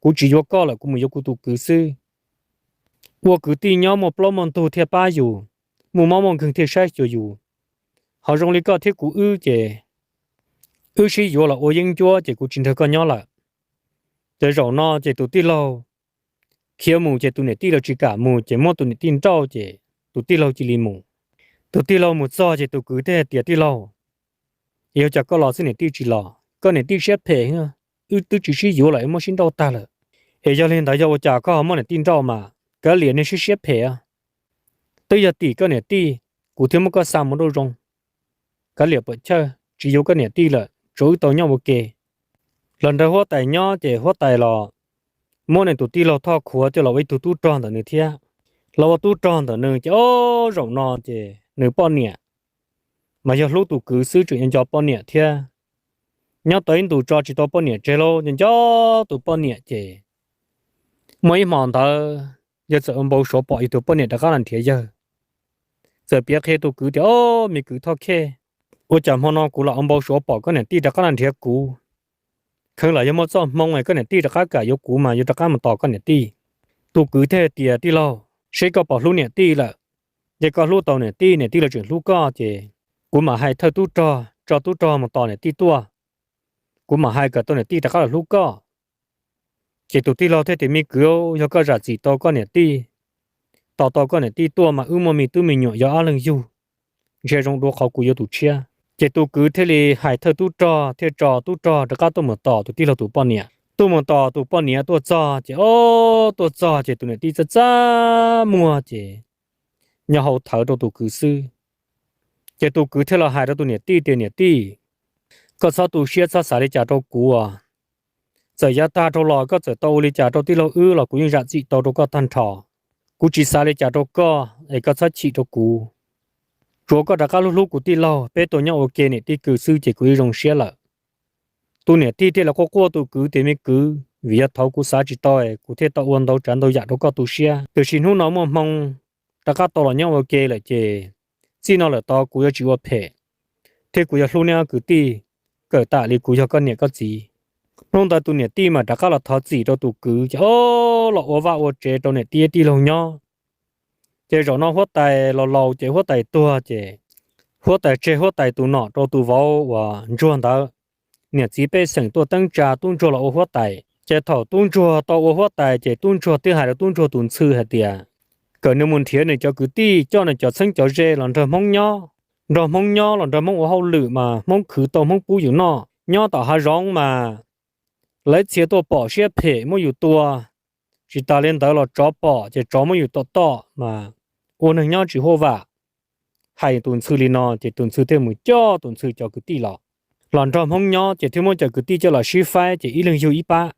Kuv tsis yuav koj lawm, kuv mus yuav kuv tus kwv xwb. Ua kwv tij nyob muaj plaub muaj ntug thiaj pab yus, muaj mob muaj nkeeg thiaj saib xyuas yus. Ho zoo li koj thiab kuv wb ces wb sib yuav los ua yeeb ncuab ces kuv tsis nrog koj nyob lawm. Ces zaum no ces tus tij laug khiav mus ces tus niam tij los tsis kam mus ces muab tus niam tij nrauj ces tus tij laug cia li mus. Tus tij laug mus txog ces tus kwv thiaj hais tias, Tij laug, yog cas koj los xwb niam tij tsis los? Koj niam tij siab phem, wb twb tsis sib yuav los muab sib nrauj tag lawm. Es yog li ntawd yog ua cas koj ho muab niam tij nrauj mas? Kav liam niag siab siab phem, twb yog tim koj niam tij, kuv thiaj muab koj xa mus nraum zoov. Kav liam puam chawj, tsis yuav koj niam tij lawm, tsuav wb tau nyob ua ke. Los nrog huab tais nyob ces huab tais los muab nws tus tij laug Thoj Khuav coj los ua ib tug tub rog ntawm nws thiab. Los ua tub rog ntawm nws ces ob zaum no ces nws poj niam mas yog hlub tus kwv xwb, tseem nco poj niam thiab. Nyob tau ib ntus tso tsis tau poj niam tseg lauj, nco nco tus poj niam ces muaj ib hmo ntawd yawg txawm ua npau suav pom yus tus poj niam rov qab los nrhiav yawg. Txawm piav qhia tus kwv tias, Ob, me kwv Thoj Khej, ua cas hmo no kuv los ua npau suav pom koj niam tij rov qab los nrhiav kuv? Kheev lam yog muaj txoj hmoo es koj niam tij rov qab kam yuav kuv mas yuav rov qab mus tos koj niam tij. Tus kwv thiaj tias, Tij laug, seb koj puas hlub niam tij lawm. Yog koj hlub tau niam tij, niam tij los tseem hlub koj ces kuv mam hais thawj tub rog tso tub rog mus tos niam tij tuaj. Kuv mam hais kom tau niam tij rov qab los hlub koj. Ces tus tij laug thiaj tias, Me kwv, yog koj zam txim tau koj niam tij, tos tau koj niam tij tuaj mas wb muaj me tub me nyuam yog ob leeg yug, ntsia zoo dua qhov kuv yuav tus tshiab. Ces tus kwv thiaj li hais thawj tub rog thiaj tso tub rog rov qab tuaj mus tos tus tij laug tus poj niam. Tuaj mus tos tus poj niam tuaj txog ces ob, tuaj txog ces tus niam tij txaj txaj muag ces nyo hau thawv rau tus kwv xwb. Ces tus kwv thiaj los hais rau tus niam tij tias, Niam tij, koj txhob tu siab txhob xav li cas rau kuv. Txawm yav tag dhau los koj txawm tau ua li cas rau tij laug wb los kuv yeej zam txim tau rau koj tag nrho. Kuv tsis xav li cas rau koj es koj txhob chim rau kuv. Tsuav koj rov qab hlub hlub kuv tij laug, peb tau nyob ua ke niam tij kwv xwb ces kuv yeej zoo siab lawm. Tus niam tij thiaj li quaj quaj tus kwv tias, Me kwv, vim yog thaum kuv xav tsis tau kuv thiaj tau ua ntau tsav ntau yam rau koj tu siab, tiam sis hnub no muaj hmoo rov qab tau los nyob ua ke lawm ces txij no lawm tod kuv yuav tsis ua phem thiab kuv yuav hlub neb ob kwv tij kawm tam li kuv yog koj niam koj txiv. Hnub ntawd tus niam tij mas rov qab los thov txim rau tus kwv ces ob, los ua vaj ua tsev rau niam tij tij laug nyob. Ces zaum no huab tais los laus ces huab tais tuag ces huab tais tseg huab tais tus nom rau tus vauv uas ntsuag ntawd. Niam txiv pej xeem tuaj teeb tsa tub ntsuag los ua huab tais. Ces thaum tub ntsuag tau ua huab tais ces tub ntsuag twb hais rau tub ntsuag tus ntxhw hais tias kom nws mus nrhiav nws cov kwv tij coj nws cov txheeb cov ze los nrog Hmoob nyob, nrog Hmoob nyob los nrog Hmoob ua hauj lwm mas Hmoob khwv tau Hmoob pub yus noj. Nyob tom hav zoov mas lawv txhia tuaj pom siab phem muab yus tua, tsis tas li ntawd los tsov pom ces tsov muab yus tom tom mas ua neeg nyob tsis huaj vam. Hais tus ntxhw li no ces tus ntxhw thiaj mus coj tus ntxhw cov kwv tij los, los nrog Hmoob nyob ces thiaj muab cov kwv tij coj los sib faib ces ib leeg yug ib pab.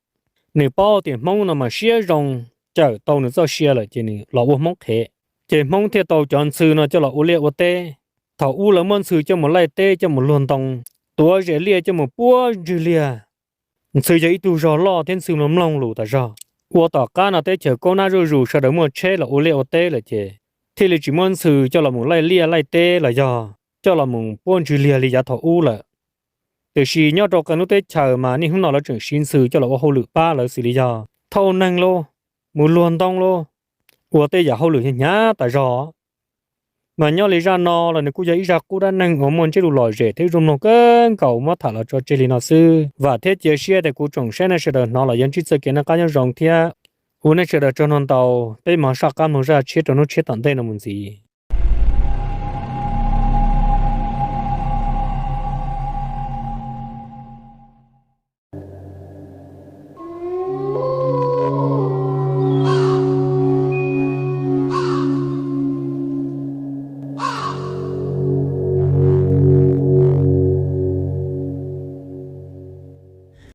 Nws paub tias Hmoob no mas siab zoo, cawm tau nws txoj sia lawm ces nws los ua Hmoob qhev. Ces Hmoob thiaj tau cov ntxhw no coj los ua liaj ua teb. Thaum ub lawv muab ntxhw coj mus laij teb coj mus luag ntoo, tuav zes liaj coj mus puag ntswg liag. Ntxhw yog ib tug zog loj thiab ntxhw mloog mloog lus tas zog. Ua tom qab no teb chaws kaub nab zuj zus sawv daws muaj tsheb los ua liaj ua teb lawm ces thiaj li tsis muab ntxhw coj los mus laij liaj laij teb los yog coj los mus puag ntswg liag li yav thaum ub lawm. Tiam sis nyob rau qee lub teb chaws mas niaj hnub no lawv tseem siv ntxhw coj los ua hauj lwm pab lawv xws li yog thauj neeg lauj, mus luag ntoo lauj, ua tej yam hauj lwm hnyav hnyav tas zog. Mas nyob li zaj no los nws kuj yog ib zaj qub dab neeg uas muaj ntsiab lus lom zem thiab zoo mloog kawg nkaus, muab tham los tso tseg li no xwb. Vam thiab cia siab tias kuv tsoom saib nej sawv daws hnov los yuav ntsib txoj kev noj qab nyob zoo thiab ua nej sawv daws tsaug ntau ntau. Peb mam saj qab mloog zaj tshiab rau hnub tshiab tom ntej no mus ntxiv.